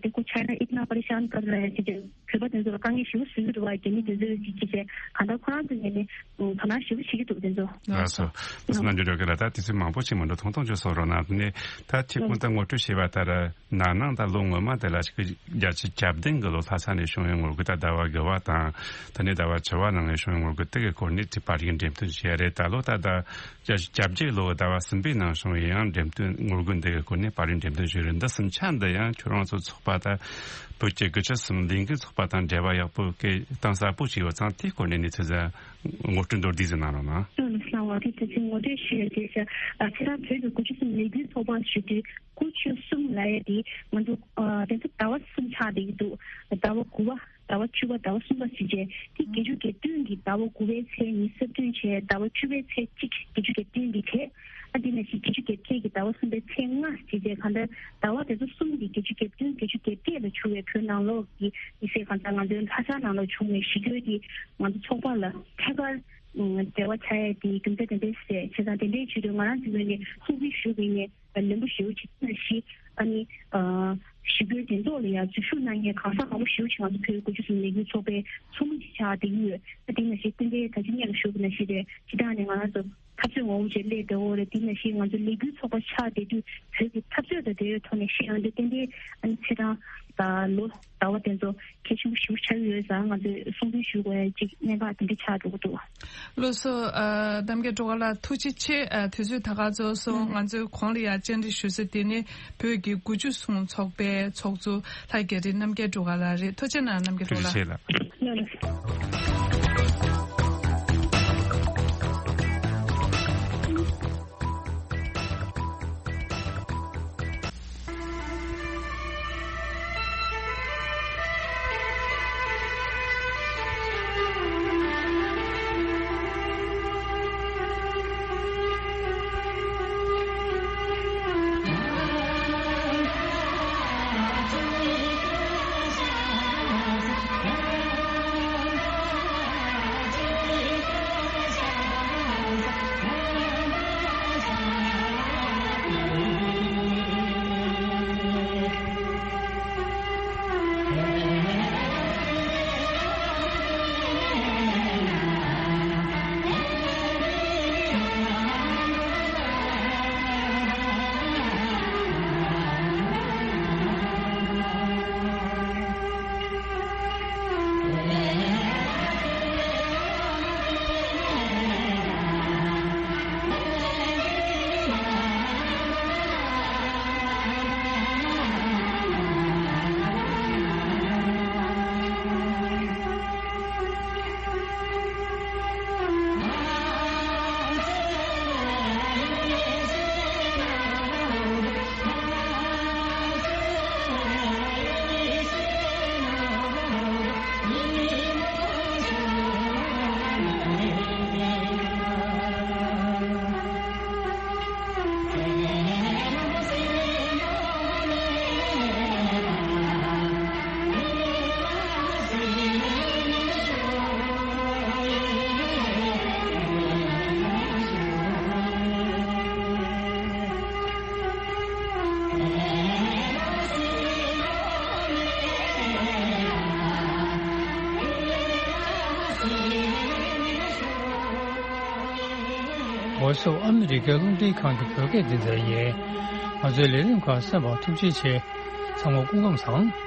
དེ་ཁོ་China itna pareshan kar raha hai ཟེར་གྱི་བོད་པ་དེ་ཚོ་ལ་དཀའ་ངལ་ཞེ་པོ་བཟོ་གི་འདུག་པ། རྒྱ་མི་དེ་ཚོས་ཅིག་ཅིག་བྱས་གང་ལྟར་ཁོ་རང་ཚོ་ངོས་ནས་དོ་སྣང་ཞེ་པོ་བྱེད་ཀྱི་འདུག་དེ་ཚོ། ལགས་སོ། དེ་ཚོ་རྣམ་འགྱུར་ཡོད་ཀྱི་ལ། ད་དེ་ཚོ་མང་པོ་ཞིག་མི་འགྲོ་ཐུང་ཐུང་ཅིག་གསུང་རོགས་གནང་། དེ་ནས་ད་ཁྱེད་ཁོང་ད་ངོ་སྤྲོད་བྱས་པ་ལྟར། ན་ནིང་ད་ལོ་སྔོན་མ་དེ་ལ་ཅིག་བརྒྱ་ཆ་གྱ་བདུན་གྱི་ལོ་ལྷ་ས་ནས་བྱུང་བའི་ངོ་རྒོལ་ད་ཟླ་བ་དགུ་པ་དང་། ད་ནི་ཟླ་བ་བཅུ་པ་ནང་ནས་བྱུང་བའི་ངོ་རྒོལ་དེ་གི་སྐོར་ནས་དེ་པར་རིས་འགྲེམས་སྟོན་བྱས་རེད། ད་ལོ་ད་ཟླ་བརྒྱ་ཆ་གྱ་བརྒྱད་ལོ་ཟླ་བ་གསུམ་པའི་ནང་བྱུང་བའི་ཡང་འགྲེམས་སྟོན་ངོ་རྒོལ་འདི་གི་སྐོར་ནས་པར་རིས་འགྲེམས་སྟོན་བྱས་རེད། འདི་གསུམ་ཆ་འདི་ཡང་ཁྱོད་རང་ཚོ་ཚོགས་པ་ད་བོད་ཀྱི་དགུ་བཅུ་གསུམ་ལས་འགུལ་ཚོགས་པ་དང་འབྲེལ་བ་ཡག་པོ་གི་གཏིང་ཟབ་པོ་ཞིག་ཡོད་ཙང་། དེའི་སྐོར་ནས་གནས་ཚུལ་ཟིག་ངོ་སྤྲོད་མདོར་བསྡུས་ཟིག་གནང་རོགས་གནང་། ཨ་ནི་གསང་བ་དེ་དེ་ཚོའི་ངོ་སྤྲོད་ཞུ་ཡ་དེ་ཟེར། ཨ་ཁྱེད་རང་བོད་ཀྱི་དགུ་བཅུ་གསུམ་ལས་འགུལ་ཚོགས་པ་ཞུ་དུས་དགུ་བཅུ་གསུམ་ལབ་ཡ་དེ་ང་ཚོ་ཨ་དེ་ཚོ་ཟླ་བ་གསུམ་ཆགས་བསྡད་ཀྱི་འདུག་ཟླ་བ་དགུ་པ། ཟླ་བ་བཅུ་པ། ཟླ་བ་གསུམ་པ་ཟེར་བྱས་དེ་བརྒྱད་ཅུ་གྱ་བདུན་གྱི་ཟླ་བ་དགུ་པའི་ཚེས་ཉི་ཤུ་རྩ་བདུན་བྱས། ཟླ་བ་བཅུ་པའི་ཚེས་གཅིག་བརྒྱད་ཅུ་གྱ་བདུན་གྱི་བྱས། ཨ་དེ་ནང་བཞིན་བརྒྱད་ཅུ་གྱ་བརྒྱད་ཀྱི་ཟླ་བ་གསུམ་པའི་ཚེས་ལྔ་ཟེར་བྱས་གང་ལྟར་ཟླ་བ་དེ་ཚོ་གསུམ་གྱི་བརྒྱད་ཅུ་གྱ་བདུན་བརྒྱད་ཅུ་གྱ་བརྒྱད་ལ་བྱུང་བའི་བོད་ནང་ལོགས་ཀྱི་མི་སེར་གང་ལྟར་ང་ཚོའི་ལྷ་ས་ནང་ལ་བྱུང་བའི་ཞི་རྒོལ་དེ་ང་ཚོ་ཚོགས་པ་ལ་ཐད་ཀར་འབྲེལ་བ་ཆགས་ཡ་དེ་རྒྱུ་མཚན་དེ་འདྲ་ཞིག་རེད། བྱས་ཙང་དེ་འདྲའི་ཆེད་དུ་ང་རང་ཚོའི་ངོས་ནས་སྲུང་བརྩི་ཞུ་བའི་ངས། ལན་པོ་ཞེ་པོ་ཅིག་ན་ཤི། ཨ་ནི་ཨ་ཞི་རྒོལ་དེ་ཚོ་ལ་ཡང་འཛུལ་ཞུགས་གནང་མཁན་གང་ཟག་མང་པོ་ཞེ་པོ་ཅིག་ང་ཚོ་བོད་དགུ་བཅུ་གསུམ་ལས་འགུལ་ཚོགས་པའི་ཚོགས་མི་ཅིག་ཆགས་བསྡད་ཀྱི་ཡོད། ཨ་དེ་ནང་བཞིན་རྟེན་འབྲེལ་ད་ཅི་སྔོན་ལ་ཞུས་པ་ནང་བཞིན་རེད། སྤྱིར་བཏང་ནས་ང་རང་ཚོ་འཐབ་རྩོད་ངོ་བོ་བྱས་སླེབས་བསྡད་ཡོད་རེད། དེ་ནང་བཞིན་ང་ཚོ་ལས་འགུལ་ཚོགས་པ་ཆགས་བསྡད་དུས་བོད་ཀྱི་འཐབ་རྩོད་དང་འབྲེལ་བའི་ཐོག་ནས་བཤད་ཡོང་དུས་རྟེན་འབྲེལ་ཨ་ནི་ཚེས་གྲངས་དང་ལོ་ཟླ་བ་དེ་ཚོ་གལ་ཆེན་པོ་ཞེ་པོ་ཆགས་ཀྱི་ཡོད་ཙང་ང་ཚོས་སྲུང་བརྩི་ཞུ་དགོས་ཡ་ཅིག་གནད་འགག་དེ་འདྲ་ཆགས་འགྲོ་གི་འདུག་ལགས་སོ། ཨ་རྣམ་རྒྱལ་སྒྲོལ་དཀར་ལགས་ཐུགས་རྗེ་ཆེ། ཨ་དུས་ཚོད་ད་ག་ཚོད་སོང་། ང་ཚོའི་གོང་ལ་ཡང་བཅར་འདྲི་ཞུ་ས་དེ་ནི་བོད་ཀྱི་དགུ་བཅུ་གསུམ་ཚོགས་པའི་ཚོགས་གཙོ་ལྷ་རྒྱ་རི་རྣམ་རྒྱལ་སྒྲོལ་དཀར་ལགས་རེད། ཐུགས་རྗེ་གནང་རྣམ་རྒྱལ་སྒྲོལ་དཀར་ལགས། ཐུགས་རྗེ་ཆེ་ལགས། Voice of America རླུང་འཕྲིན་ཁང་གི་བོད་སྐད་སྡེ་ཚན་ཡིན། ང་ཚོའི་ལས་རིམ་ཁག་གསན་པར་ཐུགས་རྗེ་ཆེ། ཚང་མ་སྐུ་ཁམས་བཟང་།